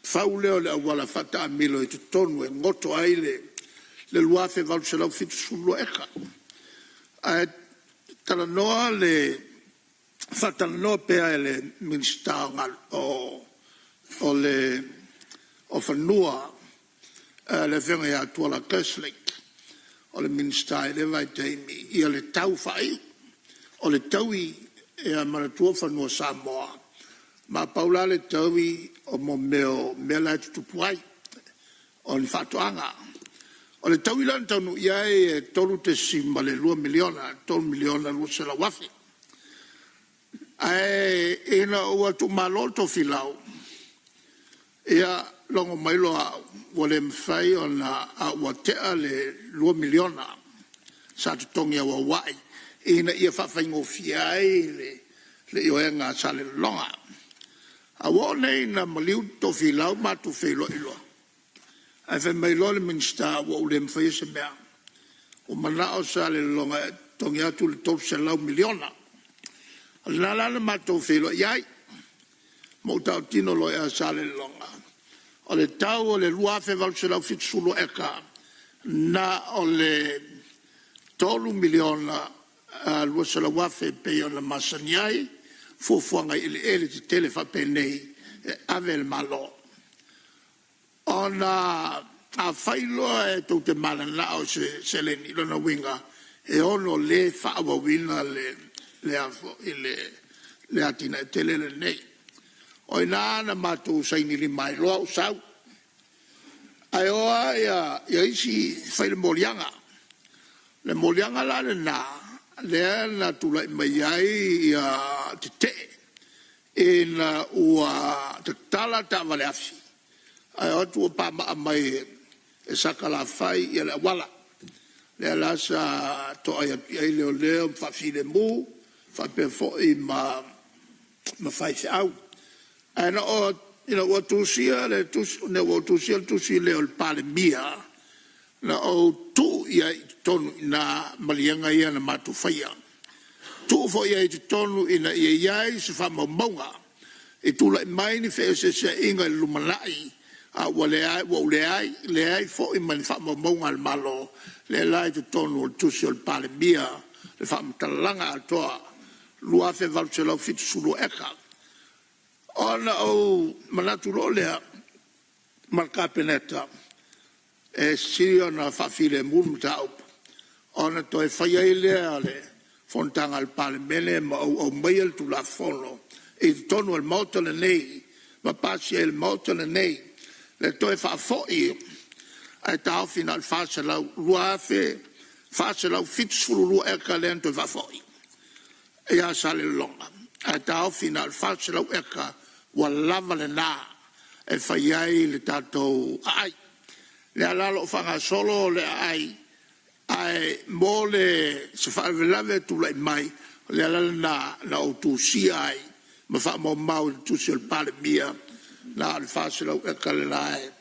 fau lea o le auala faataamilo i totonu e goto ai le 2,872 eka. Ae talanoa le faatalanoa pea e le Minisita o Fanua le Afioga ia Tuala Kerslake, o le Minisita i lea vaitaimi le tau faaiu o le taui. Ia manatua o fanua Samoa, ma pau la le taui o mea o mea la e tutupu ai, o ni faatoaga. O le taui la na taunuu i ai e $3.2 miliona, $3,200,000. Ae ina ua tuumalo Tofilau, ia logo mai loa au ua le mafai ona... a ua tea le $2 miliona sa totogi auauai ina ia faafaigofie ai le ioega a Salelologa. Ae ua oo nei ina maliu Tofilau matou feiloai loa, ae fai mai loa le Minisita ua ou le mafaia se mea, ua manao Salelologa e totogi atu le $300 miliona. O lena la na matou feiloai ai ma ou tautino loa ia Salelologa, o le tau o le 2,872 eka, na o le $3,200,000 e pei ona masani ai fuafuaga i eleele tetele faapenei e ave e le Malo. Ona afai loa e tou te mananao i se seleni, lona uiga e ono le faaauauina le atinae tele lenei. O i ina na matou sainilima ai loa ou sau, ae o lava isi fai le moliaga. O le moliaga la lena lea na tulai mai ai tetee ina ua tatala taavaleafi ae o atu ua pamaa mai e Sakalafai le auala, lea la sa toai atu i ai leoleo ma faafilemu faapea foi ma faifeau. Ae ina ua tusia le tusi lea o le Palemia, na ou tuu i ai i totonu i ina maliega ia na matou faia. Tuu foi i ai i totonu ina ia i ai se faamaumauga i tulai mai ni feeseeseaiga i le lumanai, a ua ou leai, leai foi ma ni faamaumauga a le Malo, lea la e i totonu o le tusi a le Palemia le faamatalaga atoa, 2,872 eka. Ona ou manatu loa lea ma le Kapeneta, e sili ona faafilemu le mataupu ona toe fai ai lea o le fonotaga a le Palemene ma ou aumaia le Tulafono i totonu o le Maota lenei ma pasia e le Maota lenei le toe faafoi ae taofi na o le 400, 2,472 eka lea na toe faafoi ia Salelologa ae taofi na o le 400 eka ua lava lena e fai ai le tatou aai. O lea la o lo o faagasolo le aai, ae mo se faalavelave e tulai mai, o le ala lena na ou tusia ai ma faamaumau i le tusi a le Palemia, na o le 400 eka lena e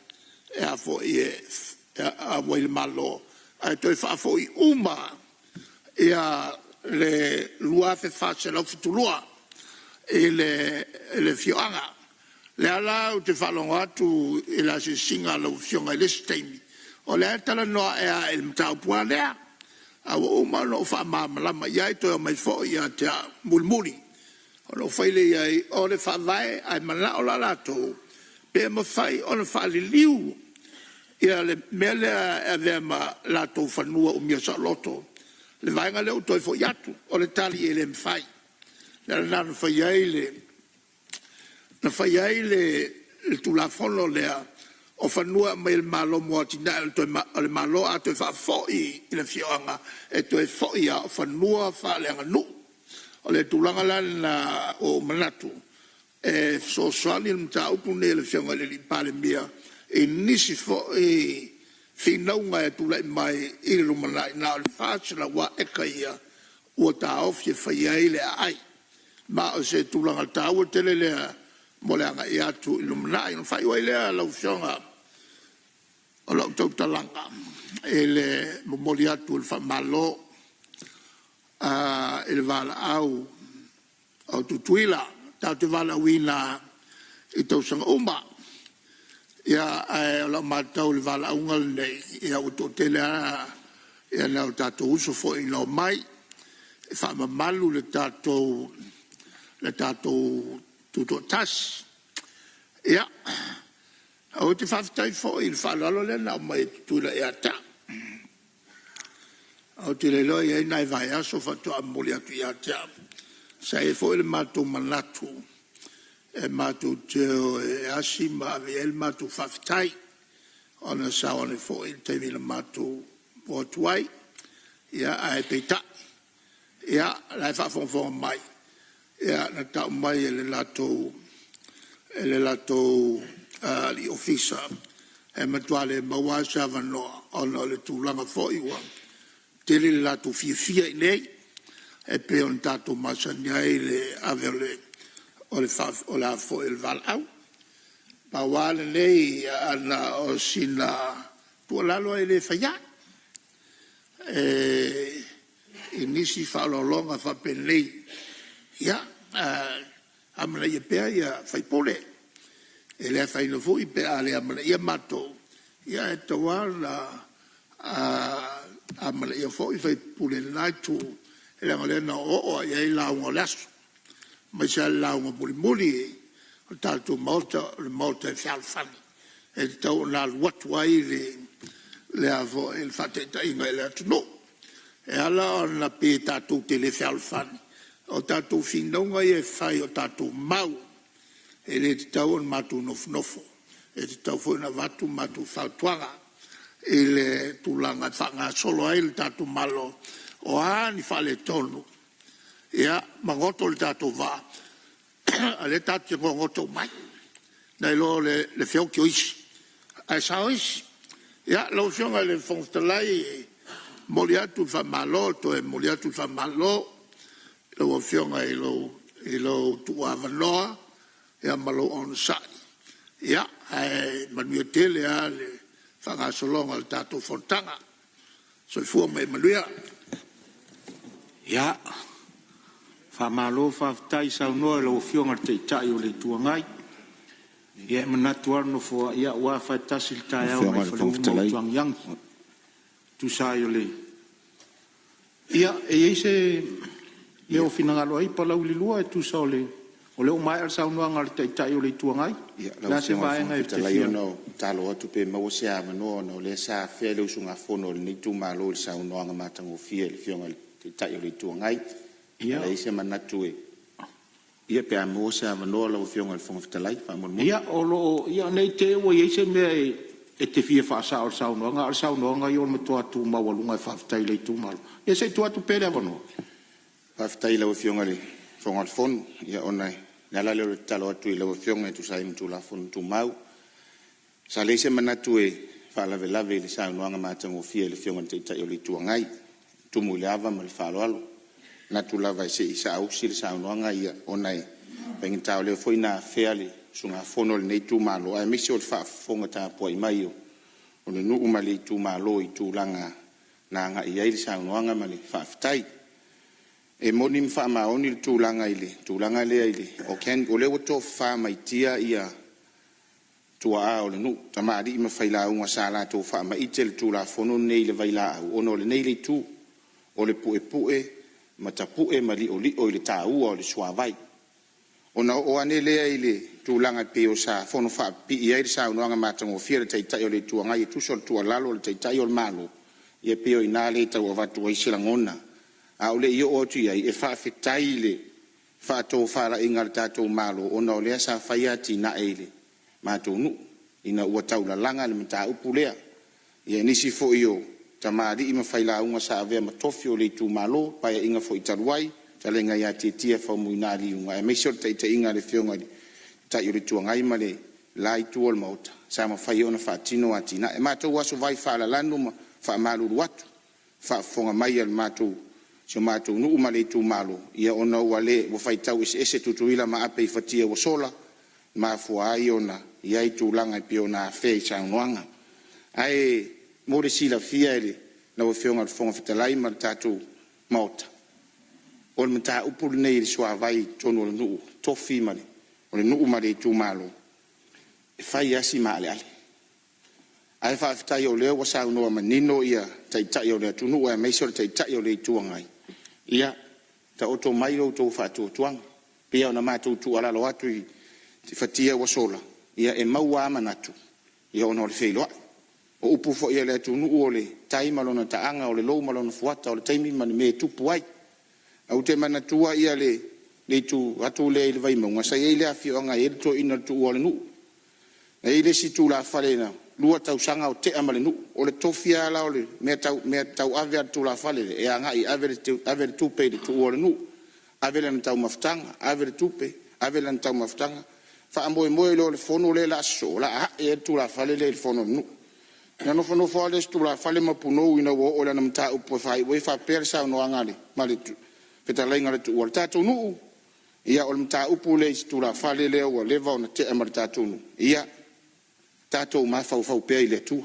auai le Malo ae toe faafoi uma lava le 2,472 i le afioaga. O lea la ou te faalogo atu i le asiasiga a lau Afioga i le isi taimi, o lea e talanoa ae lava i le mataupu lava lea, a ua uma ona ou faamalamalama i ai, toe aumai foi ia te au mulimuli ona ou fai lea i ai, o le Faavae, ae manao la latou pe mafai ona faaliliu le mea lea e avea ma latou fanua umia saoloto le vaega lea ua toe foi atu. O le tali e le mafai. O le ala lena na fai ai le Tulafono lea o fanua e aumai e le Malo mo atinae a le Malo, a toe faafoi i le afioaga, e toe foi lava o fanua faaleaganuu. O le tulaga la lena ua ou manatu e fesoasoani le mataupu lenei a le Afioga i le Palemia i nisi foi finauga e tulai mai i le lumanai. Na o le 400 lava eka ia ua taofi e fai ai le aai, ma o se tulaga taua tele lea mo le agai atu i le lumanai. Ona faaiu ai lea lau Afioga o lau tautalaga i le momoli atu o le faamalo i le valaau a Tutuila. Tatou te valaauina i tausaga uma. Ae o lau matau i le valaauga lenei, ua toatele lava nai o tatou uso foi na omai e faamamalu le tatou. le tatou Tutoatasi. Ia, ou te faafetai foi i le faaaloalo lea na aumai e Tutuila ia te au. Ou te le iloa e i ai nai vaiaso faatoa momoli atu ia te au. Sa i ai foi le matou manatu e matou te o e asi ma ave i ai le matou faafetai, ona sa sao ane foi i le taimi na matou o atu ai. Ia, ae peitai, ia o la e faafogafoga mai, na tau mai e le latou alii Ofisa, e matua le maua lava se avanoa ona o le tulaga foi ua tele le latou fiafia i inei, e pei ona tatou masani ai i le ave o le valaau. Pau lava lenei, na o sina tuualalo e le fai ai, i nisi faaaloaloga faapenei, ia, amanaia pea sui usufono. E le afaina foi pe a le amanaia matou, ae tatau lava ona amanaia foi sui usufono o lena Itu, leaga o lea na oooo lava i ai lauga o le aso, aemaise lava le lauga mulimuli o le tatou Maota, o le Maota e fealofani, e tatau ona alu atu ai le faataitaiga i le atunuu. E ala ona pei tatou te le fealofani, o tatou finauga ia e fai o tatou mau, e le tatau ona matou nofonofo, e tatau foi ona avatu matou fautuaga i le tulaga e faagasolo ai le tatou Malo. O a ni faaletonu, ia magoto le tatou vaa, a o lea tatou te gogoto uma ai, nai lo le feoti o isi ae sao isi. Ia, lau Afioga i le Fofoga Fetalai, e momoli atu le faamalo, toe momoli atu le faamalo i lau Afioga i lou tuuavanoa ma lou onosai, ae manuia tele lava le faagasologa o le tatou fonotaga. Soifua ma ia manuia. Ia, faamalo faafetai saunoa i lau Afioga i le Taitai o le Itu Agai. Ia, e manatu lava le Nofoa, ua afa e tasi le taeao Afioga nai i le Fofoga Faleu ma Fetalai. Utuagiagi. E tusa ai o le… Ia, e i ai se mea o finagalo ai Palauli 2 e tusa o le… O lea ua maea le saunoaga a le Taitai o le Itu Agai. Ia, O lau le a se Afioga i le vaega Fofoga e te Fetalai, fia… ona e tatalo atu pe maua se avanoa ona o lea sa afea le usugafono a lenei itumalo i le saunoaga matagofie a le Afioga i le Taitai o le Itu Agai. A leai se manatu e… Ia pe a maua se avanoa lau Afioga i le Fofoga Fetalai, faamolemole. Ia, o lo o… ia ne i te i ua i ai se mea e te fia faasao i le saunoaga, a o le saunoaga ia o le matua tu maualuga e faafetai i le itumalo. Ia se i tuu atu pea le avanoa. Faafetai i lau Afioga i le Fofoga o le Fono. Ia ona o le ala lea o le tatalo atu i lau Afioga e tusa ai ma Tulafono Tumau. Sa leai se manatu e faalavelave i le saunoaga matagofie a le Afioga i le Taitai o le Itu Agai, e tumu i le ava ma le faaaloalo. E manatu lava se i saausi le saunoaga ona e faigata o lea foi na afea le usugafono a lenei itumalo, aemaise o le faafofoga tapuai mai o le nuu ma le itumalo i tulaga na agai i ai le saunoaga ma le faafetai. E moni ma faamaoni le tulaga i le tulaga lea i le organic. O lea ua tofafa mai tia tuaa o le nuu, tamalii ma failauga sa latou faamaite le Tulafono lenei i le vailaau ona o lenei le itu, o le puepue ma tapue ma liolio i le taua o le suavai. Ona oo ane lea i le tulaga e pei sa fonofaapipii ai le saunoaga matagofie a le Taitai o le Itu Agai e tusa o le tuualalo a le Taitai o le Malo, ia pei o i ina lea e tau avatu ai se lagona. A ou le i oo atu i ai, e faafetai i le faatofalaiga a le tatou Malo ona o lea sa fai atinae i le matou nuu ina ua taulalaga le mataupu lea. Ia nisi foi o tamalii ma failauga sa avea ma tofi o le itumalo i Paeaiga foi talu ai, fetalaiga ia Tiatia Faumuina Liuga aemaise o le taitaiga a le Afioga i le Taitai o le Itu Agai ma le la itu o le Maota, sa mafai ai ona faatino atinae. Matou aso vai faalalanu ma faamalulu atu, faafofoga mai a si o matou nuu ma le itumalo, ia ona ua faitau eseese Tutuila ma Ape i fatia ua sola, mafua ai ona i ai tulaga e pei ona afea i saunoaga. Ae mo le silafia e lau Afioga i le Fofoga Fetalai ma le tatou Maota, o le mataupu lenei i le suavai i totonu o le nuu tofi o le nuu ma le itumalo, e fai lava si maaleale. Ae faafetai o lea ua saunoa manino Taitai o le atunuu aemaise o le Taitai o le Itu Agai, ia taoto mai lo outou faatuatuaga. Pei ona matou tuualalo atu i fatia ua sola, ia e maua lava manatu ona o le feiloai. O upu foi a le atunuu o le tai ma lona taaga, o le lou ma lona fuata, o le taimi ma le mea e tupu ai. Ou te manatua le itu atu lea i le Vaimauga, sa i ai le afioaga e i ai le toeaina o le tuua o le nuu. Na i ai le isi tulafale na 2 tausaga o tea ma le nuu. O le tofi lava la o le mea tauave a le tulafale lea, e agai e ave le tupe i le tuua o le nuu, ave lana taumafataga, ave le tupe, ave lana taumafataga. Faamoemoe loa i le fono lea o le a sosoo o le a ae ai le tulafale lea i le fono a le nuu. Ona nofonofo lava lea o si tulafale ma punou ina ua oo i lana mataupu e faaiu ai, faapea le saunoaga ma le fetalaiga a le tuua, “Le tatou nuu, ia o le mataupu lea i si tulafale lea ua leva ona tea ma le tatou nuu, ia tatou mafaufau pea i le Atua.” E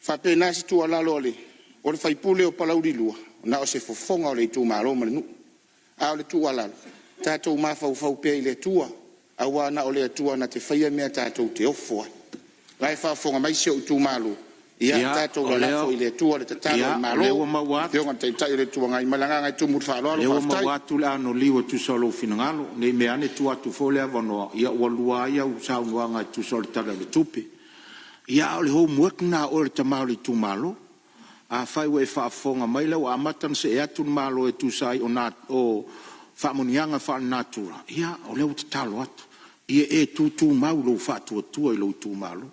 faapena se tuualalo a le sui usufono o Palauli 2, na o se fofoga o le itumalo ma le nuu. A o le tuualalo, tatou mafaufau pea i le Atua, aua na o le Atua na te faia mea tatou te ofo ai. O la e faafofoga mai si ou itumalo, ia tatou lalafo i le Atua le tatalo a le Malo. O lea ua maua lau Afioga i le Taitai o le Itu Agai. Ma le agaga e tumu i le faaaloalo. O lea ua Faafetai. maua atu le anoliu e tusa o lou finagalo. Ne i meaane tuu atu foi le avanoa ua lua ai au saunoaga e tusa o le Tala o le Tupe. Ia, a o le homework lena a oe o le tama o le itumalo. Afai ua e faafofoga mai o lea ua amata ona see atu le Malo e tusa ai o faamanuiaga faalenatura, ia o lea ua tatalo atu, ia e tutumau lou faatuatua i lou itumalo.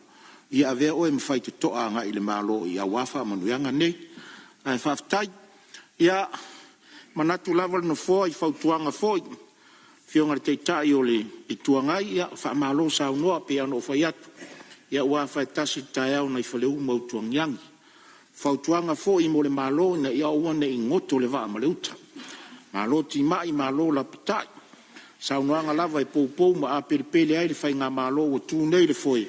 Ia avea oe ma faitotoa agai i le Malo aua faamanuiaga nei. Ae faafetai. Ia, e manatu lava le Nofoa i fautuaga foi i le Afioga i le Taitai o le Itu Agai, ia faamalo saunoa. E pei lava ona ou fai atu, ua afa tasi le taeao nai Faleu ma Utuagiagi. Fautuaga foi mo le Malo ina ia aua ne i goto le vaa ma le uta, malo timai malo lapatai. O saunoaga lava e poupou ma apelepele ai le faigamalo ua tu nei i le foe,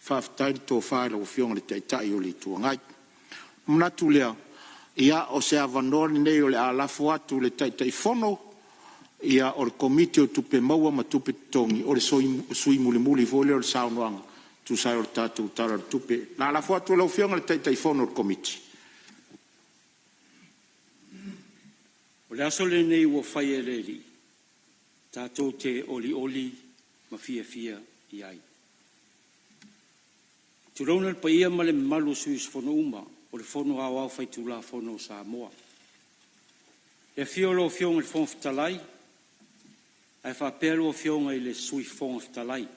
faafetai le tofa i lau Afioga i le Taitai o le Itu Agai. Ona manatu lea, ia o se avanoa lenei o le a lafo atu i le Taitaifono o le Komiti o Tupe Maua ma Tupe Totogi, o le sui mulimuli foi lea o le saunoaga e tusa ai o le tatou Tala o le Tupe. O le a lafo atu i lau Afioga i le Taitaifono o le Komiti. O le aso lenei ua faia e le Alii, tatou te olioli ma fiafia i ai. Tulouna le paia ma le mamalu o sui usufono uma o le Fono Aoao Faitulafono o Samoa. I le afio o lau Afioga i le Fofoga Fetalai ae faapea lau Afioga i le Sui Fofoga Fetalai.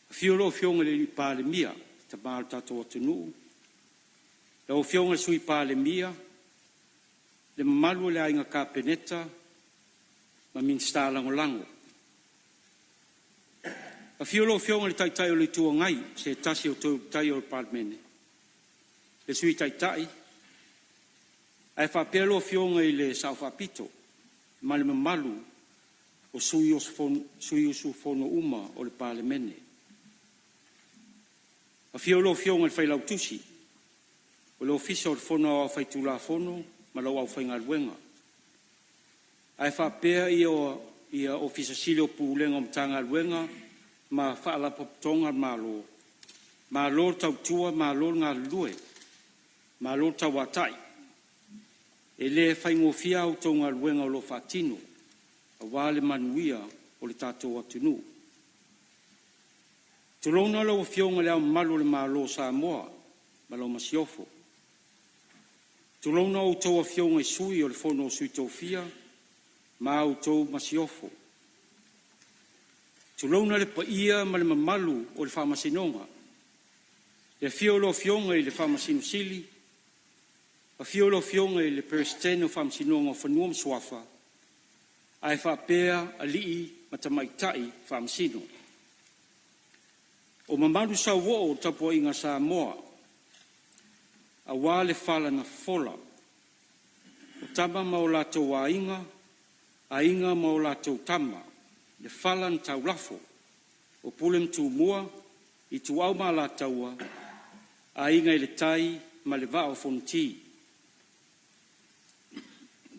Afio lau Afioga i le Palemia, le tama o le tatou atunuu, lau Afioga i le Sui Palemia, le mamalu o le Aiga Kapeneta ma Minisita Lagolago. Afio lau Afioga i le Taitai o le Itu Agai, o se tasi o Toe Ulutaia o le Palemene, le Sui Taitai ae faapea lau Afioga i le Sao Faapito ma le mamalu o sui usufono uma o le Palemene. Afio lau Afioga i le Failautusi o le Ofisa o le Fono Aoao Faitulafono ma lau aufaigaluega, ae faapea Ofisa Sili o Pulega o Matagaluega ma Faalapotopotoga a le Malo, malo le tautua malo le galulue, malo le tauatai. E le faigofie a outou galuega o lo o faatino aua le manuia o le tatou atunuu. Tulouna lau Afioga i Le Ao Mamalu o le Malo o Samoa ma lau Masiofo, tulouna a outou Afioga i Sui o le Fono a Sui Tofia ma a outou Masiofo. Tulouna le paia ma le mamalu o le Faamasinoga, le afio o lau Afioga i le Faamasino Sili, afio lau Afioga i le Peresetene o Faamasinoga o Fanua ma Suafa ae faapea alii ma tamaitai Faamasino. O mamalu sauoo o le tapuaiga a Samoa aua le fala na fofola, o Tama ma o latou Aiga, Aiga ma o latou Tama, le fala na taulafo o Pule ma Tumua, Ituau ma Alataua, Aiga i le Tai ma le Vaa o Fonoti.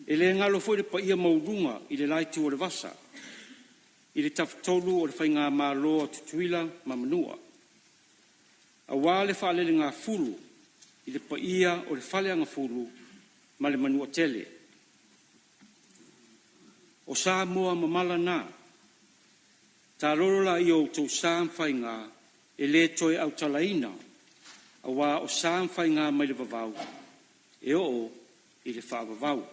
E le galo foi le paia maualuga i le la itu o le vasa i le Tafatolu o le Faigamalo a Tutuila ma Manua, aua le faalelegafulu i le paia o le Faleagafulu ma le Manuatele. O Samoa mamala na. Tālolo laia o outou sa ma faigā e lē toe autalaina, auā o sa ma faigā mai le vavau e oo i le faavavau.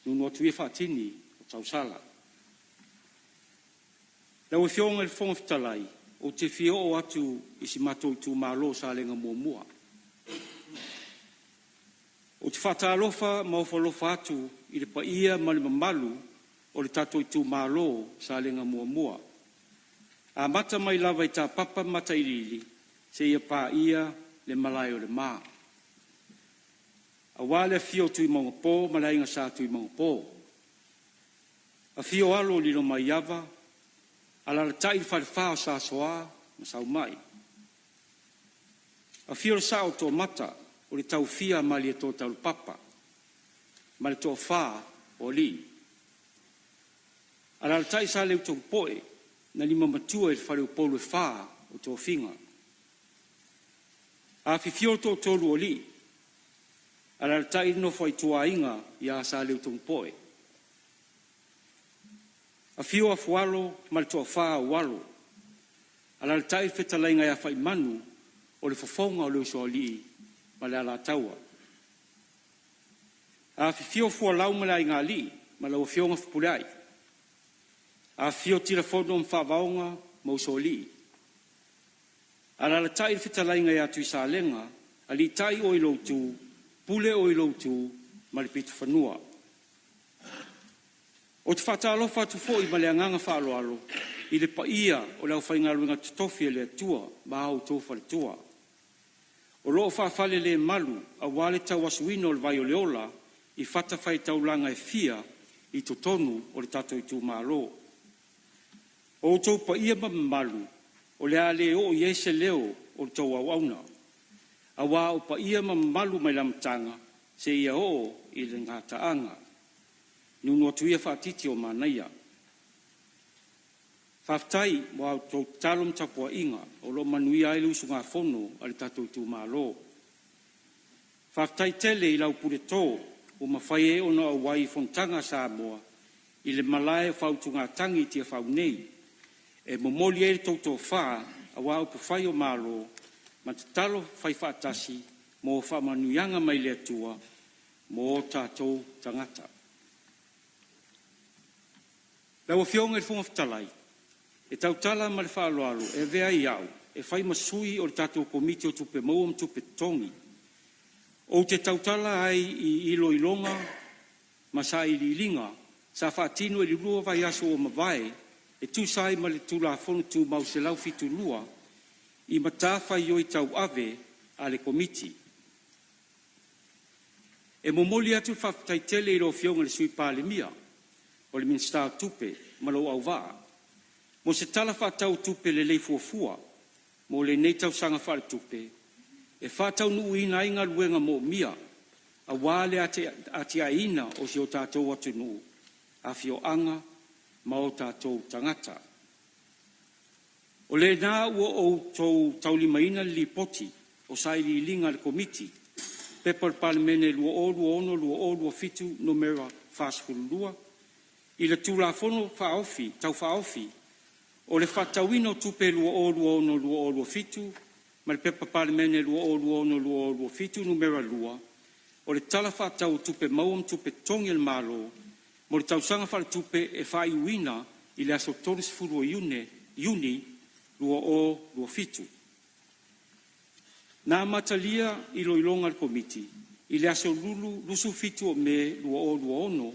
Nuunuu atu ia faatini o tausala. Lau Afioga i le Fofoga Fetalai, ou te fia oo atu i si matou itumalo o Salega Muamua. Ou te faatalofa ma ofo alofa atu i le paia ma le mamalu o le tatou itumalo Salega Muamua. Amata mai lava i Tapapa ma Matailiili seia paia le malae o le Ma. Aua le afio o Tuimaugapo ma le Aiga Sa Tuimaugapo. Afio alo o Lilomaiava, alaalatai le falefa o Sasoa ma Saumai. Afio le Sao o Toomata o le Taofia a Malietoa Taulopapa ma le Toafa o Alii. Alaalatai Saleutogipoe na limamatua i le faleupolu e fa o tofiga. Afifio o toatolu o alii, alaalatai le nofo a ituaiga ia Saleutogipoe. Afio Afualo ma le toafa o Alo, alaalatai le fetalaiga ia Faimanu o le fofoga o le Usoalii ma le Alataua. Afifio Fualau ma le Aigaalii ma lau Afioga Fepuleai. Afifio Tilafono ma Faavaoga ma Usoalii. Alaalatai le fetalaiga ia Tuisalega, aliitai oe i lou itu, pule oe i lou itu ma le pitofanua. Ou te faatalofa atu foi ma le agaga faaaloalo i le paia o le aufaigaluega totofi a le Atua ma a outou faletua, o lo o faafalelemalu aua le tauasuina o le vai o le ola i fatafaitaulaga e fia i totonu o le tatou itumalo. O outou paia ma mamalu o le a le oo i ai se leo o le tou auauna, aua o paia ma mamalu mai le amataga seia oo i le gataaga. Nuunuu atu ia faatiti o manaia. Faafetai mo a outou tatalo ma tapuaiga o lo o manuia ai le usugafono a le tatou itumalo. Faafetai tele i lau puleto ua mafai ai ona auai i fonotaga a Samoa i le Malae o Faautugatagi i Tiafau nei, e momoli ai le tou tofa aua upufai o Malo ma tatalo faifaatasi mo faamanuiaga mai le Atua mo o tatou tagata. Lau Afioga i le Fofoga Fetalai, e tautala ma le faaaloalo e avea ai au e fai ma sui o le tatou Komiti o Tupe Maua ma Tupe Totogi. Ou te tautala ai i iloiloga ma sailiiliga sa faatino i le 2 vaiaso ua mavae e tusa ai ma le Tulafono Tumau 172 i matafaioi tauave a le Komiti. E momoli atu le faafetai tele i lau Afioga i le Sui Palemia o le Minisita o Tupe ma lou auvaa mo se Tala Faatatau o Tupe lelei fuafua mo lenei tausaga faaletupe e faataunuuina ai galuega moomia aua le atiaeina o si o tatou atunuu, afioaga ma o tatou tagata. O lena ua outou taulimaina le Lipoti o Sailiiliga a le Komiti, Pepa o le Palemene 2026/2027 Numera 42, i le Tulafono Tau Faaofi o le Faatatauina o Tupe 2026/2027 ma le Pepa Palemene 2026/2027 Numera 2, o le Tala Faatatau o Tupe Maua ma Tupe Totogi a le Malo mo le Tausaga Faaletupe e faaiuina i le aso 30 o Iuni 2027. Na amatalia iloiloga a le Komiti i le aso Lulu 27 o Me 2026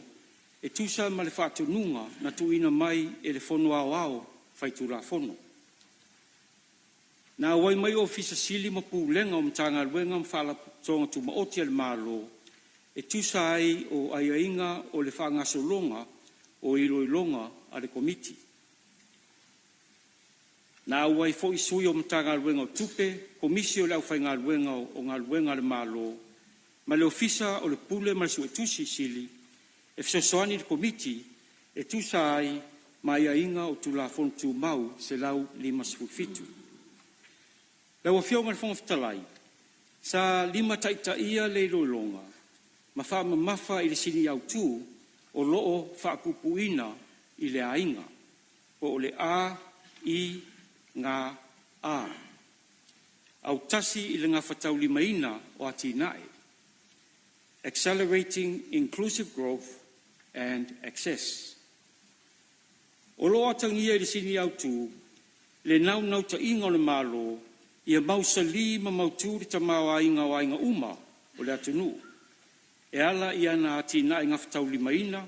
e tusa ma le faatonuga na tuuina mai e le Fono Aoao Faitulafono. Na auai mai Ofisa Sili ma Pulega o Matagaluega ma Faalapotopotoga Tumaoti a le Malo e tusa ai o aiaiga o le faagasologa o iloiloga a le Komiti. Na auai foi sui o Matagaluega o Tupe, Komisi o le Aufaigaluega o Galuega a le Malo ma le Ofisa o le Pule ma le Suetusi Sili e fesoasoani i le Komiti e tusa ai ma aiaiga o Tulafono Tumau 157. Lau Afioga i le Fofoga Fetalai, sa limataitaia le iloiloga ma faamamafa i le sini autu o lo o faapuupuuina i le aiga, po o le A, I, G, A. Autasi i le gafataulimaina o atinae, Accelerating Inclusive Growth and Access. O lo o atagia i le sini autu le naunautaiga o le Malo ia mausali ma mautu le tamaoaiga o aiga uma o le atunuu e ala i ana atinae gafataulimaina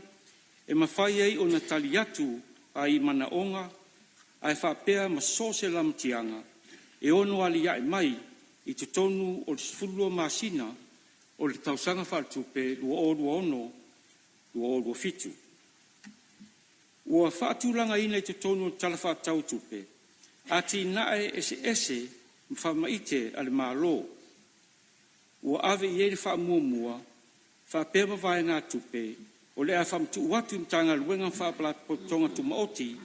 e mafai ai ona tali atu ai i manaoga ae faapea ma so o se lamatiaga e ono aliae mai i totonu o le 12 masina o le tausaga faaletupe 2026/2027. Ua faatulagaina i totonu o le Tala Faatatau o Tupe atinae eseese ma faamaite a le Malo ua ave i ai le faamuamua faapea ma vaegatupe o le a faamatuu atu i Matagaluega ma Faalapotopotoga Tumaoti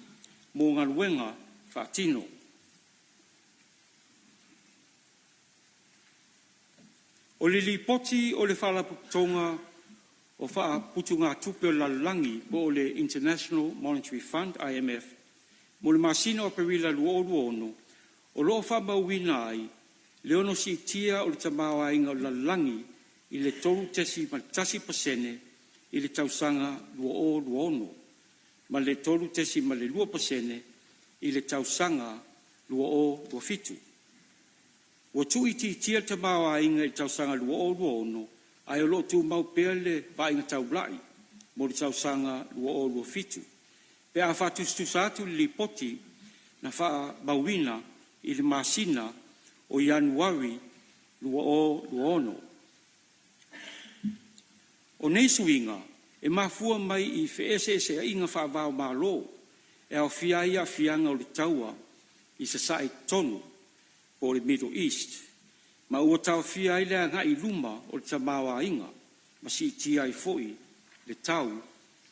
mo galuega faatino. O le Lipoti o le Faalapotopotoga o Faaputugatupe o le Lalolagi po o le International Monetary Fund, IMF, mo le masina o Aperila 2026, o lo o faamauina ai le ono siitia o le tamaoaiga o le lalolagi i le 3.1% i le tausaga 2026, ma le 3.2% i le tausaga 2027. Ua tuuitiitia le tamaoaiga i le tausaga 2026, ae o lo o tumau pea le vaaiga taulai mo le tausaga 2027, pe a faatusatusa atu i le lipoti na faamauina i le masina o Ianuari 2026. O nei suiga e mafua mai i feeseeseaiga faava-o-Malo e aofia ai aafiaga o le taua i Sasae tonu po o le Middle East, ma ua taofia ai le agai i luma o le tamaoaiga ma siitia ai foi le tau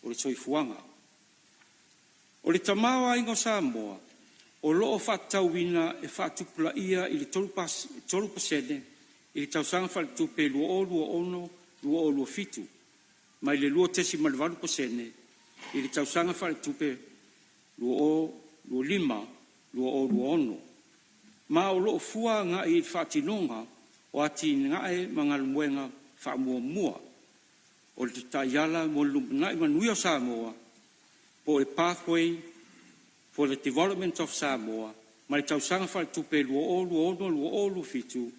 o le soifuaga. O le tamaoaiga o Samoa o lo o faatatauina e faatupulaia i le 3% i le tausaga faaletupe 2026/2027, mai le 2.8% i le tausaga faaletupe 2025/2026, ma o lo o fua agai i le faatinoga o atinae ma galuega faamuamua o le Taiala mo le Lumanai Manuia o Samoa po o le Pathway for the Development of Samoa mai le tausaga faaletupe 2026/2027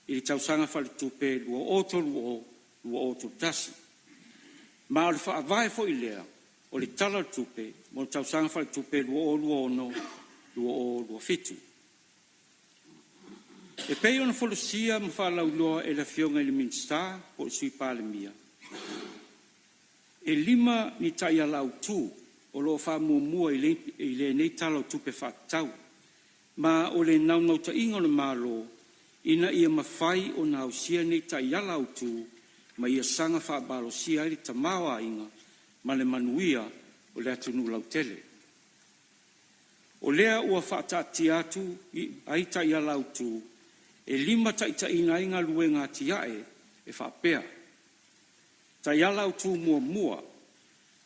i le tausaga faaletupe 2030/2031. Ma o le faavae foi lea o le Tala o le Tupe mo le tausaga faaletupe 2026/2027. E pei ona folasia ma faalauiloa e le Afioga i le Minisita po o le Sui Palemia, e 5 ni taiala autu o lo o faamuamua i lenei Tala o Tupe Faatatau, ma o le naunautaiga o le Malo ina ia mafai ona ausia nei taiala autu ma ia saga faamalosia ai le tamaoaiga ma le manuia o le atunuu lautele. O lea ua faataatia atu ai taiala autu e limataitaiina ai galuega atiae e faapea: Taiala Autu Muamua,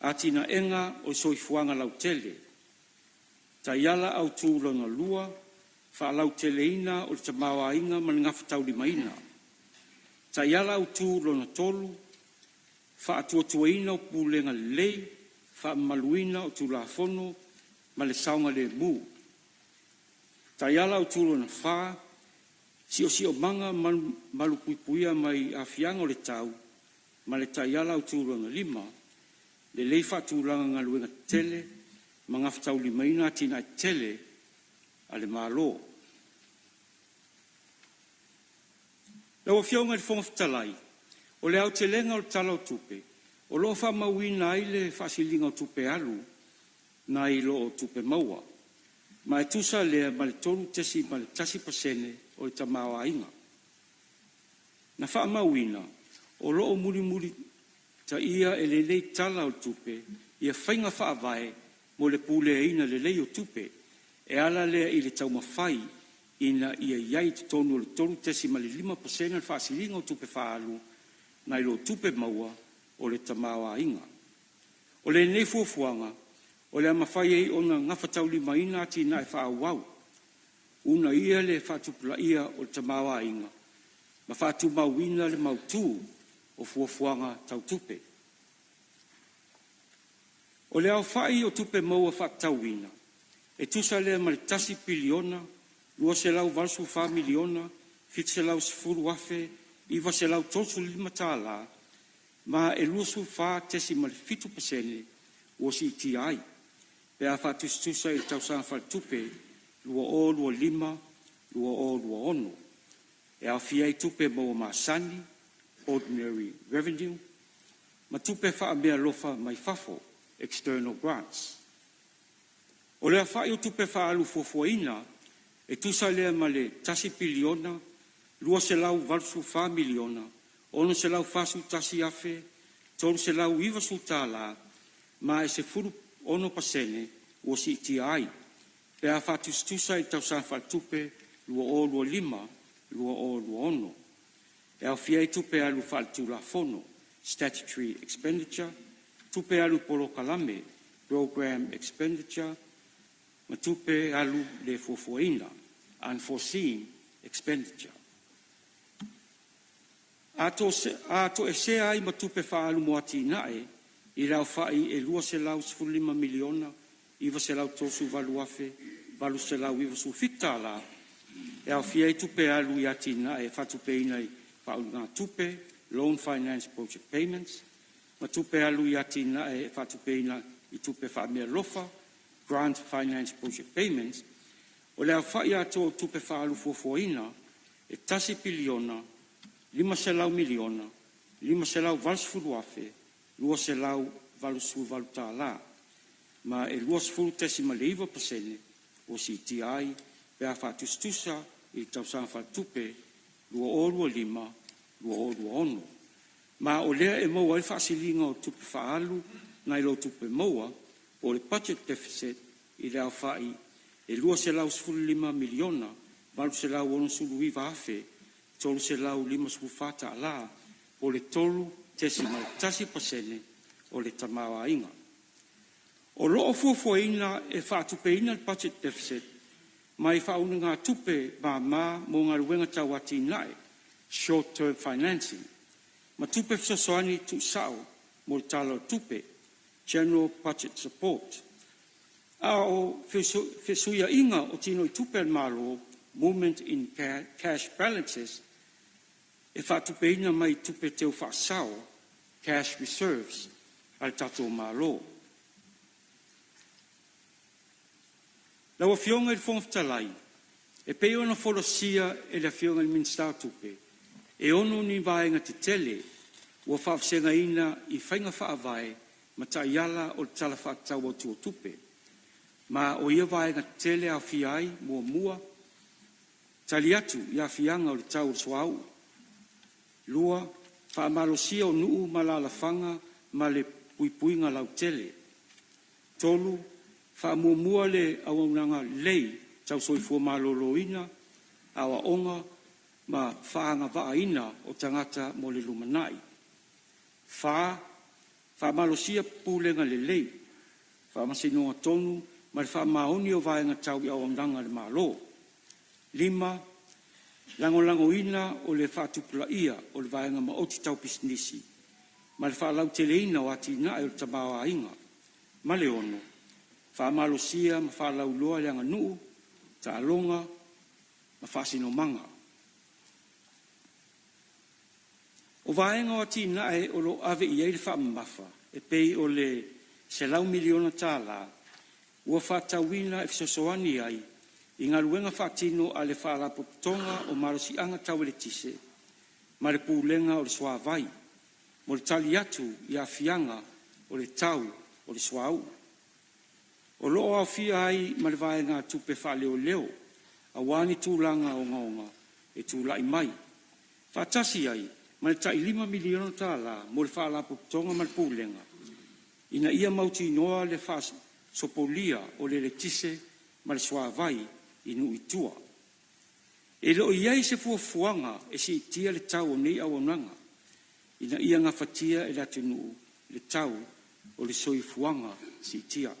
Atinaega o le Soifuaga Lautele. Taiala Autu Lona Lua, Faalauteleina o le Tamaoaiga ma le Gafataulimaina. Taiala Autu Lona Tolu, Faatuatuaina o Pulega Lelei, Faamamaluina o Tulafono ma le Saogalemu. Taiala Autu Lona Fa, Siosiomaga Malupuipuia mai Aafiaga o le Tau, ma le Taiala Autu Lona Lima, Lelei Faatulaga Galuega Tetele ma Gafataulimaina Atinae Tetele a le Malo. Lau Afioga i le Fofoga Fetalai, o le aotelega o le Tala o Tupe, o lo o faamauina ai le faasiliga o tupe alu nai lo tupe maua, ma e tusa lea ma le 3.1% o le tamaoaiga. Na faamauina, o lo o mulimulitaia e lenei Tala o le Tupe ia faiga faavae mo le puleaina lelei o tupe, e ala lea i le taumafai ina ia i ai i totonu o le 3.5% le faasiliga o tupe faaalu nai lo tupe maua o le tamaoaiga. O lenei fuafuaga o le a mafai ai ona gafataulimaina atinae faaauau, uunaia le faatupulaia o le tamaoaiga ma faatumauina le mautu o fuafuaga tau tupe. O le aofai o tupe maua faatatauina, e tusa lea ma le $1 piliona $284 miliona $710,000 $935 ma e 24.7% ua siitia ai pe a faatusatusa i le tausaga faaletupe 2025/2026, e aofia ai tupe maua masani, ordinary revenue, ma tupe faameaalofa mai fafo, external grants. O le aofai o tupe faaalu fuafuaina, e tusa lea ma le $1 piliona $284 miliona $641, 390 ma e 16% ua siitia ai pe a faatusatusa i le tausaga faaletupe 2025/2026, e aofia ai tupe alu faaletulafono, statutory expenditure, tupe alu i polokalame, programme expenditure ma tupe alu le fuafuaina, unforeseen expenditure. A toesea ai ma tupe faaalu mo atinae i le aofai e $215 miliona $938,897, e aofia ai tupe alu i atinae e faatupeina i faaulugatupe, loan finance project payments, ma tupe alu i atinae e faatupeina i tupe faameaalofa, grant finance project payments, o le aofai atoa o tupe faaalu fuafuaina e $1 piliona $500 miliona $580,288 ma e 20.9% ua siitia ai pe a faatusatusa i le tausaga faaletupe 2025/2026. Ma o lea e maua ai le faasiliga o tupe faaalu nai lo tupe maua po o le budget deficit i le aofai e $215 miliona $869,354 po o le 3.1% o le tamaoaiga. O lo o fuafuaina e faatupeina le budget deficit mai faaunegatupe mama mo galuega tau atinae, short term financing, ma tupe fesoasoani tuusao mo le Tala o le Tupe, general budget support. A o fesuiaiga o tinoitupe a le Malo, movement in cash balances, e faatupeina mai tupe teu faasao, cash reserves, a le tatou Malo. Lau Afioga i le Fofoga Fetalai, e pei ona folasia e le Afioga i le Minisita o Tupe, e 6 ni vaega tetele ua faavasegaina i faiga faavae ma taiala o le Tala Faatatau Autu o Tupe. Ma o ia vaega tetele e aofia ai: 1. Tali atu i aafiaga o le tau o le suauu. 2. Faamalosia o nuu ma alaalafaga ma le puipuiga lautele. 3. Faamuamua le auaunaga lelei tau soifua maloloina, aoaoga ma faaagavaaina o tagata mo le lumanai. 4. Faamalosia pulega lelei, faamasinoga tonu ma le faamaoni o vaega tau i auaunaga a le Malo. 5. Lagolagoina o le faatupulaia o le vaega maoti tau pisinisi ma le faalauteleina o atinae o le tamaoaiga. Ma le 6. Faamalosia ma faalauiloa le aganuu, taaloga ma faasinomaga. O vaega o atinae o lo o ave i ai le faamamafa e pei o le $100 miliona ua faatatauina e fesoasoani ai i galuega faatino a le Faalapotopotoga o Malosiaga Tau Eletise ma le Pulega o le Suavai mo le tali atu i aafiaga o le tau o le suauu. O lo o aofia ai ma le vaegatupe faaleoleo aua ni tulaga ogaoga e tulai mai, faatasi ai ma le tai $5 miliona mo le Faalapotopotoga ma le Pulega ina ia mautinoa le faasopolia o le eletise ma le suavai i nuu i tua. E le o i ai se fuafuaga e siitia le tau o nei auaunaga ina ia gafatia e le atunuu le tau o o le soifuaga siitia.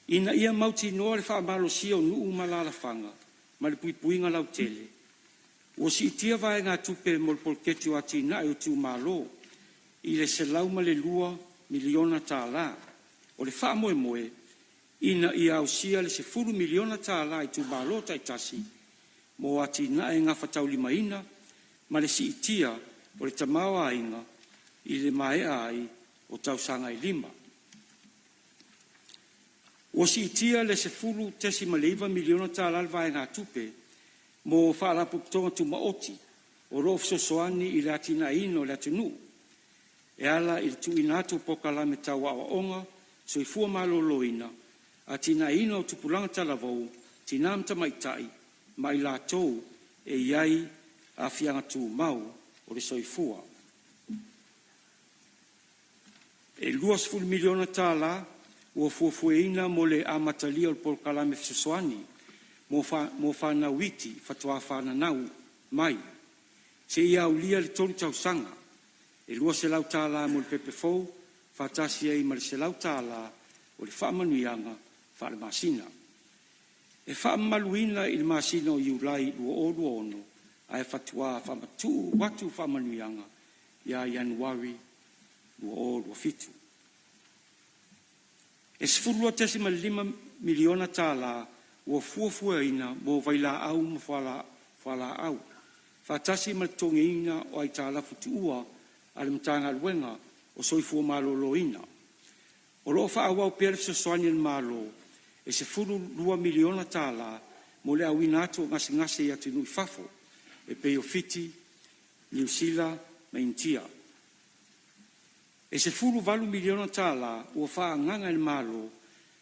Ina ia mautinoa le faamalosia o nuu ma alaalafaga ma le puipuiga lautele, ua siitia vaegatupe mo le Poloketi o Atinae o Itumalo i le $102 miliona. O le faamoemoe ina ia ausia le $10 miliona i itumalo taitasi mo atinae gafataulimaina ma le siitia o le tamaoaiga i le maea ai o tausaga e 5. Ua siitia i le $10.9 miliona le vaegatupe mo Faalapotopotoga Tumaoti o lo o fesoasoani i le atinaeina o le atunuu e ala i le tuuina atu o polokalame tau aoaoga, soifua maloloina, atinaeina o tupulaga talavou, tina ma tamaitai ma i latou e i ai aafiaga tumau o le soifua. E $20 miliona ua fuafuaina mo le amatalia o le polokalame fesoasoani mo fanau iti faatoa fananau mai seia aulia le 3 tausaga, e $200 mo le pepe fou faatasi ai ma le $100 o le faamanuiaga faale-masina. E faamamaluina i le masina o Iulai 2026 ae faatoa faamatuu atu faamanuiaga ia Ianuari 2027. E $12.5 miliona ua fuafuaina mo vailaau ma fualaau, faatasi ma le totogiina o aitalafu tuua a le Matagaluega o Soifua Maloloina. O lo o faaauau pea le fesoasoani a le Malo e $12 miliona mo le auina atu o gasegase i atunuu i fafo e pei o Fiti, Niu Sila ma Initia. E $18 miliona ua faaagaaga e le Malo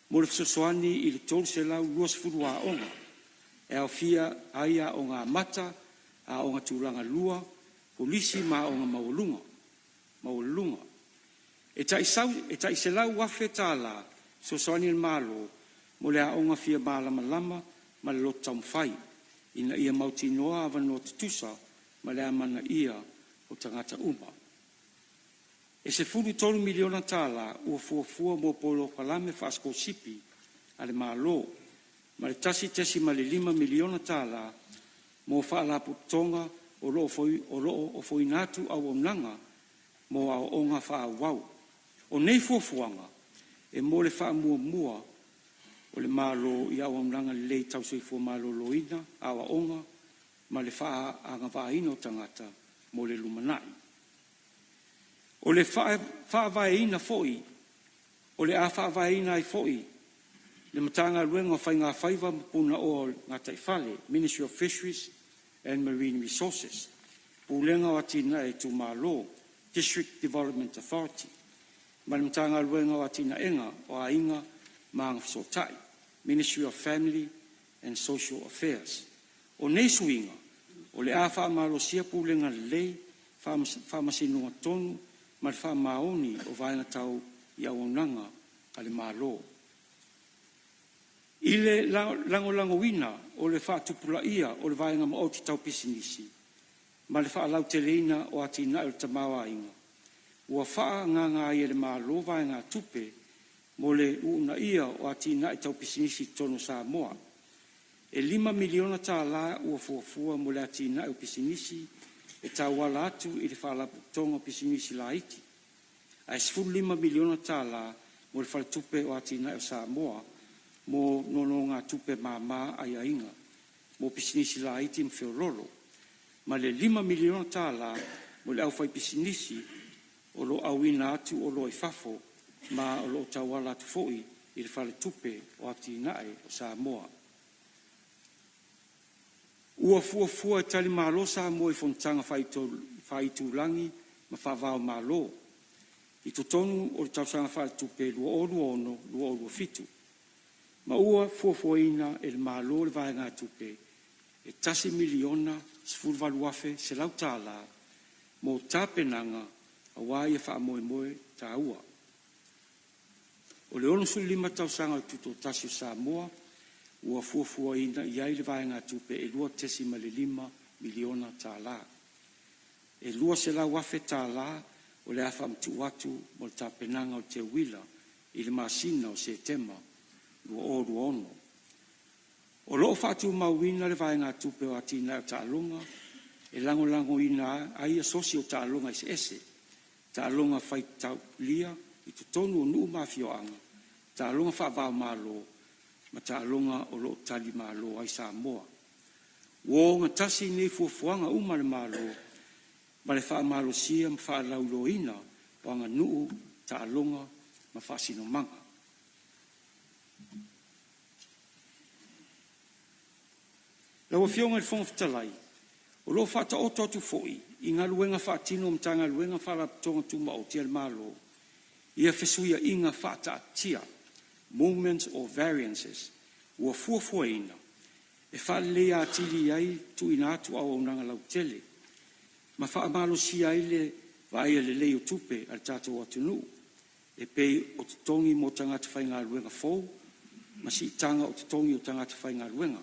mo le fesoasoani i le 320 aoga, e aofia ai Aoga Amata, Aoga Tulaga Lua, Kolisi ma Aoga Maualuluga. E tai $100,000 fesoasoani a le Malo mo le Aoga Fia Malamalama ma le Loto Taumafai, ina ia mautinoa avanoa tutusa ma le amanaia o tagata uma. E $13 miliona ua fuafua mo polokalame faasikolasipi a le Malo ma le $1.5 miliona mo Faalapotopotoga o lo o ofoina atu auaunaga mo aoaoga faaauau. O nei fuafuaga e mo le faamuamua o le Malo i auaunaga lelei tau soifua maloloina, aoaoga ma le faaagavaaina o tagata mo le lumanai. O le faavaeina foi o le a faavaeina ai foi le Matagaluega o Faigafaiva ma Punaoa o le Gataifale, Ministry of Fisheries and Marine Resources, Pulega o Atinae a Itumalo, District Development Authority, ma le Matagaluega o Atinaega o Aiga ma Agafesootai, Ministry of Family and Social Affairs. O nei suiga, o le a faamalosia pulega lelei, faamasinoga tonu ma le faamaoni o vaega tau i auaunaga a le Malo. I le lagolagoina o le faatupulaia o le vaega maoti tau pisinisi ma le faalauteleina o atinae o le tamaoaiga, ua faaagaaga ai e le Malo vaegatupe mo le uunaia o atinae tau pisinisi i totonu o Samoa. E $5 miliona ua fuafua mo le atinae o pisinisi e tauala atu i le Faalapotopotoga o Pisinisi Laiti, ae $15 miliona mo le Faletupe o Atinae o Samoa mo nonogatupe mama aiaiga mo pisinisi laiti ma feoloolo, ma le $5 miliona mo le aufaipisinisi o lo o auina atu oloa i fafo ma o lo o tauala atu foi i le Faletupe o Atinae o Samoa. Ua fuafua e talimalo Samoa i fonotaga faaitulagi ma faava-o-Malo i totonu o le tausaga faaletupe 2026/2027, ma ua fuafuaina e le Malo le vaegatupe e $1,018,100 mo tapenaga aua ia faamoemoe taua. O le 65 tausaga o le Tutoatasi o Samoa, ua fuafuaina i ai le vaegatupe e $2.5 miliona. E $200,000 o le a faamatuu atu mo le tapenaga o le teuila i le masina o Setema 2026. O lo o faatumauina le vaegatupe o atinae o taaloga e lagolagoina ai asosi o taaloga eseese, taaloga faitaulia i totonu o nuu ma afioaga, taaloga faava-o-Malo ma taaloga o lo o talimalo ai Samoa. Ua ogatasi nei fuafuaga uma a le Malo ma le faamalosia ma faalauiloaina o aganuu, taaloga ma faasinomaga. Lau Afioga i le Fofoga Fetalai, o lo o faataoto atu foi i galuega faatino a Matagaluega ma Faalapotopotoga Tumaoti a le Malo ia fesuia'iga faata'atitia, movements or variances, ua fuafuaina e faaleleia atili ai le tuuina atu o auaunaga lautele ma faamalosia ai le vaaia lelei o tupe a le tatou atunuu, e pei o totogi mo tagata faigaluega fou ma siitaga o totogi o tagata faigaluega,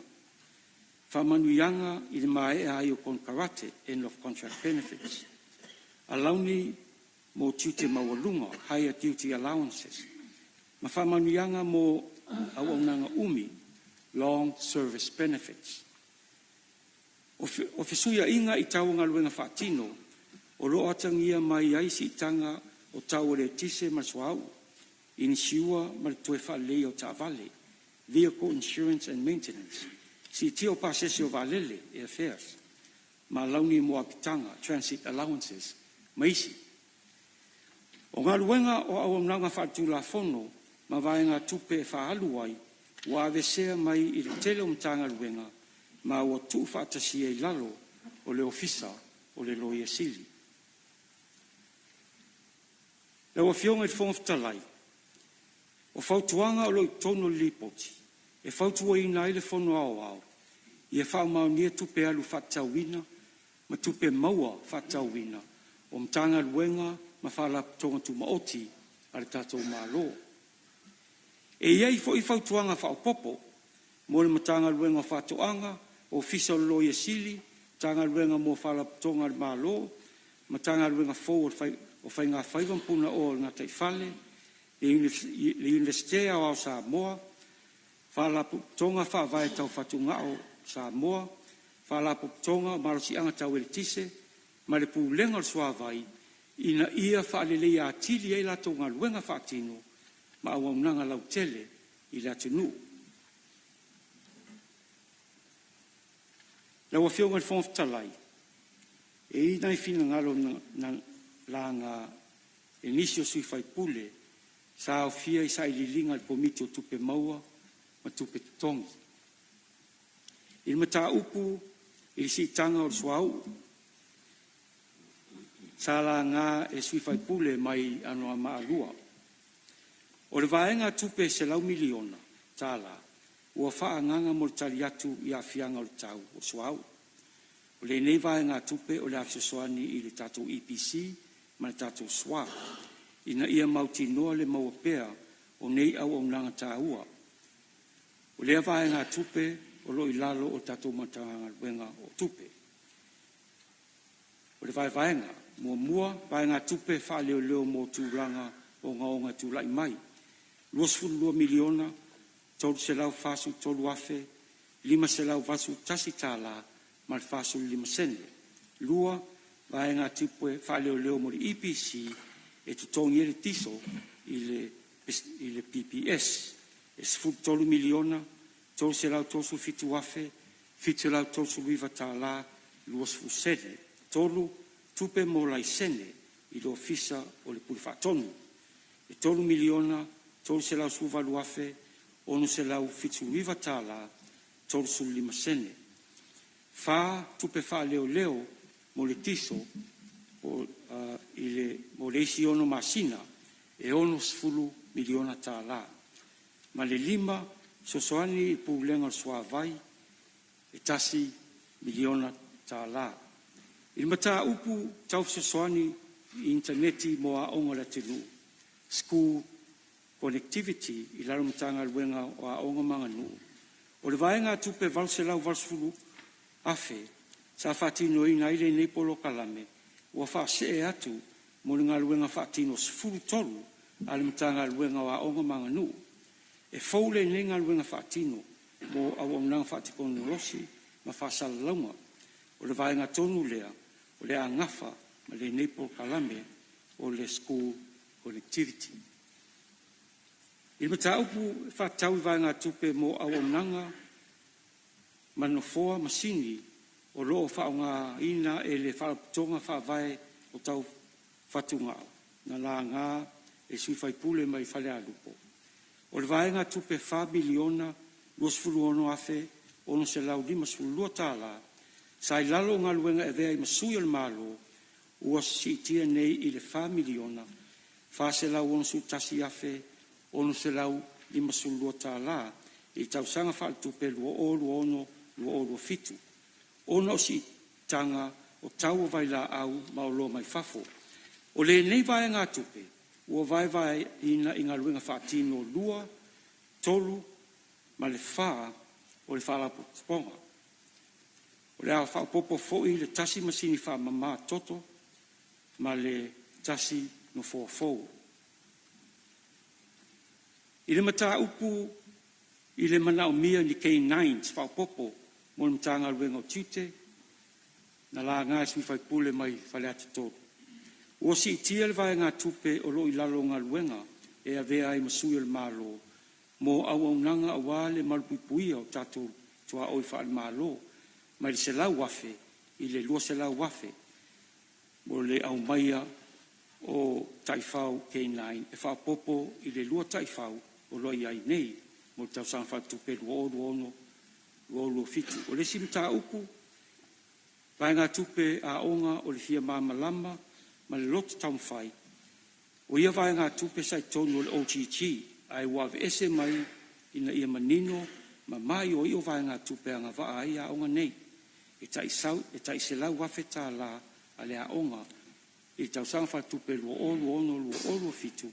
faamanuiaga i le maea ai o konekarate, end of contract benefits, alauni mo tiute maualuga, higher duty allowances, ma faamanuiaga mo auaunaga umi, long service benefits. O fesuia'iga i tau o galuega faatino o lo o atagia mai ai siitaga o tau o le eletise ma le suauu, inisiua ma le toe faaleleia o taavale, vehicle insurance and maintenance, siitia o pasese o vaalele, airfares, ma alauni mo apitaga, transit allowances, ma isi. O galuega o auaunaga faaletulafono ma vaegatupe e faaalu ai ua aveesea mai i le tele o Matagaluega ma ua tuufaatasia i lalo o le Ofisa o le Loia Sili. Lau Afioga i le Fofoga Fetalai, o fautuaga o lo o i totonu o le Lipoti, e fautuaina ai le Fono Aoao, ia faamaonia Tupe Alu Faatatauina ma Tupe Maua Faatatauina o Matagaluega ma Faalapotopotoga Tumaoti a le tatou Malo. E i ai foi fautuaga faaopoopo mo le Matagaluega o Faatoaga, Ofisa o le Loia Sili, Matagaluega mo Faalapotopotoga a le Malo, Matagaluega fou o Faigafaiva ma Punaoa o le Gataifale, le Iunivesite Aoao o Samoa, Faalapotopotoga Faavae Tau Fatugao o Samoa, Faalapotopotoga o Malosiaga Tau Eletise ma le Pulega o le Suavai, ina ia faaleleia atili ai latou galuega faatino ma auaunaga lautele i le atunuu. Lau Afioga i le Fofoga Fetalai, e i ai nai finagalo na laga e nisi o sui usufono sa aofia i sailiiliga a le Komiti o Tupe Maua ma Tupe Totogi i le mataupu i le siitaga o le suauu sa laga e le sui usufono mai Anoamaa 2. O le vaegatupe e $100 miliona ua faaagaaga mo le tali atu i aafiaga o le tau o le suauu. O lenei vaegatupe o le a fesoasoani i le tatou EPC ma le tatou SWA ina ia mautinoa le maua pea o nei auaunaga taua. O lea vaegatupe o lo o i lalo o le tatou Matagaluega o Tupe. O le vaevaega: Muamua, vaegatupe faaleoleo mo tulaga ogaoga e tulai mai, $22,343,581.45. Lua, vaegatupe faaleoleo mo le EPC e totogi ai le kiso i le PPS e $13,337,739.20. Tolu, tupe mo laisene i le Ofisa o le Pule Faatonu e $3,318,679.35. Fa, tupe faaleoleo mo le tiso mo le isi 6 masina e $60 miliona tala. Ma le lima, fesoasoani i le Pulega o le Suavai e $1 miliona tala. I le mataupu tau fesoasoani i initaneti mo aoga a le atunuu, School Connectivity i lalo o le Matagaluega o Aoga ma Aganuu, o le vaegatupe e $880,000 sa faatinoina ai lenei polokalame ua faasee atu mo le galuega faatino 13 a le Matagaluega o Aoga ma Aganuu. E fou lenei galuega faatino mo auaunaga faatekonolosi ma faasalalauga. O le vaega tonu lea o le a gafa ma lenei polokalame o le School Connectivity. I le mataupu e faatatau i vaegatupe mo auaunaga ma nofoa masini o lo o faaaogaina e le Faalapotopotoga Faavae o Tau Fatugao na laga e le sui usufono mai Falealupo, o le vaegatupe $4,026,652 sa i lalo o Galuega e Avea ai ma Sui o le Malo, ua siitia nei i le $4,461,652 i le tausaga faaletupe 2026/2027, ona o siitaga o tau o vailaau ma oloa mai fafo. O lenei vaegatupe ua vaevaeina i galuega faatino 2, 3 ma le 4 o le Faalapotopotoga. O le a faaopoopo foi le tasi masini faamamatoto ma le tasi nofoa fou. I le mataupu i le manaomia o ni K9 faaopoopo mo le Matagaluega o Tiute, na laga e le sui usufono mai Faleata 3, ua siitia le vaegatupe o lo o i lalo o Galuega e Avea ai ma Sui o le Malo mo auaunaga aua le malupuipuia o tatou tuaoi faale-Malo mai le $100,000 i le $200,000 mo le aumaia o taifau K9 e faaopoopo i le lua taifau o lo o i ai nei mo le tausaga faaletupe 2026/2027. O le isi mataupu, vaegatupe aoga o le Fia Malamalama ma le Loto Taumafai, o ia vaegatupe sa i totonu o le OGG ae ua aveese mai ina ia manino ma maioio vaegatupe e agavaa ai aoga nei, e tai $100,000 a le aoga i le tausaga faaletupe 2026/2027,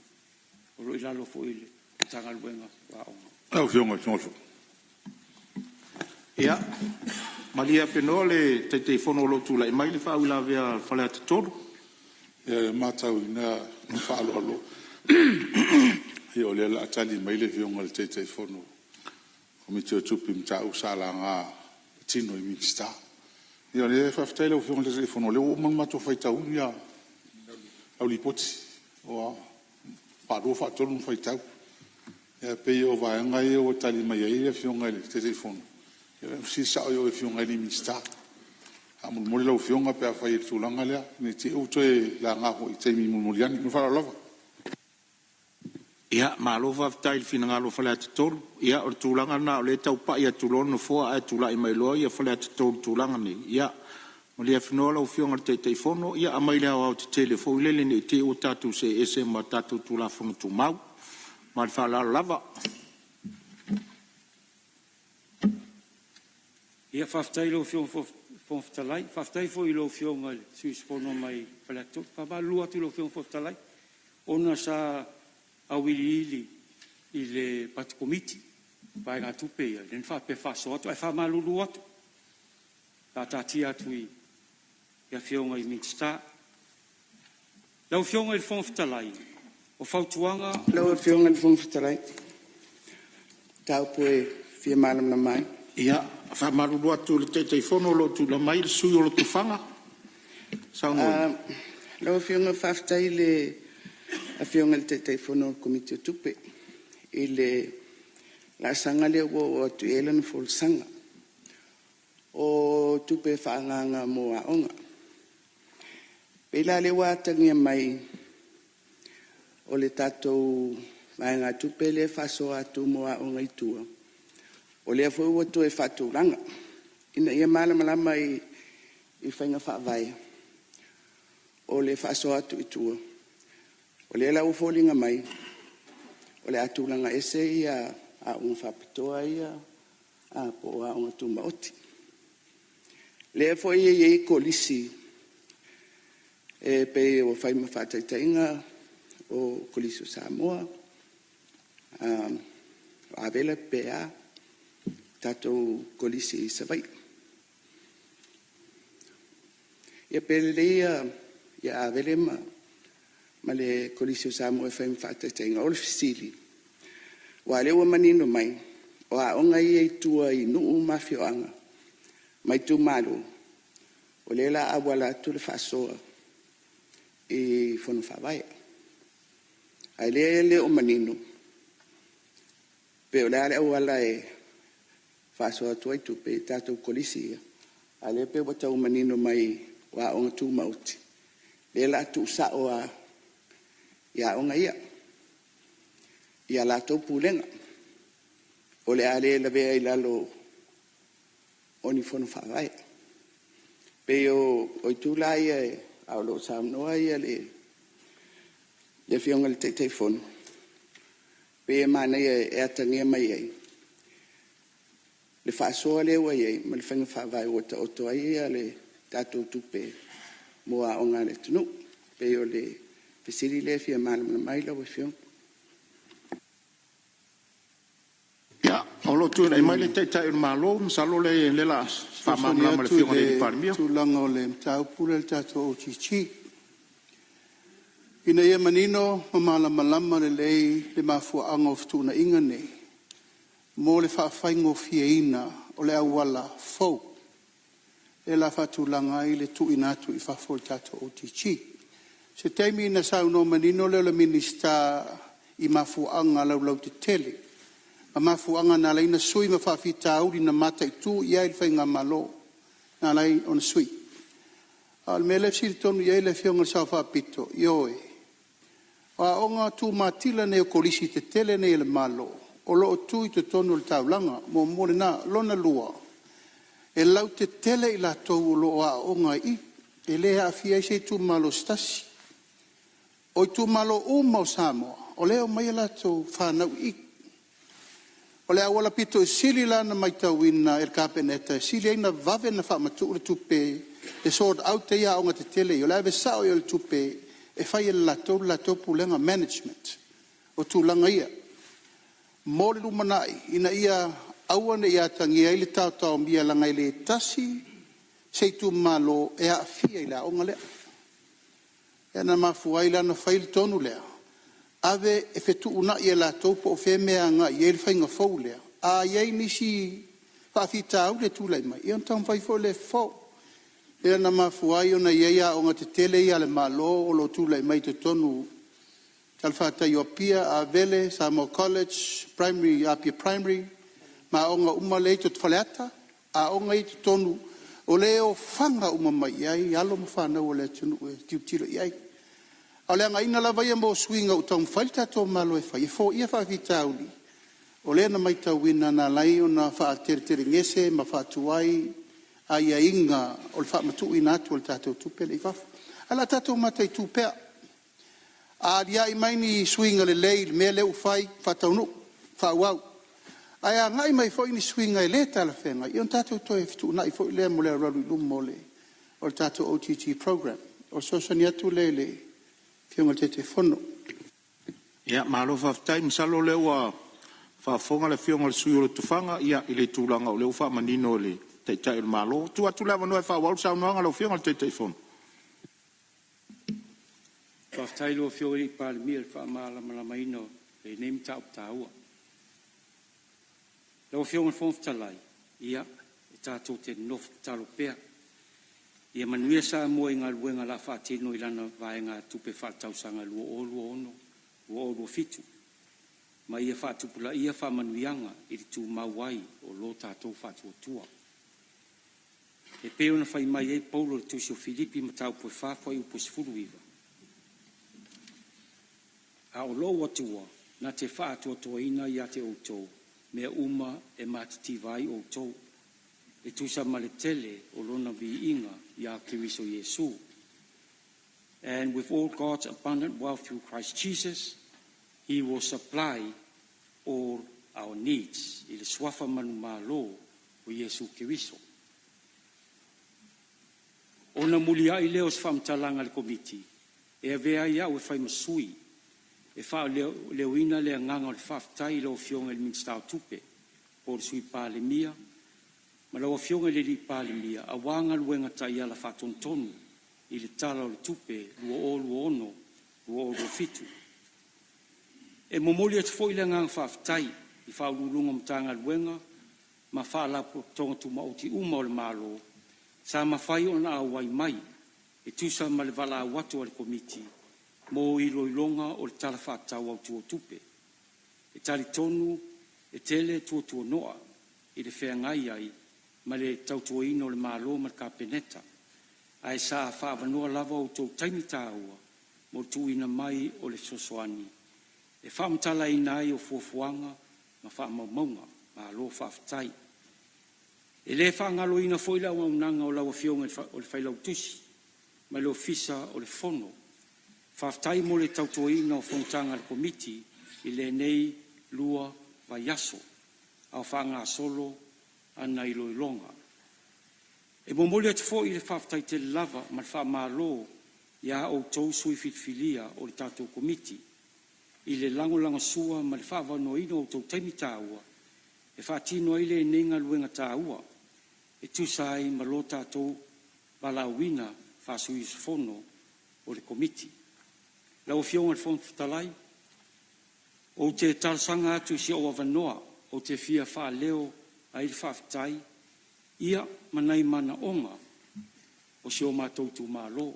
o lo o i lalo foi o le Matagaluega o Aoga. Lau Afioga i le Fofoga Fetalai. Ia, malie afenoa le Taitaifono o lo o tulai mai le faauilavea a Faleata 3. Ia, e matauina ma le faaaloalo o lea o le a tali mai le Afioga i le Taitaifono o le Komiti o Tupe i mataupu sa laga e patino i Minisita. Ia o lea faafetai i lau Afioga i le Taitaifono o lea ua uma ona matou faitauina lau Lipoti, ua faalua faatolu ona faitau. Ae pei o vaega ia ua tali mai ai le Afioga i le Taitaifono, ia fesili sao i o i Afioga i Minisita faamolemole lau Afioga pe afai o le tulaga lea, ne i te i ua toe laga foi i le taimi mulimuli ane. Ma le faaaloalo lava. Ia, malo faafetai i le finagalo o Faleata 3. Ia o le tulaga lena o lea e tau pai atu loa le Nofoa ae tulai mai loa Faleata 3 i le tulaga lenei. Ia malie afenoa lau Afioga i le Taitaifono, ia aumai le aoaotetele foi lele ne i te i ua tatou see ese ma tatou Tulafono Tumau. Ma le faaaloalo lava. Ia faafetai i lau Afioga i le Fofoga Fetalai, faafetai foi i lau Afioga i le sui usufono mai Faleata 3. E faamalulu atu i lau Afioga i le Fofoga Fetalai, ona sa auiliili i le matou Komiti vaegatupe ia, lea na faapea e faasoa atu, ae faamalulu atu, faataatia atu i Afioga i Minisita. Lau Afioga i le Fofoga Fetalai, o fautuaga Lau Afioga i le Fofoga Fetalai, o mataupu e fia malamalama ai. Ia, e faamalulu atu i le Taitaifono o lo o tulai mai le sui usufono mo Lotofaga. Saunoa. Lau Afioga faafetai i le Afioga i le Taitaifono o le Komiti o Tupe i le laasaga lea ua oo atu i ai lana folasaga, o tupe faaagaaga mo aoga. E pei la o lea ua atagia mai o le tatou vaegatupe lea e faasoa atu mo aoga i tua, o lea foi ua toe faatulaga. Ina ia malamalama i faiga faavae o le faasoa atu i tua, o lea la ua foliga mai o le a tulaga ese aoga faapitoa ia po o aoga tumaoti. O lea foi e i ai Kolisi e pei ua fai ma faataitaiga o Kolisi o Samoa, o Avela pe a, tatou Kolisi i Savaii. Ia pe lelei Avele ma ma le Kolisi o Samoa e fai ma faataitaiga. O le fesili, aua o lea ua manino mai o aoga ia e i tua i nuu ma afioaga ma itumalo, o lea o le a auala atu le faasoa i Fono Faavae. A o lea e le o manino po o le a le auala e faasoa atu ai tupe i tatou Kolisi ia, a o lea pei ua tau manino mai o aoga tumaoti, lea o le a tuusao lava i aoga ia i a latou pulega. O le a le lavea i lalo o ni Fono Faavae. E pei o itu la ia a o lo o saunoa le Afioga i le Taitaifono, pei e manaia e atagia mai ai le faasoa lea ua i ai ma le faiga faavae ua taoto ai le tatou tupe mo aoga a le atunuu. E pei o le fesili lea e fia malamalama ai lau Afioga. Ia, o lo o tulai mai le Taitai o le Malo, masalo o lea o le a Fesoasoani faamalamalama e le atu i Afioga i le le Palemia. tulaga o le mataupu lea i le tatou OGG. Ina ia manino ma malamalama lelei le mafuaaga o fetuunaiga nei, mo le faafaigofieina o le auala fou lea o le a faatulaga ai le tuuina atu i fafo o le tatou OGG. O se taimi ona saunoa manino lea o le Minisita i mafuaaga laulautetele ma mafuaaga na ala ai ona sui ma faafitauli na mataitu i ai le faigamalo na ala ai ona sui. A o le mea lea e fesili tonu i ai le Afioga i le Sao Faapito, ioe, o aoga tumatila nei o Kolisi tetele nei a le Malo o lo o tu i totonu o le taulaga. Muamua lena. Lona lua, e lautetele i latou o lo o aooga i i, e le aafia ai se itumalo se tasi. O itumalo uma o Samoa, o lea e omai a latou fanau i i. O le auala pito sili la ona matauina e le Kapeneta e sili ai ona vave ona faamatuu le tupe e sort out ai aoga tetele ia, o le ave sao i ai o le tupe e fai e latou le latou pulega, management o tulaga ia mo le lumanai ina ia aua ne i atagia ai le taotaomia, leaga e le tasi se itumalo e aafia i le aoga lea. Lea na mafua ai la ona fai le tonu lea, ave e fetuunai e latou po o fea le mea e agai i ai le faiga fou lea. A i ai nisi faafitauli e tulai mai, ia ona taumafai foi lea e fofo. Lea na mafua ai ona i ai aoga tetele ia a le Malo o lo o tulai mai totonu o talafatai o Apia, Avele, Samoa College, Apia Primary ma aoga uma lea e i Faleata, aoga ia e i totonu o lea e ofaga uma mai i ai alo ma fanau a le atunuu e tilotilo i ai. A o le againa lava ia mo suiga ua taumafai le tatou Malo e fai e foia faafitauli o lea na matauina na ala ai ona faateletelegese ma faatuai aiaiga o le faamatuuina atu o le tatou tupe lea i fafo. Ae o le a tatou mataitu pea. A aliai mai ni suiga lelei i le mea lea ua fai, faataunuu, faaauau. Ae a agai mai foi ni suiga e le talafeagai, ia ona tatou toe fetuunai foi lea mo le alualu i luma o le tatou OGG Programme. O le fesoasoani atu lea i le Afioga i le Taitaifono. Ia, malo faafetai. Masalo o lea ua faafofoga le afioga i le sui usufono o Lotofaga i le tulaga o lea ua faamanino e le Taitai o le Malo. Tuu atu le avanoa e faaauau le saunoaga a lau Afioga i le Taitaifono. Faafetai i lau Afioga i le Palemia i le faamalamalamaina o lenei mataupu taua. Lau Afioga i le Fofoga Fetalai, ia, e tatou te nofo tatalo pea, ia manuia Samoa i galuega o le a faatino i lana vaegatupe faaletausaga 2026/2027 ma ia faatupulaia faamanuiaga i le tumau ai o lo tatou faatuatua. E pei ona fai mai ai Paulo i le tusi o Filipi mataupu e 4 fuaiupu e 19, A o lou Atua na te faatoatoaina ia te outou mea uma e matitiva ai outou, e tusa ma le tele o lona viiga ia Keriso Iesu. And with all God's abundant wealth through Christ Jesus, he will supply all our needs. I le suafa manumalo o Iesu Keriso. Ona muliai lea o se faamatalaga a le Komiti, e avea ai au e fai ma sui e faaleoina le agaga o le faafetai i lau Afioga i le Minisita o Tupe po o le Sui Palemia ma lau Afioga i le Palemia aua galuega taiala faatonutonu i le Tala o le Tupe 2026/2027. 2027. E momoli atu foi le agaga faafetai i Ofisa Sili o Pulega o Matagaluega ma Faalapotopotoga Tumaoti uma o le Malo sa mafai ona auai mai e tusa ma le valaau atu a le Komiti mo iloiloga o le Tala Faatatau Autu o Tupe. E talitonu e tele tuatuano'a i le feagai ai ma le tautuaina o le Malo ma le Kapeneta, ae sa faaavanoa lava outou taimi taua mo le tuuina mai o le fesoasoani e faamatalaina ai o fuafuaga ma faamaumauga. Malo faafetai. E le faagaloina foi le auaunaga o lau Afioga i le Failautusi ma le Ofisa o le Fono. Faafetai mo le tautuaina o fonotaga a le Komiti i lenei 2 vaiaso a o faagasolo ana iloiloga. E momoli atu foi le faafetai tele lava ma le faamalo i a outou sui filifilia o le tatou Komiti i le lagolagosua ma le faaavanoaina o outou taimi taua e faatino ai lenei galuega taua e tusa ai ma lo tatou valaauina faa-sui usufono o le Komiti. Lau Afioga i le Fofoga Fetalai, ou te talosaga atu i si ou avanoa ou te fia faaleo ai le faafetai ia ma nai manaoga o si o matou itumalo.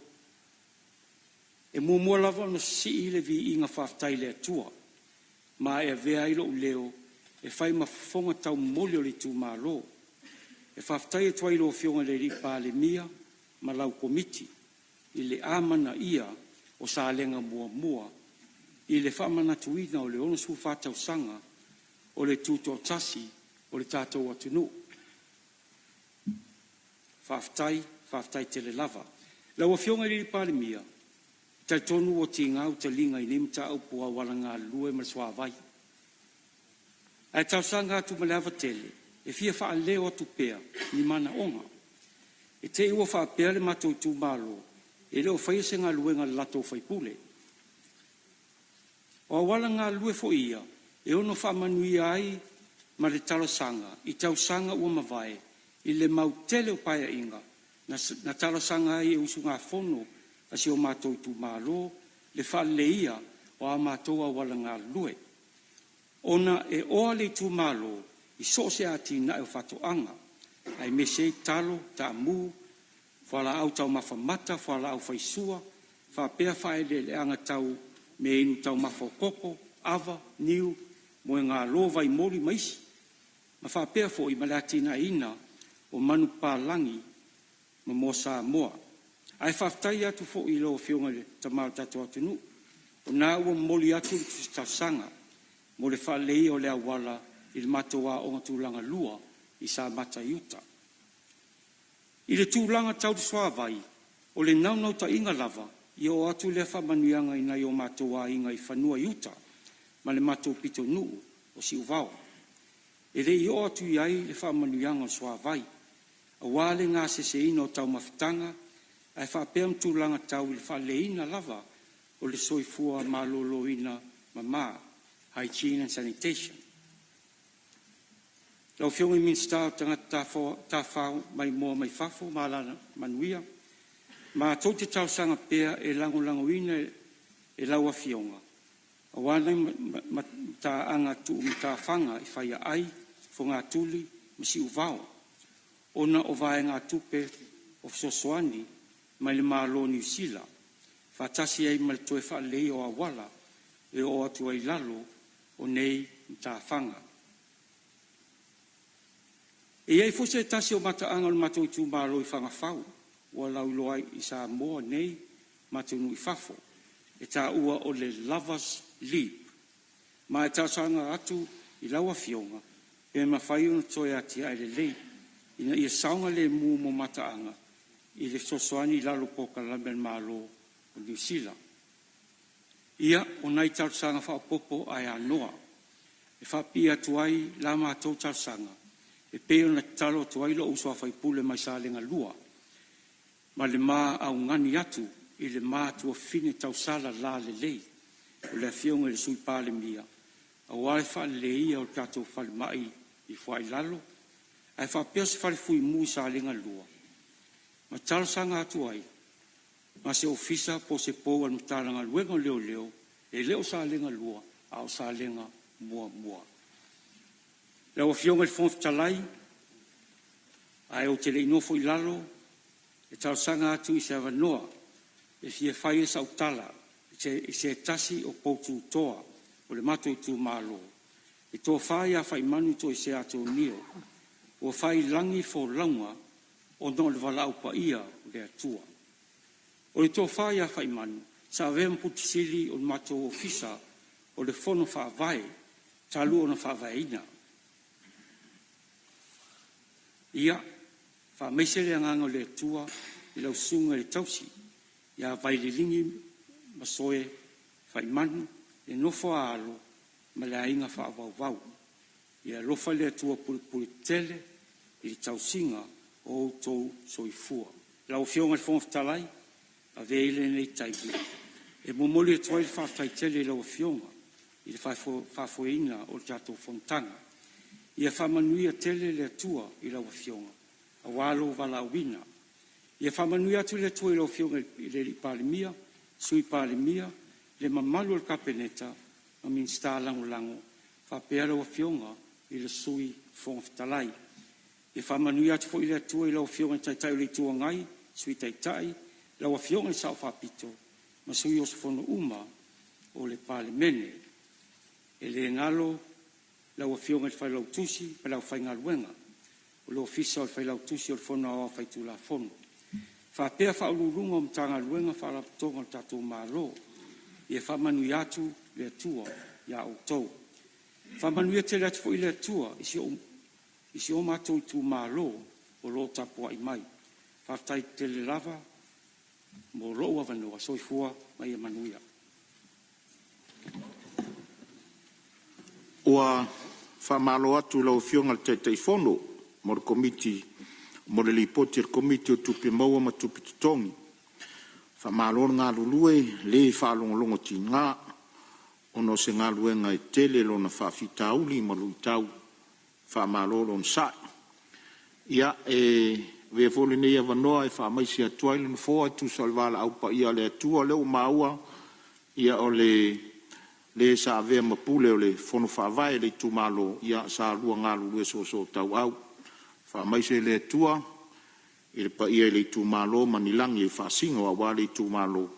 E muamua lava ona sisii le viiga faafetai i le Atua, ma e avea ai lou leo e fai ma fofoga taumomoli o le itumalo. E faafetai atu ai i lau Afioga i le Palemia ma lau Komiti i le amanaia o Salega Muamua i le faamanatuina o le 64 tausaga o le tutoatasi o le tatou atunuu. Faafetai, faafetai tele lava. Lau Afioga i le Palemia, e talitonu ua tiga ou taliga i nei mataupu o auala galulue ma le suavai. Ae talosaga atu ma le ava tele, e fia faaleo atu pea ni manaoga. E te i ua faapea le matou itumalo e le o faia se galuega a le latou faipule. O auala galulue foi ia e ono faamanuia ai ma le talosaga i tausaga ua mavae i le mau tele o paeaiga na talosaga ai e usugafono a si o matou itumalo le faaleleia o a matou auala galulue. Ona e oa le itumalo i so o se atinae o faatoaga, aemaise ai talo, taamu, fualaau taumafa mata, fualaau faisua, faapea faaeleeleaga tau meainu taumafa o koko, ava, niu, moegalo, vaimoli ma isi, ma faapea foi ma le atinaeina o manupapalagi ma moa Samoa. Ae faafetai atu foi i lau Afioga i le Tama o le tatou atunuu, o lena ua momoli atu le talosaga mo le faaleleia o le auala i le matou aoga tulaga lua i Samata i uta. I le tulaga tau le suavai, o le naunautaiga lava ia oo atu lea faamanuiaga i nai o matou aiga i fanua i uta ma le matou pitonuu o Siuvao. E le i oo atu i ai le faamanuiaga o le suavai, aua le gaseseina o taumafataga ae faapea ma tulaga tau i le faaleleiina lava o le soifua maloloina mama, hygiene and sanitation. Lau Afioga i le Minisita o Tagata Tafafao Maimoa mai Fafo ma Alamanuia, matou te talosaga pea e lagolagoina e lau Afioga aua nai mataaga tuumatafaga i Faiaai, Fogatuli ma Siuvao, ona o vaegatupe o fesoasoani mai le Malo o Niu Sila, faatasi ai ma le toe faaleleia o auala e oo atu ai i lalo o nei matafaga. E i ai foi se tasi o mataaga o le matou itumalo i Fagafau ua lauiloa i Samoa nei ma atunuu i fafo, e taua o le Lover's Leap, ma e talosaga atu i lau Afioga pe mafai ona toe atiae lelei ina ia saogalemu mo mataaga i le fesoasoani i lalo o polokalame a le Malo o Niu Sila. Ia, o nai talosaga faaopoopo ae anoa e faapipii atu ai la matou talosaga e pei ona tatalo atu ai lou uso a sui usufono mai Salega 2 ma le ma augani atu i le ma tuafafine tausala lalelei o le Afioga i le Sui Palemia aua le faaleleia o le tatou falemai i Foailalo ae faapea se fale fuimu i Salega 2 ma talosaga atu ai. ma se Ofisa po o se pou a le Matagaluega o Leoleo, e le o Salega 2, a o Salega 1. Lau Afioga i le Fofoga Fetalai, ae ou te le i nofo i lalo, e talosaga atu i se avanoa e fia fai ai sau tala i se tasi o poututoa o le matou itumalo, le Tofa ia Faimanu Toesea Atonio, ua faiilagi le folauga ona o le valaau paia a le Atua. O le Tofa ia Faimanu, sa avea ma Pule Sili o le matou Ofisa o le Fono Faavae talu ona faavaeina. Ia faamaise le agaga o le Atua i lau Susuga i le tausi ia Vaililigi Masoe Faimanu, le nofo a alo ma le aiga faavauvau. Ia alofa le Atua pulepuletetele i le tausiga o outou soifua. Lau Afioga i le Fofoga Fetalai, avea ia lenei taimi e momoli atu ai le faafetai tele i lau Afioga i le faafoeina o le tatou fonotaga. Ia faamanuia tele le Atua i lau Afioga aua lou valaauina. Ia faamanuia atu le Atua i lau Afioga i le Palemia, Sui Palemia, le mamalu o le Kapeneta ma Minisita Lagolago faapea lau Afioga i le Sui Fofoga Fetalai. Ia faamanuia atu foi le Atua i lau Afioga i le Taitai o le Itu Agai, Sui Taitai, lau Afioga i le Sao Faapito ma sui usufono uma o le Palemene. E le galo lau Afioga i le Failautusi ma le aufaigaluega o le Ofisa o le Failautusi o le Fono Aoao Faitulafono, faapea Ofisa Sili o Pulega o Matagaluega ma Faalapotopotoga a le tatou Malo. Ia faamanuia atu le Atua ia outou. Faamanuia tele atu foi le Atua i si o matou itumalo o lo o tapuai mai. Faafetai tele lava mo lou avanoa. Soifua ma ia manuia. Ua faamalo atu i lau Afioga i le Taitaifono o le Komiti mo le Lipoti a le Komiti o Tupe Maua ma Tupe Totogi. Faamalo le galulue le faalogologotiga ona o se galuega e tele lona faafitauli ma luitau. Faamalo le onosai. Ia, e avea foi lenei avanoa e faamaise atu ai le Nofoa e tusa o le valaau paia a le Atua. O lea ua maua o le sa avea ma pule o le Fono Faavae o le itumalo, sa lua galulue soosootauau. Faamaise le Atua i le paia i le itumalo ma ni lagi e faasino aua le itumalo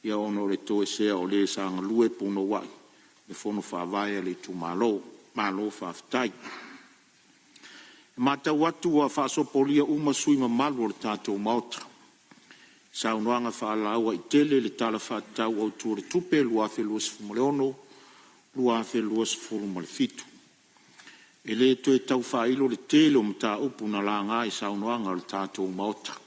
ona o le toesea o le sa galue punouai i le Fono Faavae a le itumalo. Malo faafetai. E matau atu ua faasopolia uma sui usufono mamalu o le tatou Maota i saunoaga faalauaitele i le Tala Faatatau Autu o le Tupe 2026/2027. E le toe tau faailo le tele o mataupu na laga i saunoaga a le tatou Maota. E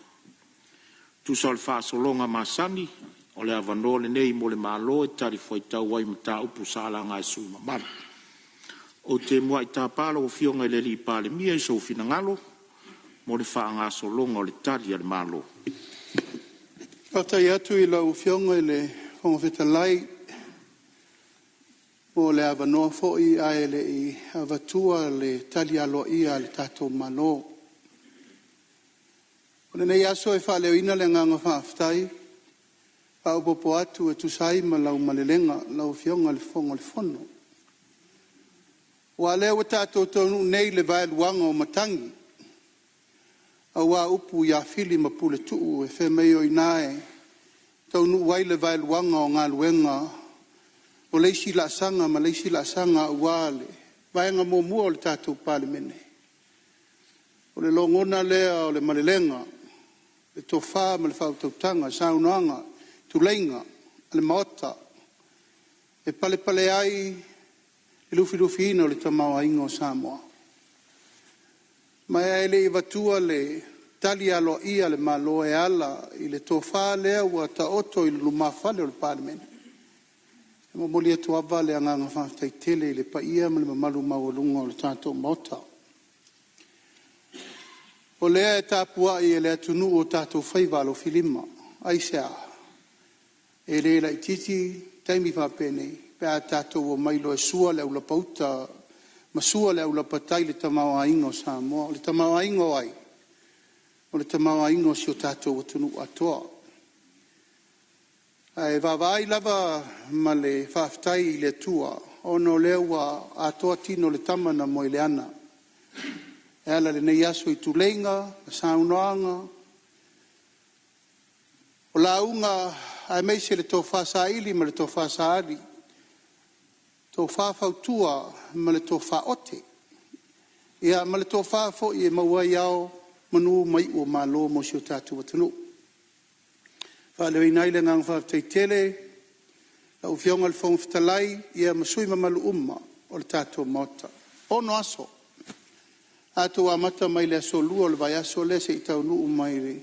tusa o le faasologa masani, o le avanoa lenei mo le Malo e talifuaitau ai i mataupu sa laga e sui usufono mamalu. Ou te muai tapa lau Afioga i le Palemia i sou finagalo mo le faagasologa o le Tali a le Malo. Faafetai atu i lau Afioga i le Fofoga Fetalai mo le avanoa foi ae le i avatua le tali aloaia a le tatou Malo. O lenei aso e faaleoina le agaga faafetai faaopoopo atu e tusa ai ma lau malelega lau Afioga i le Fofoga o le Fono. Aua o lea ua tatou taunuu nei i le vaeluaga o matagi, aua upu ia Fili ma Puletuu e fai mai o i ina e taunuu ai le vaeluaga o galuega o le isi laasaga ma le isi laasaga aua le vaega muamua o le tatou Palemene. O le logona lea o le malelega, le tofa ma le faautautaga, saunoaga, tuleiga o le Maota e palepale ai le lufilufiina o le tamaoaiga o Samoa. Ma ae le i avatua le tali aloaia a le Malo e ala i le tofa lea ua taoto i lumafale o le Palemene, e momoli atu lava le agaga faafetai tele i le paia ma le mamalu maualuga o le tatou Maota. O lea e tapuai e le atunuu o tatou faiva alofilima. Aisea? E le laitiiti taimi faapenei pe a tatou omai loa e sua le aulapa uta ma sua le aulapa tai i le tamaoaiga o Samoa. O le tamaoaiga o ai? O le tamaoaiga o si o tatou atunuu atoa. Ae vaavaai lava ma le faafetai i le Atua ona o lea ua atoa tino o le tama na moe i le ana e ala i lenei aso i tuleiga ma saunoaga, o lauga aemaise le tofa saili ma le tofa saali, tofa fautua ma le tofa ote, ia ma le tofa foi e maua ai ao, manu ma iu o malo mo si o tatou atunuu. E faaleoina ai le agaga faafetai tele lau Afioga i le Fofoga Fetalai, ia ma sui usufono mamalu uma o le tatou Maota. E 6 aso, tatou amata mai le aso Lua o le vaiaso lea seia taunuu mai i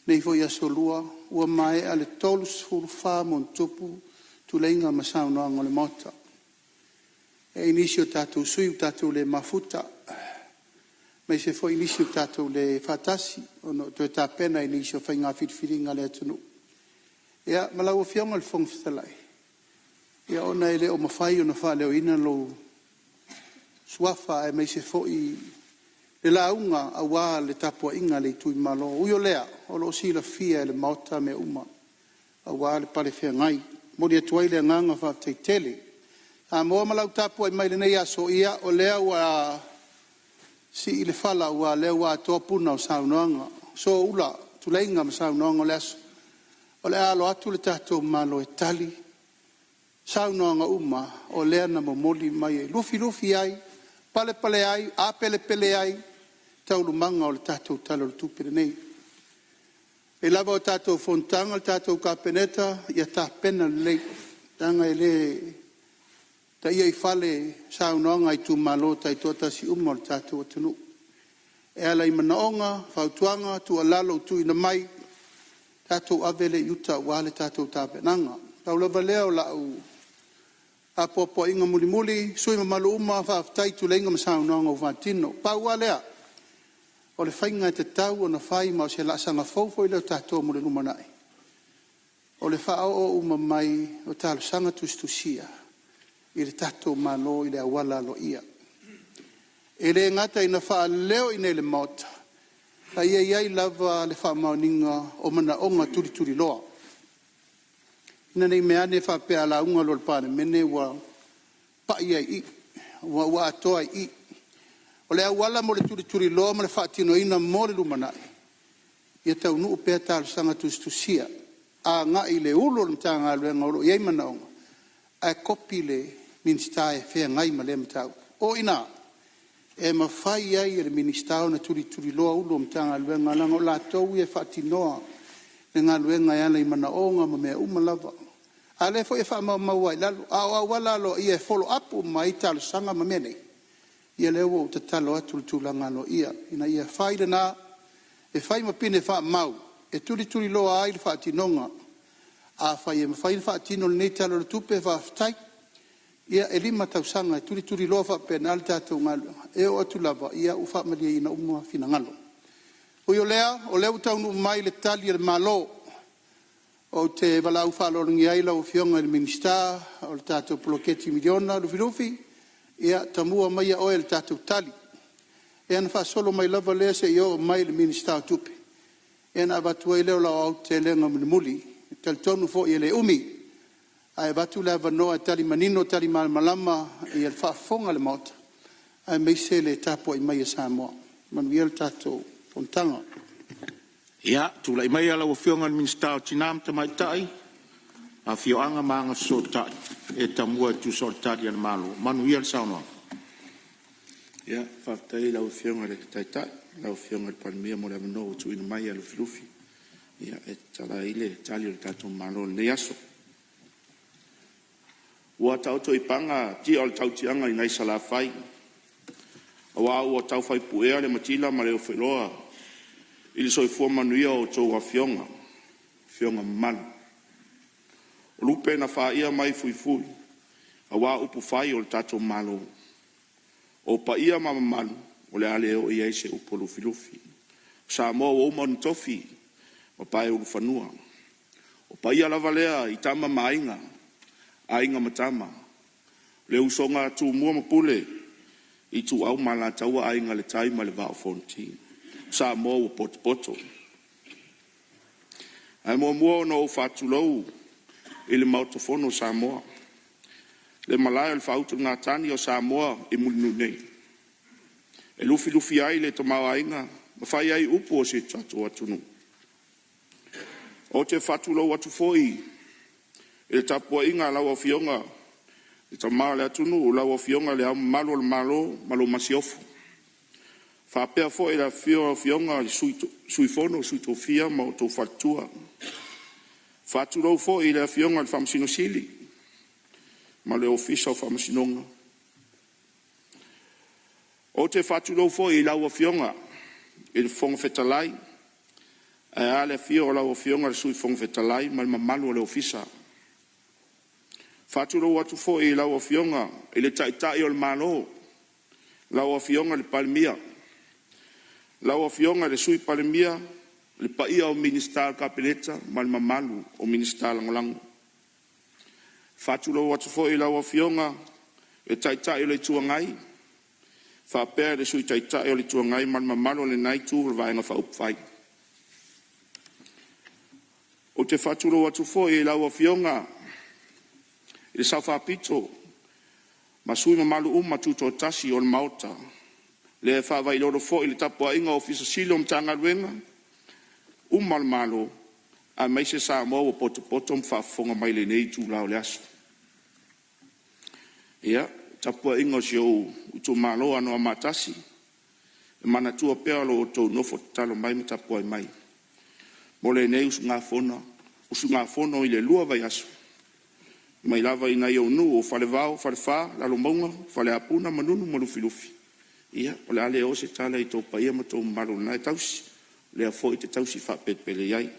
lenei foi aso Lua, ua maea le 34+ tuleiga ma saunoaga o le Maota. E i ai nisi o tatou sui usufono ua tatou le mafuta, aemaise foi nisi ua tatou le faatasi ona o toe tapena i nisi o faiga filifiliga a le atunuu. Ia ma lau Afioga i le Fofoga Fetalai, ia ona e le o mafai ona faaleoina lou suafa aemaise foi le lauga aua le tapuaiga a le itumalo. Ui o lea, o lo o silafia e le Maota mea uma aua le pale feagai. E momoli atu ai le agaga faafetai tele. Samoa ma lau tapuai mai i lenei aso, ia o lea ua sii le fala aua o lea ua atoa puna o saunoaga, soula tuleiga ma saunoaga o le aso. O le a alo atu le tatou Malo e tali saunoaga uma o lea na momoli mai e lufilufi ai, palepale ai, apelepele ai taualumaga o le tatou Tala o le Tupe lenei. E pei lava o tatou fonotaga le tatou Kapeneta, ia tapena lelei, leaga e le taia i fale saunoaga a itumalo taitoatasi uma o le tatou atunuu e ala i manaoga, fautuaga, tuualalo ua tuuina mai, tatou ave lea i uta aua le tatou tapenaga. Pau lava lea o lau apoapoaiga mulimuli, sui usufono mamalu uma, faafetai i tuleiga ma saunoaga ua faatino. Pau lava lea, o le faiga e tatau ona fai ma o se laasaga fou foi lea o tatou mo le lumanai, o le faaoo uma mai o talosaga tusitusia i le tatou Malo i le auala aloaia. E le gata ina faaleo i inei i le Maota, a ia i ai lava le faamaoniga o manaoga tulituliloa, ina ne i meaane faapea a lauga loa i le Palemene ua pai ai i i, ua atoa ai i i. O le auala mo le tulituliloa ma le faatinoina mo le lumanai, ia taunuu pea talosaga tusitusia agai i le Ofisa Sili o le Matagaluega o lo o i ai manaoga, ae kopi le Minisita e feagai ma lea mataupu. O i ina e mafai ai e le Minisita ona tulituliloa Ofisa Sili o Matagaluega leaga o latou ia e faatinoa le galuega e ala i manaoga ma mea uma lava. A o lea foi e faamaumau lava i lalo. A o auala aloaia e follow up uma ai talosaga ma mea nei, ia lea ua ou tatalo atu i le tulaga aloaia ina ia fai lena e fai ma pine faamau e tulituliloa ai le faatinoga. Afai e mafai ona faatino i lenei Tala o le Tupe, faafetai. Ia e 5 tausaga e tulituliloa faapena le tatou galuega, e oo atu lava ua faamalieina uma finagalo. Ui o lea, o lea ua taunuu mai le Tali a le Malo, ou te valaau faaaloalogia ai lau Afioga i le Minisita o le tatou Poloketi Miliona Lufilufi, ia tamua maia oe i le tatou tali. Ia ona faasolo mai lava lea seia oo mai i le Minisita o Tupe, ia ona avatu ai lea o lau aotelega mulimuli. E talitonu foi e le umi, ae avatu le avanoa e tali manino tali malamalama le faafofoga a le Maota, aemaise le tapuai mai a Samoa. Manuia le tatou fonotaga. Ia, tulai maia lau Afioga i le Minisita o Tina ma Tamaitai, Afioaga ma Agafesootai e tamua e tusa o le Tali a le Malo. Manuia le saunoaga. Ia, faafetai i lau Afioga i le Taitai, lau Afioga i le Palemia mo le avanoa ua tuuina mai ia Lufilufi e tatala ai le Tali a le tatou Malo i lenei aso. Ua taoto i paga tia o le tautiaga i nai Salafai, aua ua taufai puea le matila ma le ofeloa i le soifua manuia o a outou afioga, afioga mamalu. O lupe na faia mai fuifui aua upufai o le tatou Malo. O paia ma mamalu o le a le oo i ai se upu a Lufilufi. O Samoa ua uma ona tofi ma paeulufanua. O paia lava lea i Tama ma Aiga, Aiga ma Tama, le usoga a Tumua ma Pule, Ituau ma Alataua, Aiga i le Tai ma le Vaa o Fonoti. O Samoa ua potopoto. Ae muamua ona ou faatulou i le Maota Fono o Samoa, le malae o le faautugatagi o Samoa i Mulinuu nei, e lufilufi ai le tamaoaiga ma fai ai upu o si o tatou atunuu. Ou te faatulou atu foi i le tapuaiga a lau Afioga i le Tama o le atunuu, lau Afioga i Le Ao Mamalu o le Malo ma lau Masiofo, faapea foi le afifio o Afioga i le Sui Fono a Sui Tofia ma outou Faletua. Faatulou foi i le Afioga i le Faamasino Sili ma le Ofisa o Faamasinoga. Ou te faatulou foi i lau Afioga i le Fofoga Fetalai, ae a le afio o lau Afioga i le Sui Fofoga Fetalai ma le mamalu o le Ofisa. Faatulou atu foi i lau Afioga i le Taitai o le Malo, lau Afioga i le Palemia, lau Afioga i le Sui Palemia, le paia o Minisita o le Kapeneta ma le mamalu o Minisita Lagolago. Faatulou atu foi i lau Afioga i le Taitai o le Itu Agai faapea le Sui Taitai o le Itu Agai ma le mamalu o lena Itu o le Vaega Faaupufai. Ou te faatulou atu foi i lau Afioga i le Sao Faapito ma sui usufono mamalu uma Tutoatasi o le Maota, lea e faavailolo foi le tapuaiga a Ofisa Sili o Matagaluega uma a le Malo, aemaise Samoa ua potopoto ma faafofoga mai i lenei itula o le aso. Ia, le tapuaiga a si ou itumalo o Anoamaa 1, e manatua pea lo outou nofo tatalo mai ma tapuai mai mo lenei usugafono i le 2 vaiaso, mai lava i nai ou nuu o Falevao, Falefa, Lalomauga, Faleapuna, Manunu ma Lufilufi. Ia, o le a le oo se tala i tou paia ma tou mamalu o lena e tausi, o lea foi e te tausi faapelepele i ai.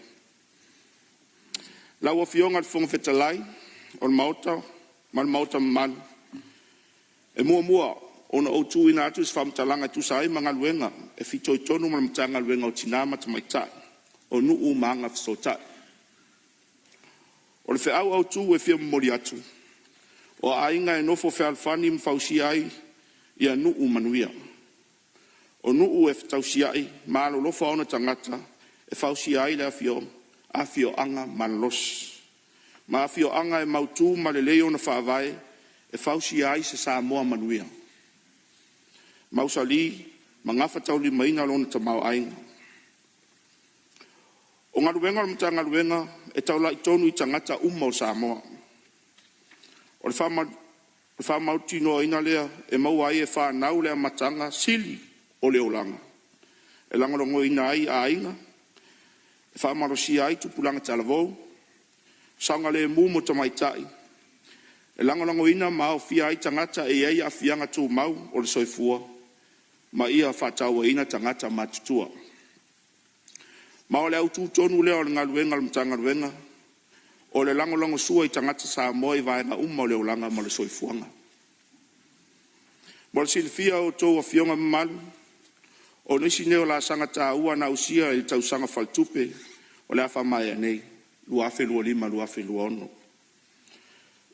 Lau Afioga i le Fofoga Fetalai o le Maota ma le Maota mamalu, e muamua ona ou tuuina atu se faamatalaga e tusa ai ma galuega e fitoitonu ma le Matagaluega o Tina ma Tamaitai, o Nuu ma Agafesootai. O le feau autu e fia momoli atu, o aiga e nofo fealofani ma fausia ai ia nuu manuia. O nuu e fetausiai ma alolofa ona tagata e fausia ai le afioaga malolosi, ma afioaga e mautu ma lelei ona faavae e fausia ai se Samoa manuia, mausali ma gafataulimaina lona tamaoaiga. O galuega a le Matagaluega e taulai tonu i tagata uma o Samoa. O le faamautinoaina lea e maua ai e fanau le amataga sili o le olaga, e lagolagoina ai aiga, e faamalosia ai tupulaga talavou, saogalemu mo tamaitai, e lagolagoina ma aofia ai tagata e i ai aafiaga tumau o le soifua, ma ia faatauaina tagata matutua. Ma o le autu tonu lea o le galuega a le Matagaluega, o le lagolagosua i tagata Samoa i vaega uma o le olaga ma le soifuaga. Mo le silafia e a outou afioga mamalu, o nisi nei o laasaga taua na ausia i le tausaga faaletupe o le a faamaea nei 2025/2026.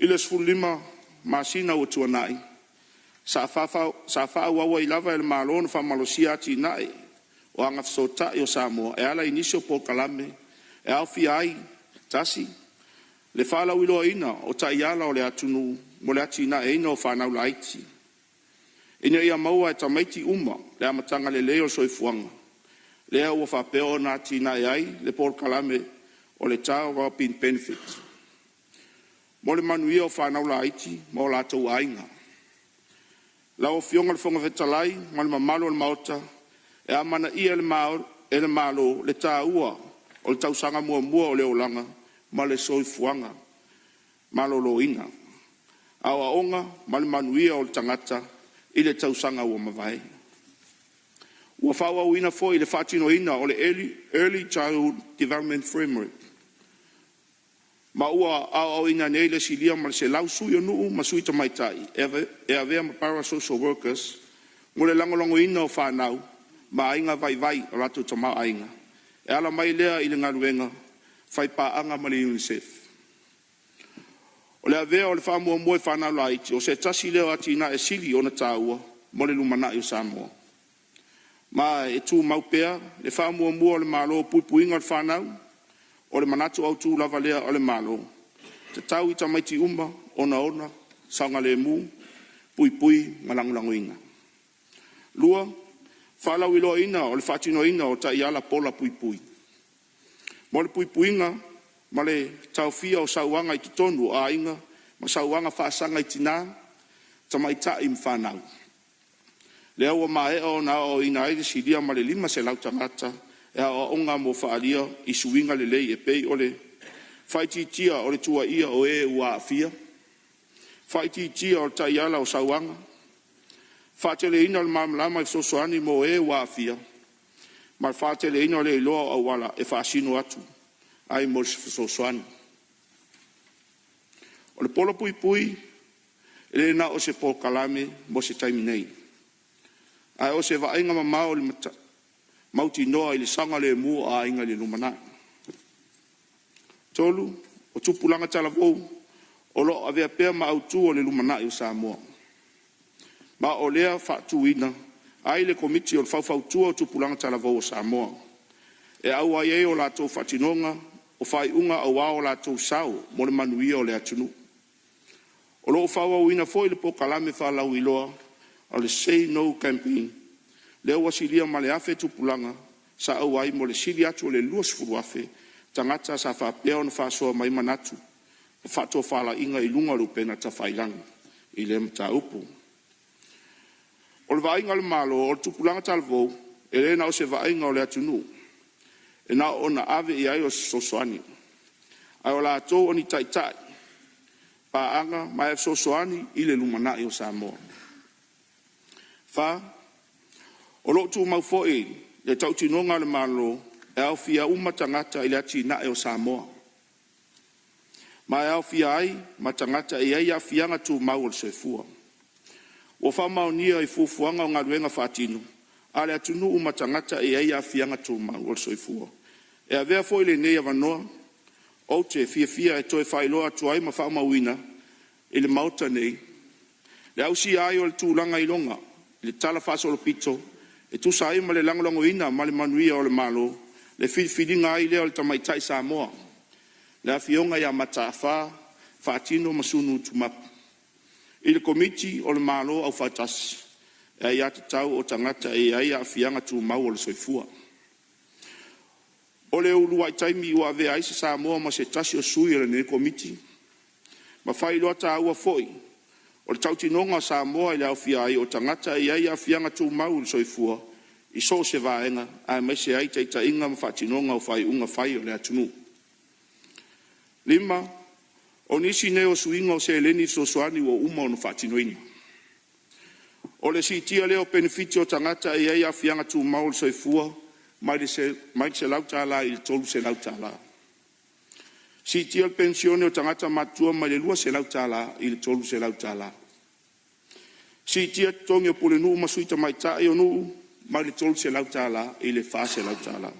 I le 15 masina ua tuanai, sa faaauau ai lava e le Malo ona faamalosia atinae o Agafesootai o Samoa e ala i nisi o polokalame e aofia ai: 1. Le faalauiloaina o Taiala o le atunuu mo le atinaeina o fanau laiti, ina ia maua e tamaiti uma le amataga lelei o le soifuaga, lea ua faapea ona atinae ai le polokalame o le Child Well-being Benefit mo le manuia o fanau laiti ma o latou aiga. Lau Afioga i le Fofoga Fetalai ma le mamalu o le Maota, e amanaia e le Malo le taua o le tausaga muamua o le olaga ma le soifuaga maloloina, aoaoga ma le manuia o le tagata i le tausaga ua mavae. Ua faaauauina foi le faatinoina o le Early Childhood Development Framework ma ua aoaoina nei le silia ma le 100 sui o nuu ma sui tamaitai e avea ma para-social workers mo le lagolagoina o fanau ma aiga vaivai o latou tamaoaiga, e ala mai lea i le galuega faipaaga ma le UNICEF. O le avea o le faamuamua i fanau laiti, o se tasi lea o atinae sili ona taua mo le lumanai o Samoa. Ma e tumau pea le faamuamua a le Malo i puipuiga o le fanau. O le manatu autu lava lea o le Malo, tatau i tamaiti uma ona ola, saogalemu, puipui ma lagolagoina. 2. Faalauiloaina o le faatinoina o Taiala Pola Puipui mo le puipuiga ma le taofia o sauaga i totonu o aiga ma sauaga faasaga i tina, tamaitai ma fanau. Lea ua maea ona aoaoina ai le silia ma le 500 tagata e aoaoga mo faaalia i suiga lelei e pei o le faaitiitia o le tuuaia o e ua aafia, faaitiitia o taiala o sauaga, faateleina o le malamalama i fesoasoani mo e ua aafia, ma le faateleina o le iloa o auala e faasino atu ai mo se fesoasoani. O le Pola Puipui e le na o se polokalame mo se taimi nei, ae o se vaaiga mamao i le mautinoa i le saogalemu o aiga i le lumanai. 3. O tupulaga talavou o lo o avea pea ma autu o le lumanai o Samoa. Ma o lea faatuina ai le Komiti o le Faufautua o Tupulaga Talavou o Samoa, e auai ai o latou faatinoga o faaiuga aua o latou sao mo le manuia o le atunuu. O lo o faaauauina foi le polokalame faalauiloa a le Say No Campaign, lea ua silia ma le 1,000 tupulaga sa auai mo le sili atu o le 20,000 tagata sa faapea ona faasoa mai manatu ma faatofalaiga i luga o le upega tafailagi i lea mataupu. O le vaaiga a le Malo, o le tupulaga talavou, e le na o se vaaiga o le atunuu e na ona ave i ai o se fesoasoani, a o latou o ni taitai paaga ma e fesoasoani i le lumanai o Samoa. 4. O lo o tumau foi le tautinoga a le Malo e aofia uma tagata i le atinae o Samoa, ma e aofia ai ma tagata e i ai aafiaga tumau o le soifua. Ua faamaonia i fuafuaga o galuega faatino a le atunuu ma tagata e i ai aafiaga tumau o le soifua. E avea foi lenei avanoa ou te fiafia e toe faailoa atu ai ma faamauina i le Maota nei le ausia ai o le tulaga iloga i le talafaasolopito e tusa ai ma le lagolagoina ma le manuia o le Malo, le filifiliga ai lea o le Tamaitai Samoa, le Afioga ia Mata'afa Faatino Masunu Tumapa i le Komiti o le Malo Aufaatasi e Aiatatau o Tagata e i ai Aafiaga Tumau o le Soifua. O le uluai taimi ua avea ai se Samoa ma se tasi o sui o lenei Komiti, ma faailoa taua foi o le tautinoga a Samoa i le aofia ai o tagata e i ai aafiaga tumau o le soifua i so o se vaega, aemaise ai taitaiga ma faatinoga o faaiuga fai a le atunuu. 5. O nisi nei o suiga o seleni fesoasoani ua uma ona faatinoina. O le siitia lea o penefiti o tagata e i ai aafiaga tumau o le soifua mai le $100 i le $300. Siitia le penisione o tagata matutua mai le $200 i le $300. Siitia totogi o Pulenuu ma Sui Tamaitai o nuu mai le $300 i le $400.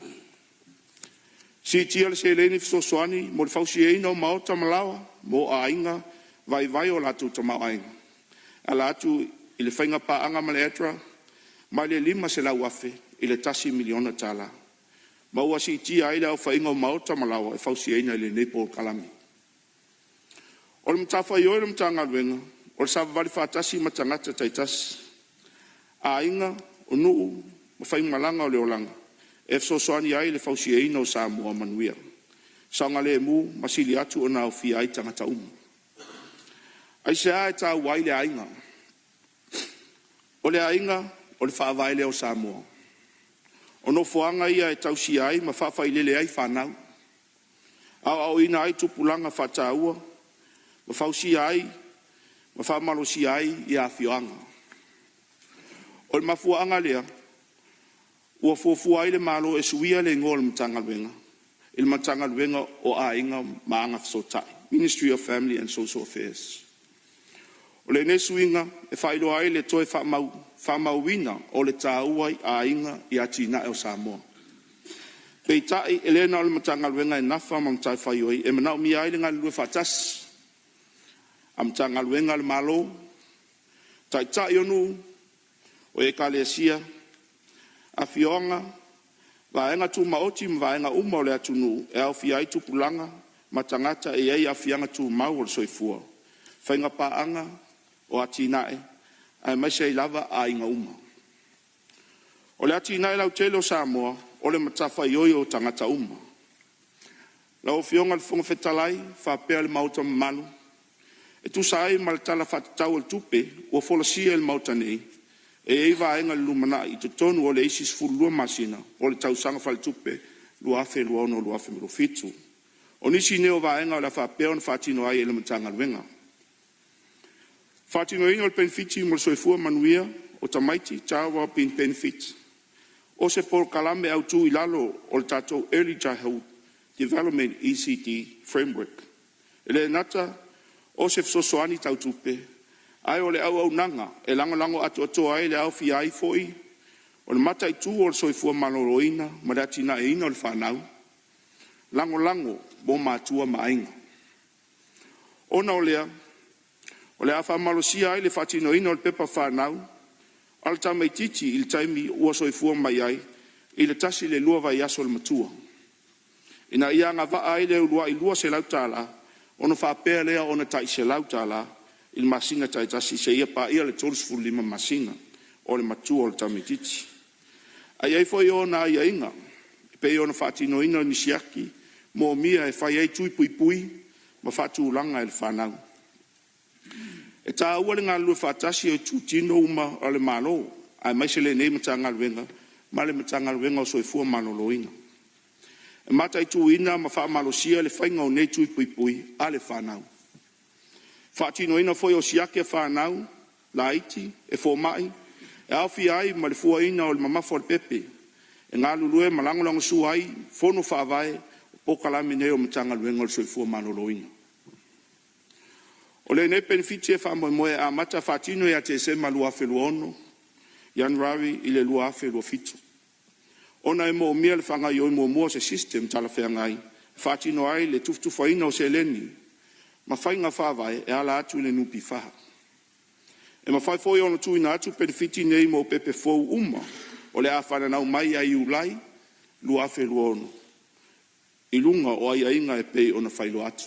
Siitia le seleni fesoasoani mo le fausiaina o maota ma laoa mo aiga vaivai o latou tamaoaiga e ala atu i le faiga paaga ma le ADRA mai le $500,000 i le $1 miliona tala, ma ua siitia ai le aofaiga o maota ma laoa e fausiaina i lenei polokalame. O le matafaioi a le Matagaluega o le savavali faatasi ma tagata taitasi, aiga, o nuu ma faigamalaga o le olaga e fesoasoani ai i le fausiaina o Samoa manuia, saogalemu ma sili atu ona aofia ai tagata uma. Aisea e taua ai le aiga? O le aiga o le faavae lea o Samoa. O nofoaga ia e tausia ai ma faafailele ai fanau, aoaoina ai tupulaga faataua ma fausia ai ma faamalosia ai afioaga. O le mafuaaga lea ua fuafua ai le Malo e suia le igoa o le Matagaluega i le Matagaluega o Aiga ma Agafesootai, Ministry of Family and Social Affairs. O lenei suiga e faailoa ai le toe faamauina o le taua i aiga i atinae o Samoa. Peitai, e le na o le Matagaluega e nafa ma matafaioi e manaomia ai le galulue faatasi a Matagaluega a le Malo, Taitai o nuu, o Ekalesia, afioaga, vaega tumaoti ma vaega uma o le atunuu e aofia ai tupulaga. ma tagata e i ai aafiaga tumau o le soifua, faiga paaga o atinae, aemaise ai lava aiga uma. O le atinae lautele o Samoa, o le matafaioi o tagata uma. Lau Afioga i le Fofoga Fetalai faapea le Maota mamalu, e tusa ai ma le Tala Faatatau o le Tupe ua folasia i le Maota nei, e i ai vaega i le lumanai i totonu o le isi 12 masina o le Tausaga Faaletupe 2026/2027. O nisi nei o vaega o le a faapea ona faatino ai e le Matagaluega. Faatinoina o le Penefiti mo le Soifua Manuia o Tamaiti, Child Wellbeing Benefit. O se polokalame autu i lalo o le tatou Early Childhood Development, ECD Framework. E le gata o se fesoasoani tau tupe, ae o le auaunaga e lagolago atoatoa ai le aofia ai foi o le mataitu o le soifua maloloina ma le atinaeina o le fanau, lagolago mo matua ma aiga. Ona o lea, o le a faamalosia ai le faatinoina o le pepa fanau a le tamaitiiti i le taimi ua soifua mai ai i le 1 i le 2 vaiaso o le matua, ina ia agavaa ai le uluai $200 ona faapea lea ona tai $100 i masina taitasi seia paia le 35 masina o le matua o le tamaitiiti. Ae i ai foi ona aiaiga e pei ona faatinoina ni siaki moomia e fai ai tui puipui ma faatulaga e le fanau. E taua le galulue faatasi o itutino uma o le Malo aemaise lenei Matagaluega ma le Matagaluega o Soifua Maloloina, e mataituina ma faamalosia le faiga o nei tui puipui a le fanau. Faatinoina foi o siaki a fanau laiti e fomai, e aofia ai ma le fuaina o le mamafa o le pepe, e galulue ma lagolagosua ai fono faavae o polokalame nei o Matagaluega o le Soifua Maloloina. O lenei penefiti e faamoemoe e amata faatino ia Tesema 2026, Ianuari i le 2027, ona e moomia le faagaoioi muamua o se system talafeagai e faatino ai le tufatufaina o seleni ma faiga faavae e ala atu i le NPF. E mafai foi ona tuuina atu penefiti nei mo pepe fou uma o le a fananau mai ia Iulai 2026 i luga o aiaiga e pei ona faailoa atu.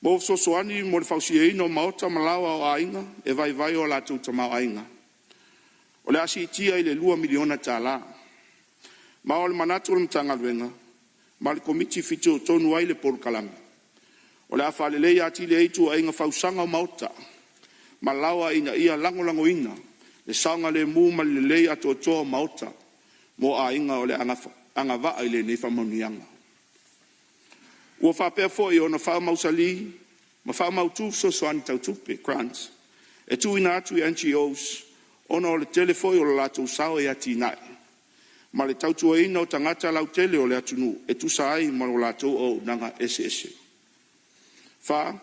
Mo fesoasoani mo le fausiaina o maota ma laoa o aiga e vaivai o latou tamaoaiga, o le a siitia i le $2 miliona tala. Ma o le manatu o le Matagaluega ma le Komiti fitoitonu ai le polokalame, o le a faaleleia atili ai ituaiga fausaga o maota ma laoa ina ia lagolagoina le saogalemu ma le lelei atoatoa o maota mo aiga o le a agavaa i lenei faamanuiaga. Ua faapea foi ona faamausali ma faamautu fesoasoani tau tupe (grants) e tuuina atu i NGOs ona o le tele foi o lo latou sao i atinae ma le tautuaina o tagata lautele o le atunuu e tusa ai ma latou auaunaga eseese. 4.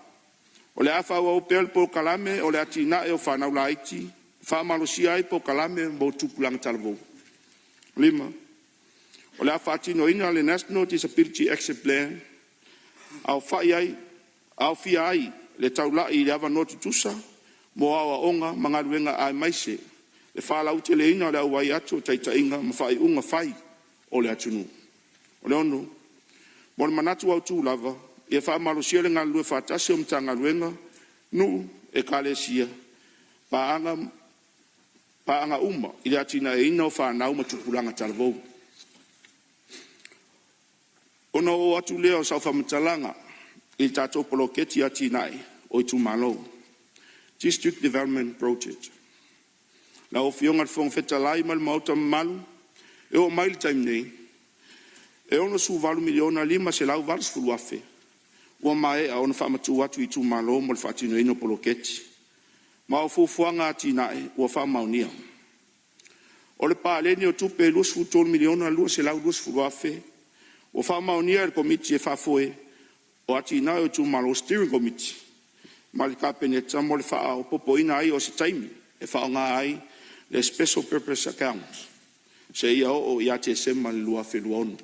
O le a faaauau pea le polokalame o le atinae o fanau laiti, e faamalosia ai polokalame mo tupulaga talavou. 5. O le a faatinoina le National Disability Action Plan, aofia ai le taulai i avanoa tutusa mo aoaoga ma galuega aemaise le faalauteleina o le auai atu o taitaiga ma faaiuga fai o le atunuu. 6. Mo le manatu autu lava, ia faamalosia le galulue faatasi o Matagaluega, nuu, ekalesia ma paaga uma i le atinaeina o fanau ma tupulaga talavou. Ona oo atu lea o sau faamatalaga i le tatou Poloketi Atinae o Itumalo, District Development Project. Lau Afioga i le Fofoga Fetalai ma le Maota mamalu, e oo mai i le taimi nei, e $68,580,000 ua maea ona faamatuu atu i itumalo mo le faatinoina o poloketi, ma o fuafuaga o atinae ua faamaonia. O le paleni o tupe e $23,220,000 ua faamaonia e le Komiti e faafoe o Atinae o Itumalo Steering Committee ma le Kapeneta mo le faaopoopoina ai o se taimi e faaaoga ai le Special Purpose Account seia oo ia Tesema 2026.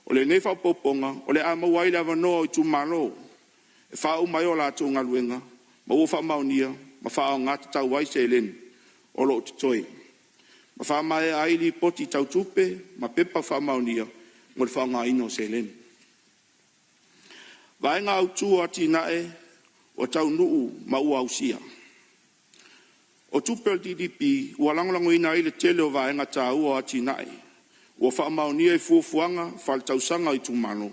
O lenei faaopoopoga o le a maua ai le avanoa o itumalo e faauma ai a latou galuega ma ua faamaonia ma faaaoga tatau ai seleni o lo o totoe, ma faamaea ai Lipoti Tau Tupe ma Pepa Faamaonia mo le faaaogaina o seleni. Vaega autu o atinae ua taunuu ma ua ausia. O tupe o le DDP ua lagolagoina ai le tele o vaega taua o atinae ua faamaonia i fuafuaga faaletausaga a itumalo,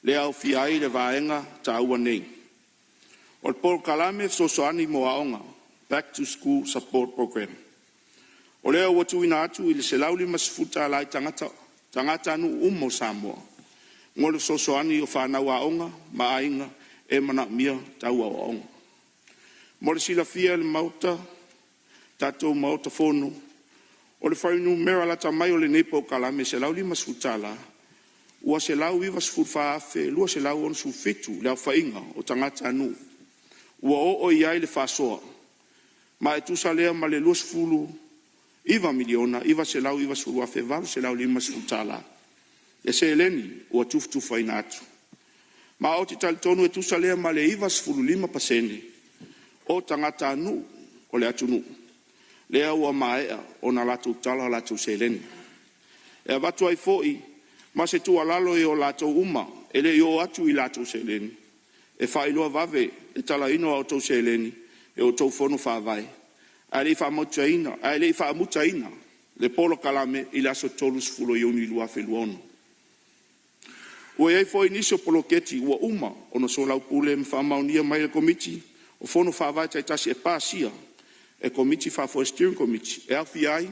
lea e aofia ai le vaega taua nei. O le Polokalame Fesoasoani mo Aoga, Back to School Support Program. O lea ua tuuina atu le $150 i tagatanuu uma o Samoa mo le fesoasoani i fanau aoga ma aiga e manaomia tau aoaoga. Mo le silafia e le Maota, tatou Maota Fono, o le fuainumera lata mai o lenei polokalame $150, ua 194,267 le aofaiga o tagatanuu ua oo i ai le faasoa, ma e tusa lea ma le $29,990,850 le seleni ua tufatufaina atu. Ma ou te talitonu e tusa lea ma le 95% o tagatanuu o le atunuu lea ua maea ona latou tala latou seleni. E avatu ai foi ma se tuualalo i latou uma e le i oo atu i latou seleni, e faailoa vave le talaina o a outou seleni e outou Fono Faavae ae le i faamutaina le polokalame i le aso 30 o Iuni 2026. Ua i ai foi nisi o poloketi ua uma ona soalaupule ma faamaonia mai e le Komiti o Fono Faavae taitasi e pasia e Komiti Faafoe, Steering Committee, e aofia ai: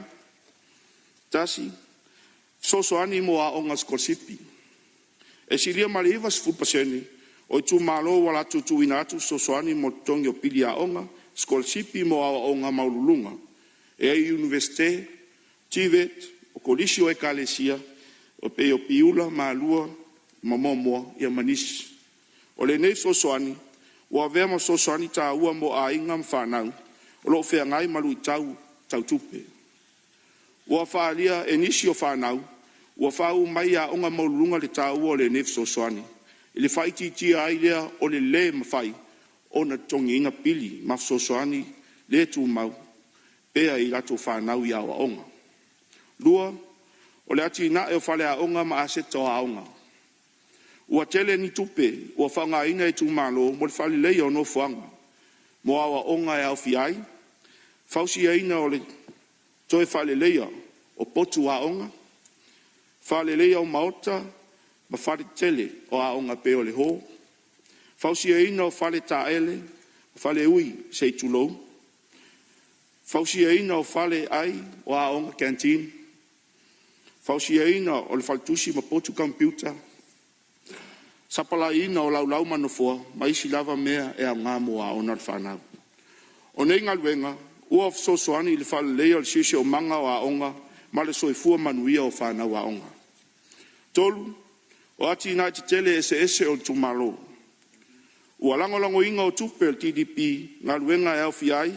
1. Fesoasoani mo aoga sikolasipi. E silia ma le 90% o itumalo ua latou tuuina atu fesoasoani mo totogi o pili aoga, sikolasipi mo aoaoga maualuluga e ai i Iunivesite, TVET, o Kolisi o Ekalesia e pei o Piula, Malua ma Moamoa ia ma nisi. O lenei fesoasoani ua avea ma fesoasoani taua mo aiga ma fanau o lo o feagai ma luitau tau tupe. Ua faaalia e nisi o fanau ua faauu mai i aoga maualuluga le taua o lenei fesoasoani i le faaitiitia ai lea o le lē mafai ona totogiina pili ma fesoasoani le tumau pea i latou fanau i aoaoga. 2. O le atinae o faleaoga ma aseta o aoga. Ua tele ni tupe ua faaaogaina e itumalo mo le faaleleia o nofoaga mo aoaoga e aofia ai: Fausiaina o le toe faaleleia o potu aoga, faaleleia o maota ma fale tetele o aoga e pei o le hall, fausiaina o fale taele, fale ui se i tulou, fausiaina o faleai o aoga, canteen, fausiaina o le faletusi ma potu computer, sapalala o laulau ma nofoa ma isi lava mea e aoga mo aoga a le fanau. O nei galuega ua fesoasoani i le faaleleia o le siosiomaga o aoga ma le soifua manuia o fanau aoga. 3. O Atinae Tetele eseese o Itumalo. Ua lagolagoina o tupe a le DDP galuega e aofia ai: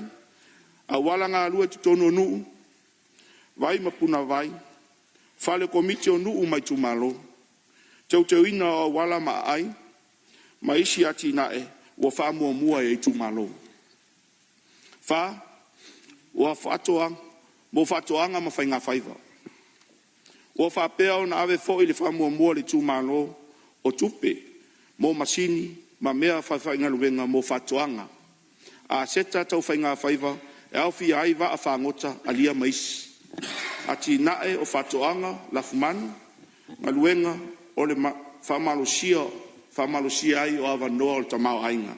Auala galue i totonu o nuu, vai ma punavai, fale o Komiti o Nuu ma Itumalo, teuteuina o auala ma aai, ma isi atinae ua faamuamua e Itumalo. 4. Mo Faatoaga ma Faigafaiva. Ua faapea ona ave foi le faamuamua i le Itumalo o tupe mo masini ma mea faafaigaluega mo faatoaga, aseta tau faigafaiva e aofia ai vaa fagota, alia ma isi, atinae o faatoaga lafumanu, galuega o le faamalosia ai o avanoa o le tamaoaiga.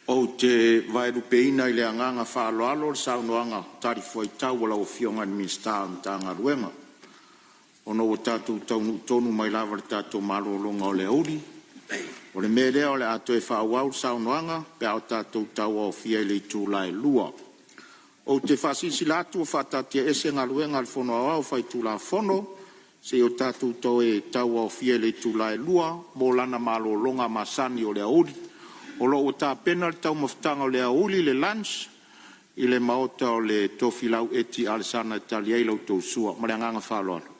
Ou te vaelupeina i le agaga faaaloalo le saunoaga talifuaitau a lau Afioga i le Minisita o le Matagaluega. Ona ua tatou taunuu tonu mai lava i le tatou malologa o le aoauli, o le mea lea o le a toe faaauau le saunoaga pe a o tatou tauaofia i le itula e 2:00. Ou te faasilasila atu ua faataatiaese Galuega a le Fono Aoao Faitulafono seia o tatou toe tauaofia i le itula e 2:00 mo lana malologa masani o le aoauli. O lo o ua tapena le taumafataga o le aoauli, le lunch i le maota o le Tofilau Eti Alesana e tali ai la outou sua. Ma le agaga faaaloalo.